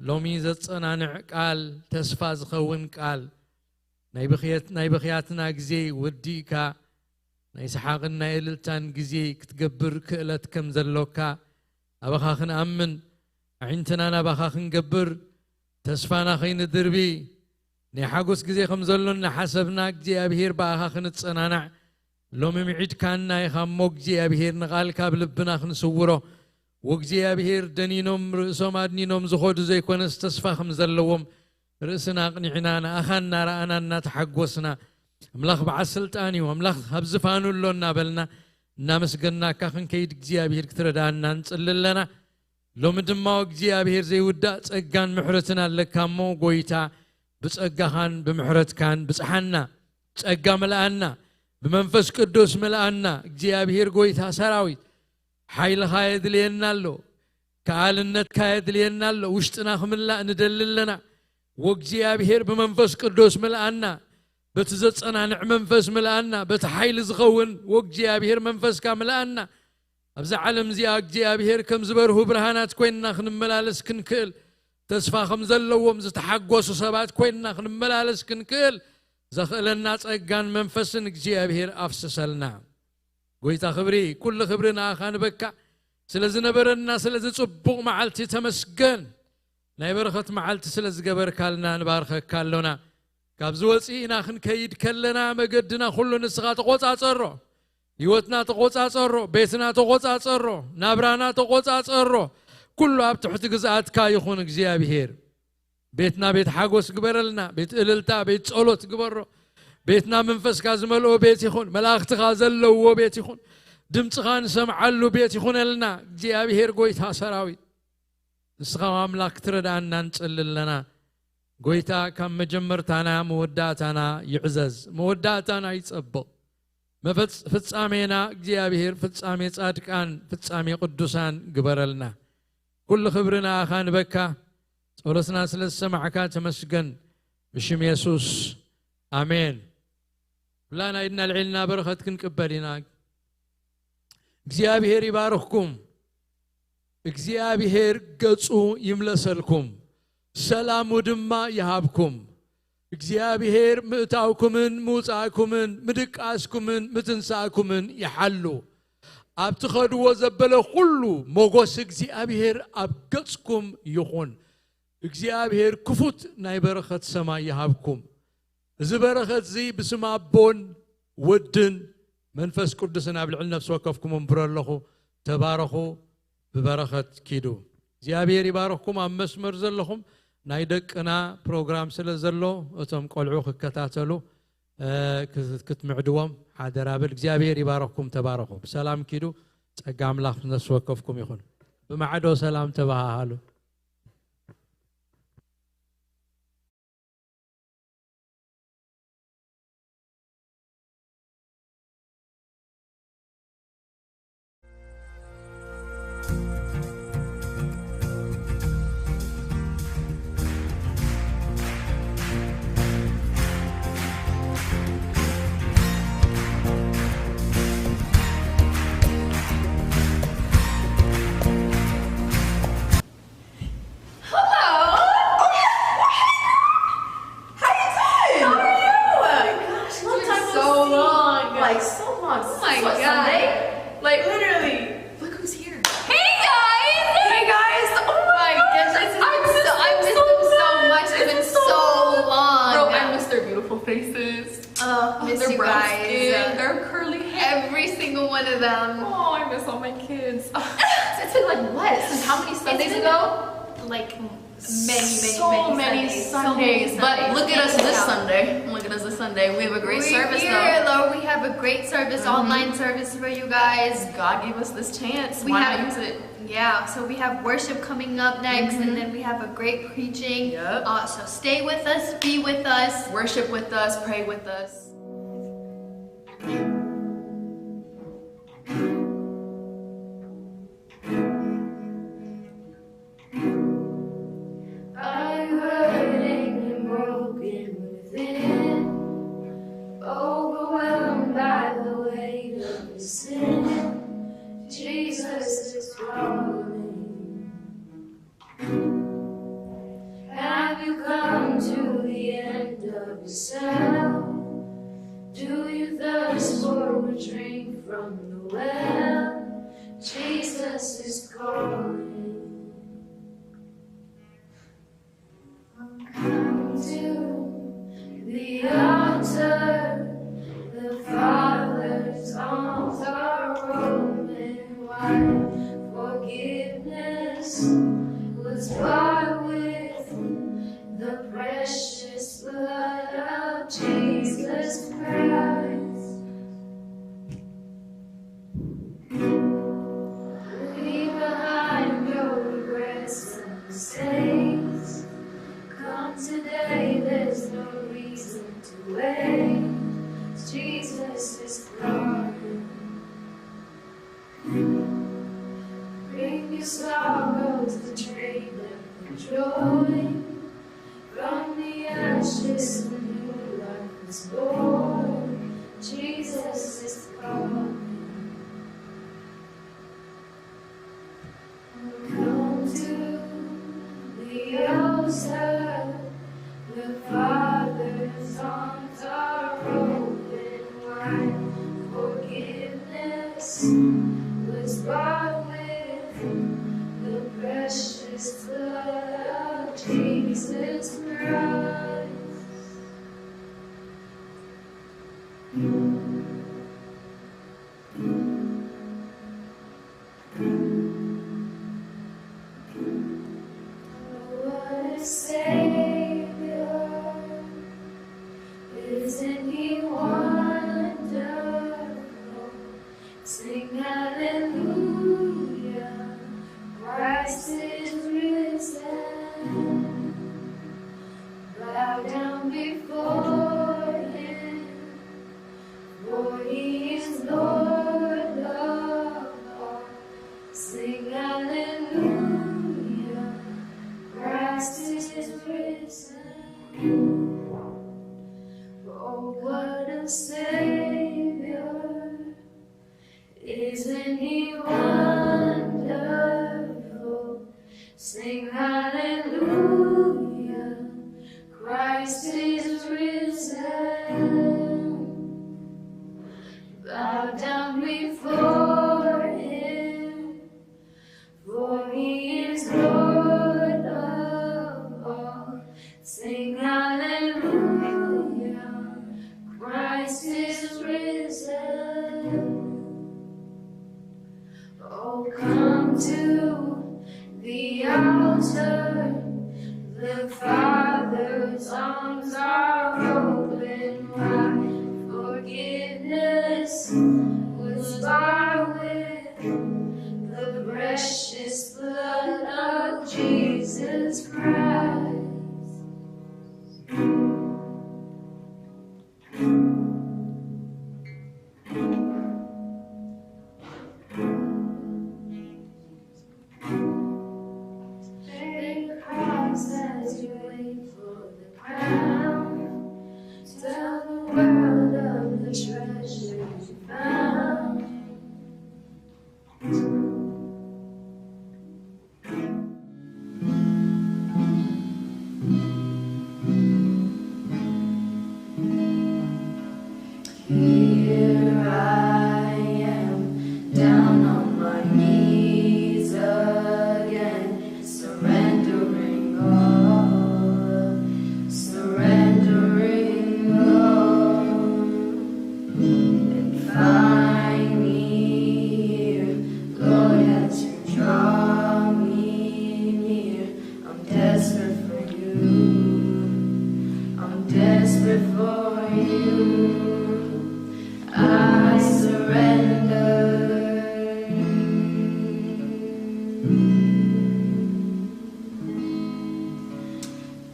ሎሚ ዘጸናንዕ ቃል፣ ተስፋ ዝኸውን ቃል፣ ናይ ብኽየት-፣ ናይ ብኽያትና ግዜ ወዲእካ፣ ናይ ሰሓቕን ናይ እልልታን ግዜ ክትገብር ክእለት ከም ዘሎካ ኣባኻ ክንኣምን፣ ኣዒንትና ናባኻ ክንገብር፣ ተስፋና ኸይንድርቢ፣ ናይ ሓጎስ ግዜ ከም ዘሎ እናሓሰብና እግዚኣብሔር ብኣኻ ክንጸናናዕ፣ ሎሚ ምዒድካና ኢኻ እሞ እግዚኣብሔር ንቓልካ ኣብ ልብና ክንስውሮ፣ ወእግዚኣብሔር ደኒኖም ርእሶም ኣድኒኖም ዝኸዱ ዘይኮነስ ተስፋ ከም ዘለዎም ርእስና ኣቕኒዕና ንኣኻ እናረኣና እናተሓጎስና፣ ኣምላኽ በዓል ስልጣን እዩ፣ ኣምላኽ ኣብ ዝፋኑ ኣሎ እናበልና እናመስገናካ ክንከይድ እግዚኣብሔር ክትረዳኣና ንጽሊ ኣለና። ሎሚ ድማ እግዚኣብሔር ዘይውዳእ ጸጋን ምሕረትን ኣለካ እሞ፣ ጎይታ ብጸጋኻን ብምሕረትካን ብጽሓና። ጸጋ ምልኣና፣ ብመንፈስ ቅዱስ ምልኣና። እግዚኣብሔር ጎይታ ሰራዊት፣ ሓይልኻ የድልየና ኣሎ፣ ከኣልነትካ የድልየና ኣሎ። ውሽጥና ክምላእ ንደሊ ኣለና። ወእግዚኣብሔር ብመንፈስ ቅዱስ ምልኣና፣ በቲ ዘጸናንዕ መንፈስ ምልኣና፣ በቲ ሓይሊ ዝኸውን ወእግዚኣብሔር መንፈስካ ምልኣና። ኣብዛ ዓለም እዚኣ እግዚኣብሔር ከም ዝበርሁ ብርሃናት ኮይንና ክንመላለስ ክንክእል፣ ተስፋ ከም ዘለዎም ዝተሓጎሱ ሰባት ኮይንና ክንመላለስ ክንክእል ዘኽእለና ጸጋን መንፈስን እግዚኣብሔር ኣፍስሰልና። ጎይታ ክብሪ፣ ኩሉ ክብሪ ንኣኻ ንበካ። ስለ ዝነበረና ስለዚ ጽቡቕ መዓልቲ ተመስገን። ናይ በረኸት መዓልቲ ስለ ዝገበርካልና ንባርከካ ኣሎና። ካብዚ ወፂእና ክንከይድ ከለና መገድና ኩሉ ንስኻ ተቆጻጸሮ። ህይወትና ተቆጻጸሮ፣ ቤትና ተቆጻጸሮ፣ ናብራና ተቆጻጸሮ። ኩሉ ኣብ ትሕቲ ግዝኣትካ ይኹን እግዚኣብሔር። ቤትና ቤት ሓጎስ ግበረልና፣ ቤት እልልታ፣ ቤት ጸሎት ግበሮ። ቤትና መንፈስካ ዝመልኦ ቤት ይኹን፣ መላእኽትኻ ዘለውዎ ቤት ይኹን። ድምፅኻ ንሰምዓሉ ቤት ይኹነልና እግዚኣብሔር ጎይታ ሰራዊት። ንስኻ ኣምላኽ ክትረድኣና ንጽሊ ኣለና። ጎይታ ካብ መጀመርታና መወዳእታና ይዕዘዝ፣ መወዳእታና ይጸብቕ። መፈጽ-፣ ፍጻሜና እግዚኣብሔር ፍጻሜ ጻድቃን፣ ፍጻሜ ቅዱሳን ግበረልና። ኩሉ ክብሪ ንኣኻ ንበካ። ጸሎትና ስለ ዝሰማዕካ ተመስገን። ብሽም የሱስ ኣሜን። ኩላና ኢድና ኣልዒልና በረኸት ክንቅበል ኢና። እግዚኣብሔር ይባርኽኩም። እግዚኣብሔር ገጹ ይምለሰልኩም፣ ሰላሙ ድማ ይሃብኩም። እግዚኣብሔር ምእታውኩምን ምውጻእኩምን ምድቃስኩምን ምትንሳእኩምን ይሓሉ። ኣብ ትኸድዎ ዘበለ ኩሉ ሞጎስ እግዚኣብሔር ኣብ ገጽኩም ይኹን። እግዚኣብሔር ክፉት ናይ በረኸት ሰማይ ይሃብኩም። እዚ በረኸት እዚ ብስም ኣቦን ወድን መንፈስ ቅዱስን ኣብ ልዕሊ ነፍሲ ወከፍኩም እምብሮ ኣለኹ። ተባረኹ፣ ብበረኸት ኪዱ። እግዚኣብሔር ይባርኽኩም። ኣብ መስመር ዘለኹም ናይ ደቅና ፕሮግራም ስለ ዘሎ እቶም ቆልዑ ክከታተሉ፣ እ፣ ክት-፣ ክትምዕድዎም ሓደራ ብል። እግዚኣብሔር ይባርኽኩም። ተባረኹ። ብሰላም ኪዱ። ጸጋ ኣምላኽ ነፍሲ ወከፍኩም ይኹን። ብማዕዶ ሰላም ተበሃሃሉ። Hello. How you doing? How are you? Oh my gosh, it's been so long. Like, so long. Oh my God. Sunday? Like, literally. Look who's here. Hey, guys. Hey, guys. Oh my goodness. I missed them so much. It's been so long. Bro, I missed their beautiful faces. Oh, miss you guys. Their brown skin, their curly hair. Every single one of them. Oh, I miss all my kids. It's been, like, what? Since how many Sundays ago? Like, many, many, so many Sundays. But look at us this Sunday. Look at us this Sunday. We have a great service, though. We're here, Lord. We have a great service, online service for you guys. God gave us this chance. Why not use it? Yeah, so we have worship coming up next, and then we have a great preaching. Yep. Uh, so stay with us, be with us. Worship with us, pray with us. I'm hurting and broken within, overwhelmed by the weight of the sin. yourself. Do you thirst for a drink from the well? Jesus is calling. Come to the altar. The Father's arms are open wide. Forgiveness was bought with the precious blood of Jesus Christ. Leave behind your regrets and mistakes. Come today, there's no reason to wait. Jesus is calling. Bring your sorrows, betrayed them for joy. From the ashes, a new life is born. Jesus is calling. Come to the altar. The Father's arms are open wide. Forgiveness was bought with the precious blood of Jesus Christ. What a Savior! Isn't He wonderful? Sing hallelujah, Christ is risen. Bow down before Him, for He is Lord of all. Sing hallelujah, Christ is risen. Oh, what a Savior! Isn't He wonderful? Sing hallelujah, Christ is risen. Bow down before Him, for He is Lord of all. Sing hallelujah, Christ is risen. Oh, come to the altar. The Father's arms are open wide. Forgiveness was bought with the precious blood of Jesus Christ. Pay the price as you wait for the crown. Tell the world of the treasure you found. Here I am, down on my knees again, surrendering all, surrendering all. And find me here, Lord, as you draw me near. I'm desperate for you. I'm desperate for you. I surrender.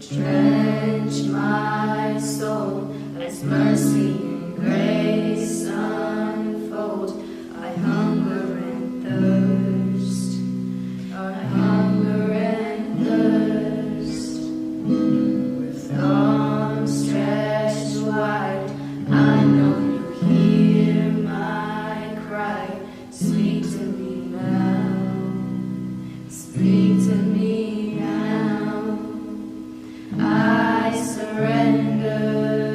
Drench my soul as mercy and grace unfold. I hunger and thirst. I hunger and thirst. With arms stretched wide, I know you hear my cry. Speak to me now. Speak to me now. I surrender.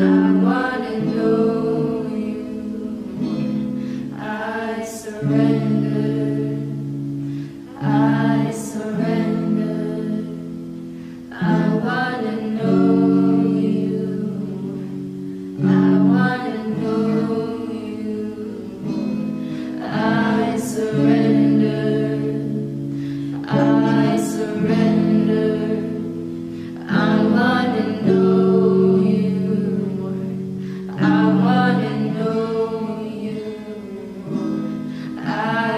I wanna know you more. I surrender. I surrender. I wanna know you more. I wanna know you more. I surrender. I surrender. I wanna know you more. I wanna know you more. I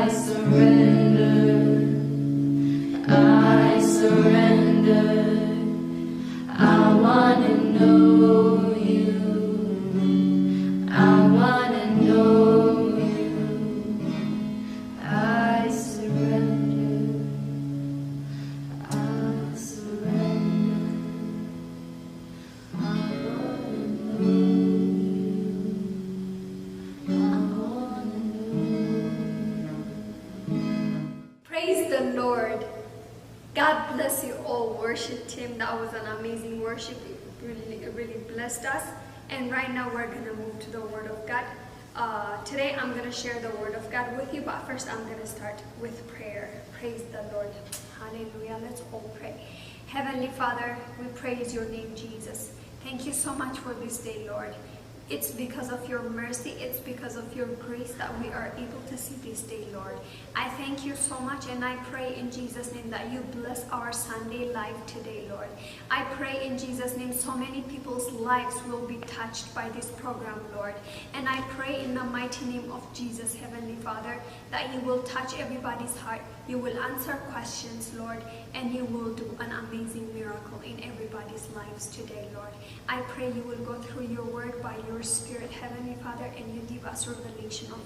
surrender. I surrender. I wanna know you. I wanna know you. I surrender. I surrender. I wanna know you. I wanna know you. Praise the Lord. God bless you all, worship team. That was an amazing worship. It really, it really blessed us. And right now we're going to move to the Word of God. Uh, today I'm going to share the Word of God with you, but first I'm going to start with prayer. Praise the Lord. Hallelujah. Let's all pray. Heavenly Father, we praise your name, Jesus. Thank you so much for this day, Lord. It's because of your mercy, it's because of your grace that we are able to see this day, Lord. I thank you so much, and I pray in Jesus' name that you bless our Sunday life today, Lord. I pray in Jesus' name so many people's lives will be touched by this program, Lord. And I pray in the mighty name of Jesus, Heavenly Father, that you will touch everybody's heart, you will answer questions, Lord, and you will do an amazing miracle in everybody's lives today, Lord. I pray you will go through your word by your Spirit, Heavenly Father, and you give us revelation of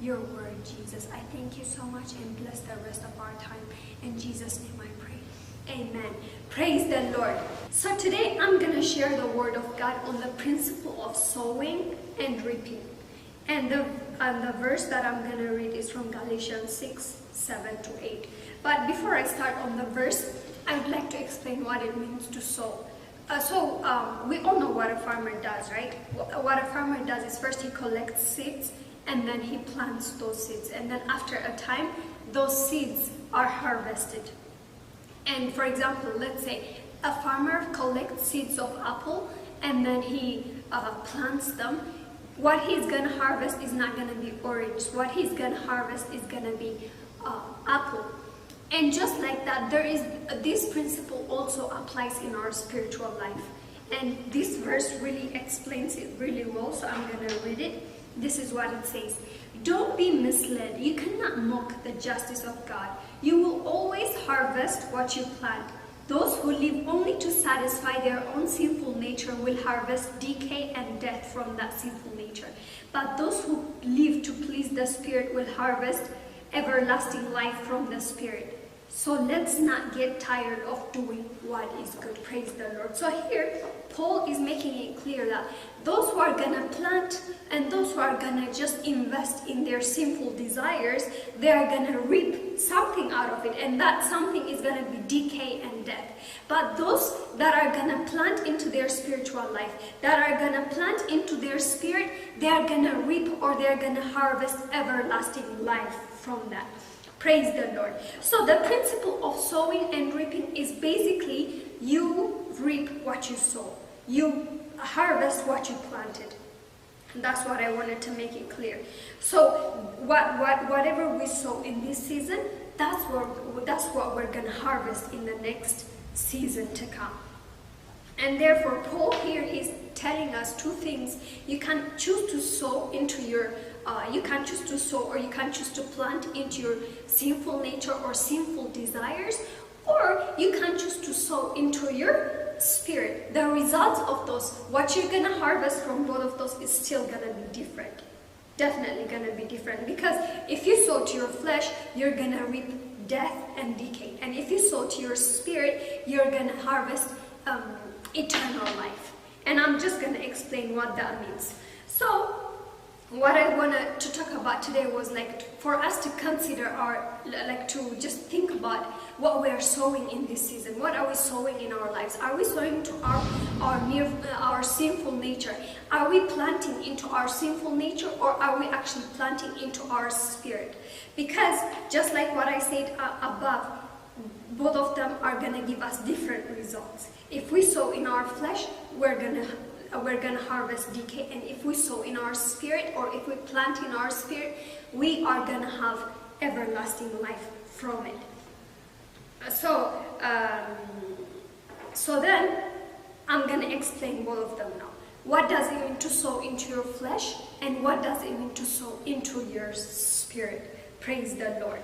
your word, Jesus. I thank you so much, and bless the rest of our time. In Jesus' name I pray. Amen. Praise the Lord. So today I'm going to share the word of God on the principle of sowing and reaping. And the, and the verse that I'm going to read is from Galatians six, seven to eight. But before I start on the verse, I would like to explain what it means to sow. Uh, so um, we all know what a farmer does, right? Wh- What a farmer does is first he collects seeds and then he plants those seeds. And then after a time, those seeds are harvested. And for example, let's say a farmer collects seeds of apple and then he uh, plants them. What he's going to harvest is not going to be orange. What he's going to harvest is going to be uh, apple. And just like that, there is this principle also applies in our spiritual life. And this verse really explains it really well, so I'm going to read it. This is what it says. Don't be misled. You cannot mock the justice of God. You will always harvest what you plant. Those who live only to satisfy their own sinful nature will harvest decay and death from that sinful nature. But those who live to please the Spirit will harvest everlasting life from the Spirit. So let's not get tired of doing what is good. Praise the Lord. So here, Paul is making it clear that those who are going to plant and those who are going to just invest in their sinful desires, they are going to reap something out of it. And that something is going to be decay and death. But those that are going to plant into their spiritual life, that are going to plant into their spirit, they are going to reap or they're going to harvest everlasting life from that. Praise the Lord. So the principle of sowing and reaping is basically you reap what you sow. You harvest what you planted. And that's what I wanted to make it clear. So what, what, whatever we sow in this season, that's what, that's what we're going to harvest in the next season to come. And therefore, Paul here is telling us two things. You can choose to sow into your, uh, you can choose to sow, or you can choose to plant into your sinful nature or sinful desires, or you can choose to sow into your spirit. The results of those, what you're going to harvest from both of those, is still going to be different. Definitely going to be different, because if you sow to your flesh, you're going to reap death and decay. And if you sow to your spirit, you're going to harvest um, eternal life. And I'm just going to explain what that means. So, What I wanted to talk about today was like for us to consider our, like, to just think about what we are sowing in this season. What are we sowing in our lives? Are we sowing to our our mere, uh, our sinful nature? Are we planting into our sinful nature, or are we actually planting into our spirit? Because just like what I said, uh, above, both of them are going to give us different results. If we sow in our flesh, we're going to we're going to harvest decay, and if we sow in our spirit, or if we plant in our spirit, we are going to have everlasting life from it. So, um, so then, I'm going to explain both of them now. What does it mean to sow into your flesh, and what does it mean to sow into your spirit? Praise the Lord.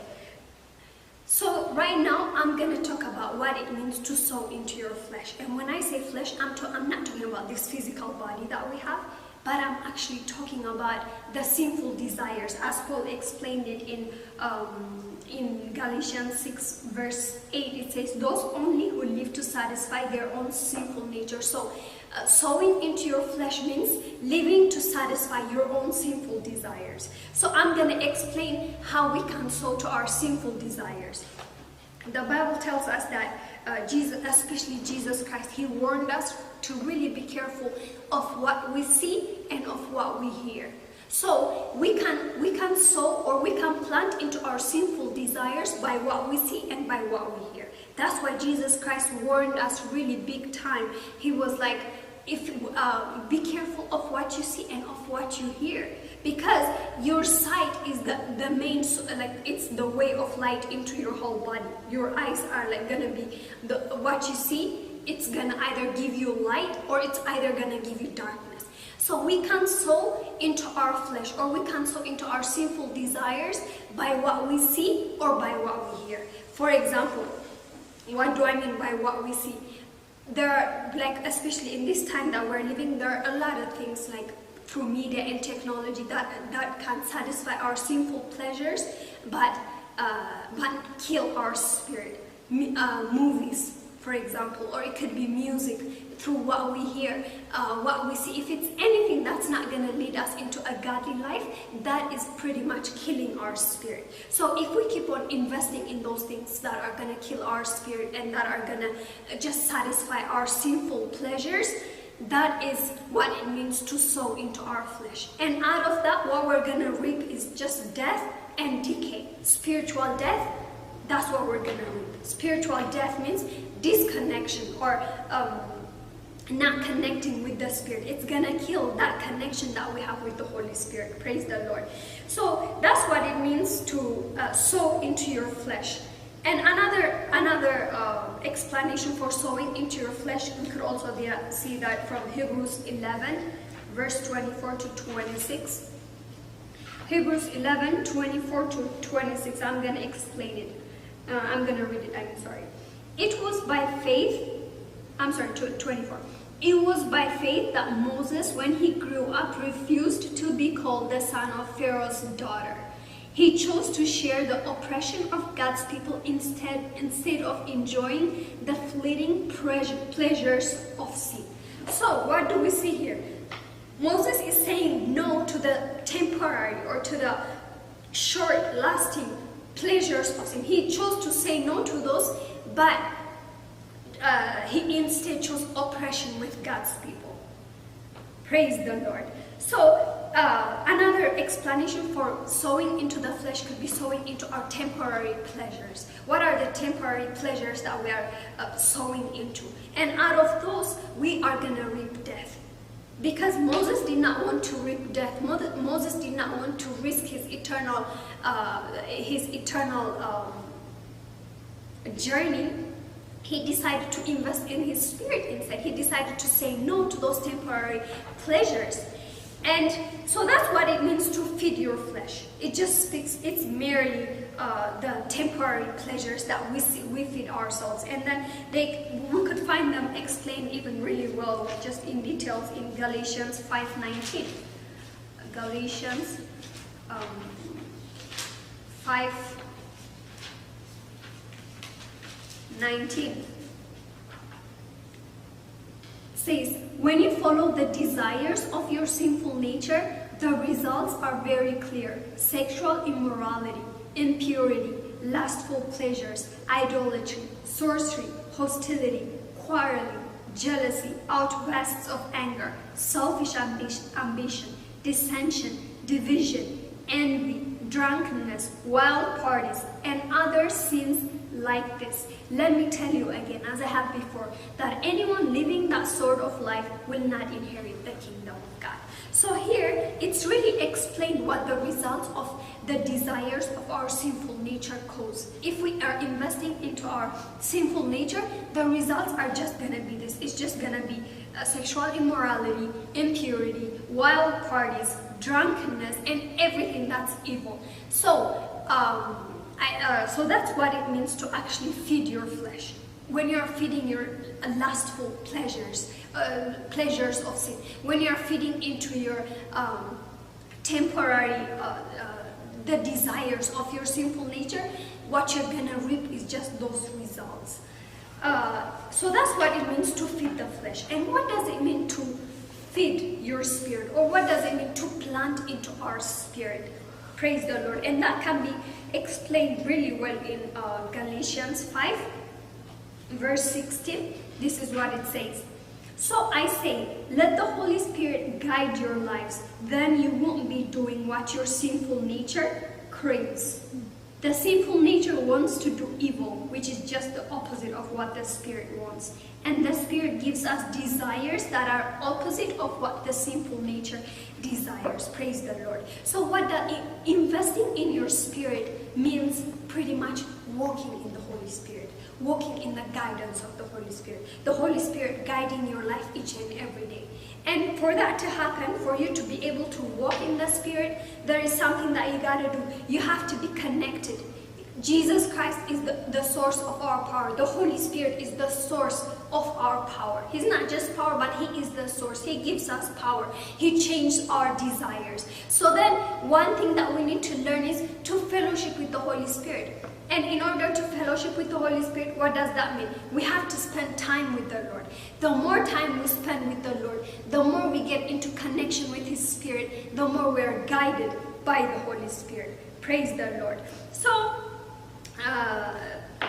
So right now, I'm going to talk about what it means to sow into your flesh. And when I say flesh, I'm, to- I'm not talking about this physical body that we have, but I'm actually talking about the sinful desires, as Paul explained it in, um, in Galatians six, verse eight. It says, "Those only who live to satisfy their own sinful nature." So, uh, sowing into your flesh means living to satisfy your own sinful desires. So I'm going to explain how we can sow to our sinful desires. The Bible tells us that, uh, Jesus, especially Jesus Christ, he warned us to really be careful of what we see and of what we hear. So we can we can sow, or we can plant into our sinful desires by what we see and by what we hear. That's why Jesus Christ warned us really big time. He was like, if uh, be careful of what you see and of what you hear, because your sight is the, the main s- like, it's the way of light into your whole body. Your eyes are, like, gonna be the, what you see. It's gonna either give you light, or it's either gonna give you darkness. So we can sow into our flesh, or we can sow into our sinful desires by what we see or by what we hear. For example, what do I mean by what we see? There are, like, especially in this time that we're living, there are a lot of things, like, through media and technology that that can satisfy our sinful pleasures, but uh, but kill our spirit. M- uh, movies, for example, or it could be music. Through what we hear, uh, what we see, if it's anything that's not going to lead us into a godly life, that is pretty much killing our spirit. So if we keep on investing in those things that are going to kill our spirit and that are going to just satisfy our sinful pleasures, that is what it means to sow into our flesh. And out of that, what we're going to reap is just death and decay. Spiritual death, that's what we're going to reap. Spiritual death means disconnection, or um, not connecting with the Spirit. It's going to kill that connection that we have with the Holy Spirit. Praise the Lord. So that's what it means to uh, sow into your flesh. And another another uh, explanation for sowing into your flesh, we could also be, uh, see that from Hebrews eleven, verse twenty-four to twenty-six. Hebrews eleven, twenty-four to twenty-six. I'm going to explain it. Uh, I'm going to read it. I'm sorry. It was by faith. I'm sorry, tw- twenty-four. It was by faith that Moses, when he grew up, refused to be called the son of Pharaoh's daughter. He chose to share the oppression of God's people instead, instead of enjoying the fleeting pleasure, pleasures of sin. So, what do we see here? Moses is saying no to the temporary or to the short lasting pleasures of sin. He chose to say no to those, but uh, he instead chose oppression with God's people. Praise the Lord. So, uh, another explanation for sowing into the flesh could be sowing into our temporary pleasures. What are the temporary pleasures that we are uh, sowing into? And out of those, we are going to reap death. Because Moses did not want to reap death. Mo- Moses did not want to risk his eternal, uh, his eternal um, journey. He decided to invest in his spirit instead. He decided to say no to those temporary pleasures. And so that's what it means to feed your flesh. It just speaks, it's merely uh, the temporary pleasures that we see, we feed ourselves. And then they, we could find them explained even really well, just in details in Galatians five nineteen. Galatians um, five nineteen says, "When you follow the desires of your sinful nature, the results are very clear: sexual immorality, impurity, lustful pleasures, idolatry, sorcery, hostility, quarreling, jealousy, outbursts of anger, selfish ambition, ambition, dissension, division, envy, drunkenness, wild parties, and other sins like this. Let me tell you again, as I have before, that anyone living that sort of life will not inherit the kingdom of God. So here, it's really explained what the results of the desires of our sinful nature cause. If we are investing into our sinful nature, the results are just gonna be this. It's just gonna be uh, sexual immorality, impurity, wild parties, drunkenness, and everything that's evil. So, um, I, uh, so that's what it means to actually feed your flesh. When you're feeding your uh, lustful pleasures, uh, pleasures of sin, when you're feeding into your um, temporary uh, uh, the desires of your sinful nature, what you're gonna reap is just those results. Uh, so that's what it means to feed the flesh. And what does it mean to feed your spirit? Or what does it mean to plant into our spirit? Praise the Lord. And that can be explained really well in uh, Galatians five, verse sixteen. This is what it says. So I say, let the Holy Spirit guide your lives. Then you won't be doing what your sinful nature craves. The sinful nature wants to do evil, which is just the opposite of what the Spirit wants. And the Spirit gives us desires that are opposite of what the sinful nature desires. Praise the Lord. So, what the, investing in your spirit means pretty much walking in the Holy Spirit, walking in the guidance of the Holy Spirit, the Holy Spirit guiding your life each and every day. And for that to happen, for you to be able to walk in the Spirit, there is something that you gotta do. You have to be connected. Jesus Christ is the, the source of our power. The Holy Spirit is the source of our power. He's not just power, but He is the source. He gives us power. He changes our desires. So then, one thing that we need to learn is to fellowship with the Holy Spirit. And in order to fellowship with the Holy Spirit, what does that mean? We have to spend time with the Lord. The more time we spend with the Lord, the more we get into connection with His Spirit, the more we are guided by the Holy Spirit. Praise the Lord. So, uh,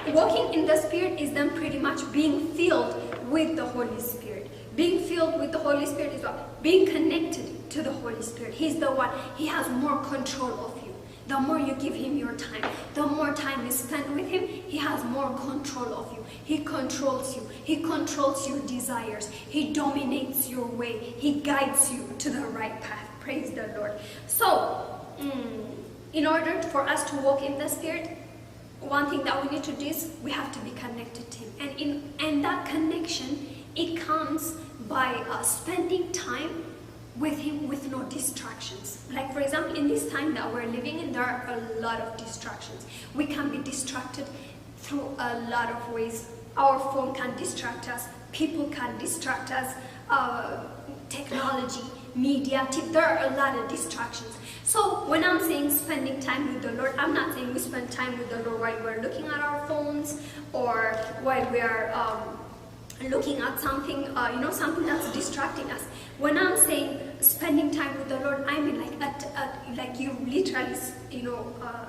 walking in the Spirit is then pretty much being filled with the Holy Spirit. Being filled with the Holy Spirit is what? Being connected to the Holy Spirit. He's the one, He has more control of you. The more you give Him your time, the more time you spend with Him, He has more control of you. He controls you. He controls your desires. He dominates your way. He guides you to the right path. Praise the Lord. So, mm, in order for us to walk in the Spirit, one thing that we need to do is we have to be connected to Him. And, in, and that connection, it comes by uh, spending time with Him with no distractions. Like, for example, in this time that we're living in, there are a lot of distractions. We can be distracted through a lot of ways. Our phone can distract us, people can distract us, uh, technology, media, t- there are a lot of distractions. So when I'm saying spending time with the Lord, I'm not saying we spend time with the Lord while we're looking at our phones or while we are um, looking at something, uh, you know, something that's distracting us. When I'm saying spending time with the Lord, I mean like at, at like you literally, you know, uh,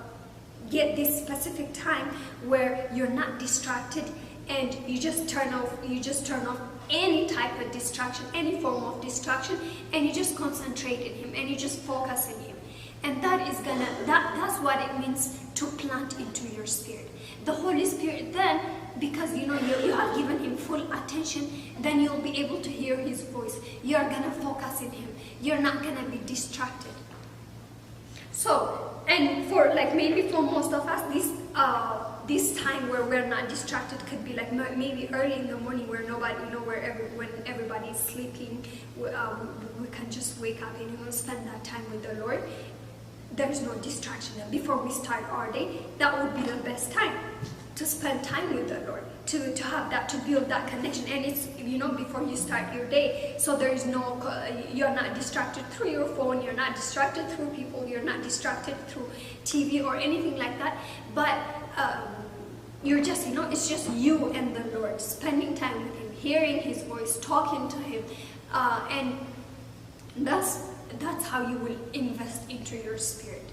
get this specific time where you're not distracted and you just turn off. You just turn off any type of distraction, any form of distraction, and you just concentrate in Him and you just focus in Him. And that is gonna that that's what it means to plant into your spirit. The Holy Spirit then, because you know you, you have given Him full attention, then you'll be able to hear His voice. You're gonna focus in Him. You're not gonna be distracted. So, and for like maybe for most of us, this uh, this time where we're not distracted could be like maybe early in the morning where nobody, you know, where every, when everybody is sleeping, we, um, we can just wake up and you know spend that time with the Lord. There's no distraction. And before we start our day, that would be the best time to spend time with the Lord, to, to have that, to build that connection. And it's, you know, before you start your day. So there is no, uh, you're not distracted through your phone, you're not distracted through people, you're not distracted through T V or anything like that. But um, you're just, you know, it's just you and the Lord, spending time with Him, hearing His voice, talking to Him, uh, and That's that's how you will invest into your spirit.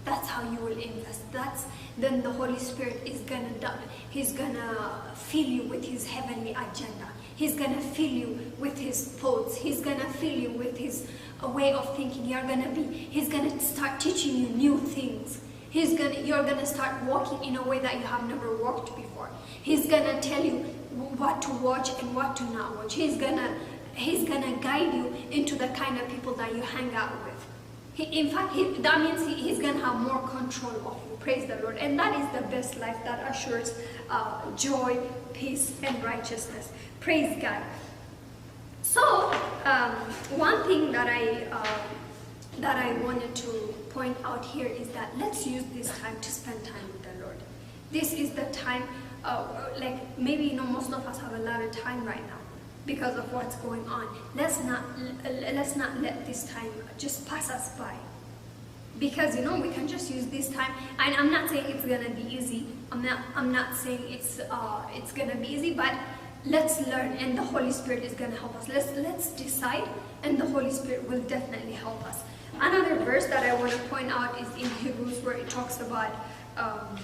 That's how you will invest. That's then the Holy Spirit is gonna do- he's gonna fill you with his heavenly agenda. He's gonna fill you with his thoughts. He's gonna fill you with his uh, way of thinking. You're gonna be. He's gonna start teaching you new things. He's gonna. You're gonna start walking in a way that you have never walked before. He's gonna tell you what to watch and what to not watch. He's gonna. He's gonna guide you into the kind of people that you hang out with. He, in fact, he, that means he, he's gonna have more control of you. Praise the Lord. And that is the best life that assures uh, joy, peace, and righteousness. Praise God. So, um, one thing that I uh, that I wanted to point out here is that let's use this time to spend time with the Lord. This is the time, uh, like maybe you know most of us have a lot of time right now because of what's going on. Let's not let's not let this time just pass us by. Because you know we can just use this time, and I'm not saying it's gonna be easy. I'm not I'm not saying it's uh it's gonna be easy, but let's learn, and the Holy Spirit is gonna help us. Let's let's decide, and the Holy Spirit will definitely help us. Another verse that I want to point out is in Hebrews, where it talks about um,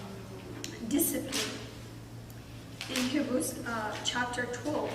discipline. In Hebrews uh, chapter twelve.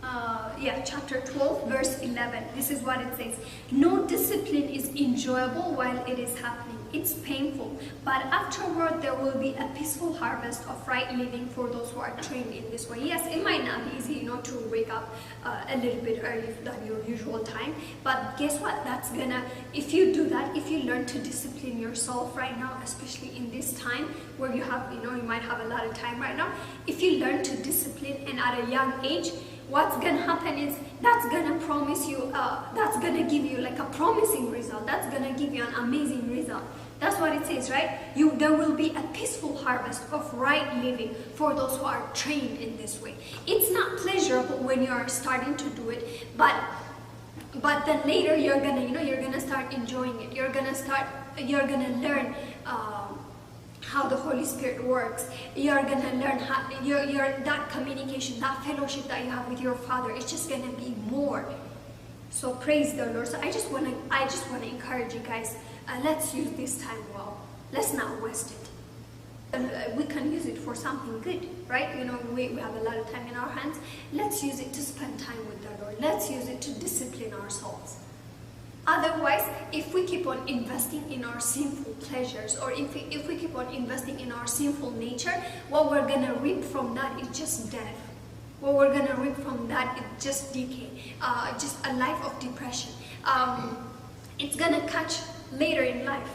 Uh, yeah, chapter twelve, verse eleven. This is what it says. No discipline is enjoyable while it is happening. It's painful, but afterward there will be a peaceful harvest of right living for those who are trained in this way. Yes, it might not be easy, you know, to wake up uh, a little bit early than your usual time, but guess what? That's gonna, if you do that, if you learn to discipline yourself right now, especially in this time where you have, you know, you might have a lot of time right now, if you learn to discipline and at a young age, what's gonna happen is that's gonna promise you, uh, that's gonna give you like a promising result. That's gonna give you an amazing result. That's what it says, right? You, there will be a peaceful harvest of right living for those who are trained in this way. It's not pleasurable when you are starting to do it, but but then later you're gonna, you know, you're gonna start enjoying it. You're gonna start, you're gonna learn um, how the Holy Spirit works. You're gonna learn how your your that communication, that fellowship that you have with your Father. It's just gonna be more. So praise the Lord. So I just wanna I just wanna encourage you guys. Uh, let's use this time well. Let's not waste it. And uh, we can use it for something good, right? You know, we, we have a lot of time in our hands. Let's use it to spend time with the Lord. Let's use it to discipline ourselves. Otherwise, if we keep on investing in our sinful pleasures, or if we, if we keep on investing in our sinful nature, what we're gonna reap from that is just death. What we're gonna reap from that is just decay, uh, just a life of depression. Um, it's gonna catch later in life.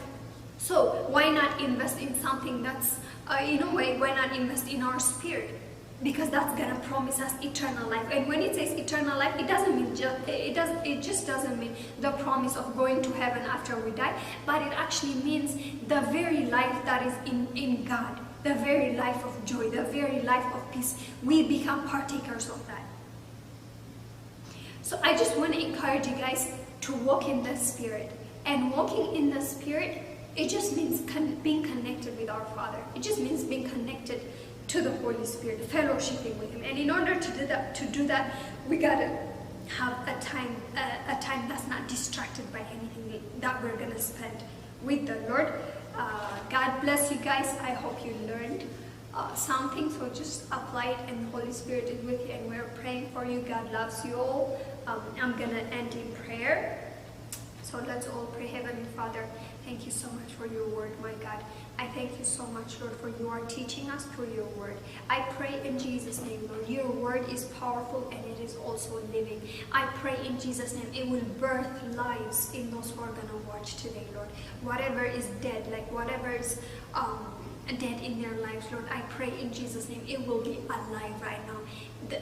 So why not invest in something that's, uh, you know, why, why not invest in our spirit? Because that's gonna promise us eternal life. And when it says eternal life, it doesn't mean just it does it just doesn't mean the promise of going to heaven after we die, but it actually means the very life that is in in God, the very life of joy, the very life of peace. We become partakers of that. So I just want to encourage you guys to walk in the Spirit. And walking in the Spirit, it just means con- being connected with our Father. It just means being connected to the Holy Spirit, fellowshipping with Him. And in order to do that, to do that, we gotta have a time, a, a time that's not distracted by anything that we're gonna spend with the Lord. Uh, God bless you guys. I hope you learned uh, something. So just apply it, and the Holy Spirit is with you, and we're praying for you. God loves you all. Um, I'm gonna end in prayer. So let's all pray. Heavenly Father, thank you so much for your word, my God. I thank you so much, Lord, for you are teaching us through your word. I pray in Jesus' name, Lord. Your word is powerful and it is also living. I pray in Jesus' name it will birth lives in those who are going to watch today, Lord. Whatever is dead, like whatever is um, dead in their lives, Lord, I pray in Jesus' name it will be alive right now. The,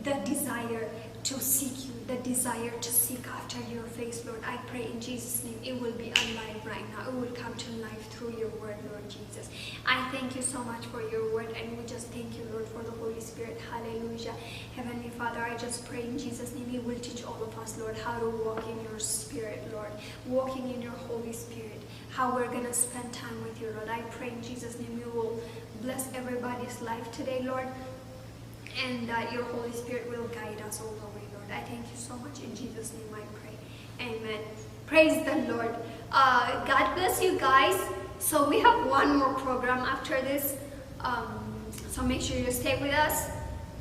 the desire, to seek you, the desire to seek after your face, Lord. I pray in Jesus' name it will be alive right now. It will come to life through your word, Lord Jesus. I thank you so much for your word, and we just thank you, Lord, for the Holy Spirit. Hallelujah. Heavenly Father, I just pray in Jesus' name you will teach all of us, Lord, how to walk in your spirit, Lord, walking in your Holy Spirit, how we're going to spend time with you, Lord. I pray in Jesus' name you will bless everybody's life today, Lord, and that your Holy Spirit will guide us all the way, Lord. I thank you so much. In Jesus' name I pray. Amen. Praise the Lord. Uh, God bless you guys. So we have one more program after this. Um, so make sure you stay with us.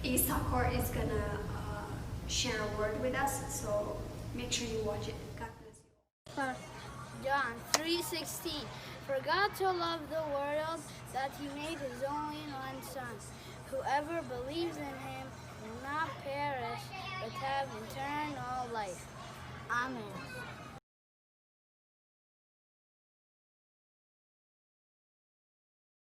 Isakor is gonna uh, share a word with us. So make sure you watch it. God bless you. First John three sixteen. For God so loved the world that he made his only one Son. Whoever believes in him will not perish but have eternal life. Amen.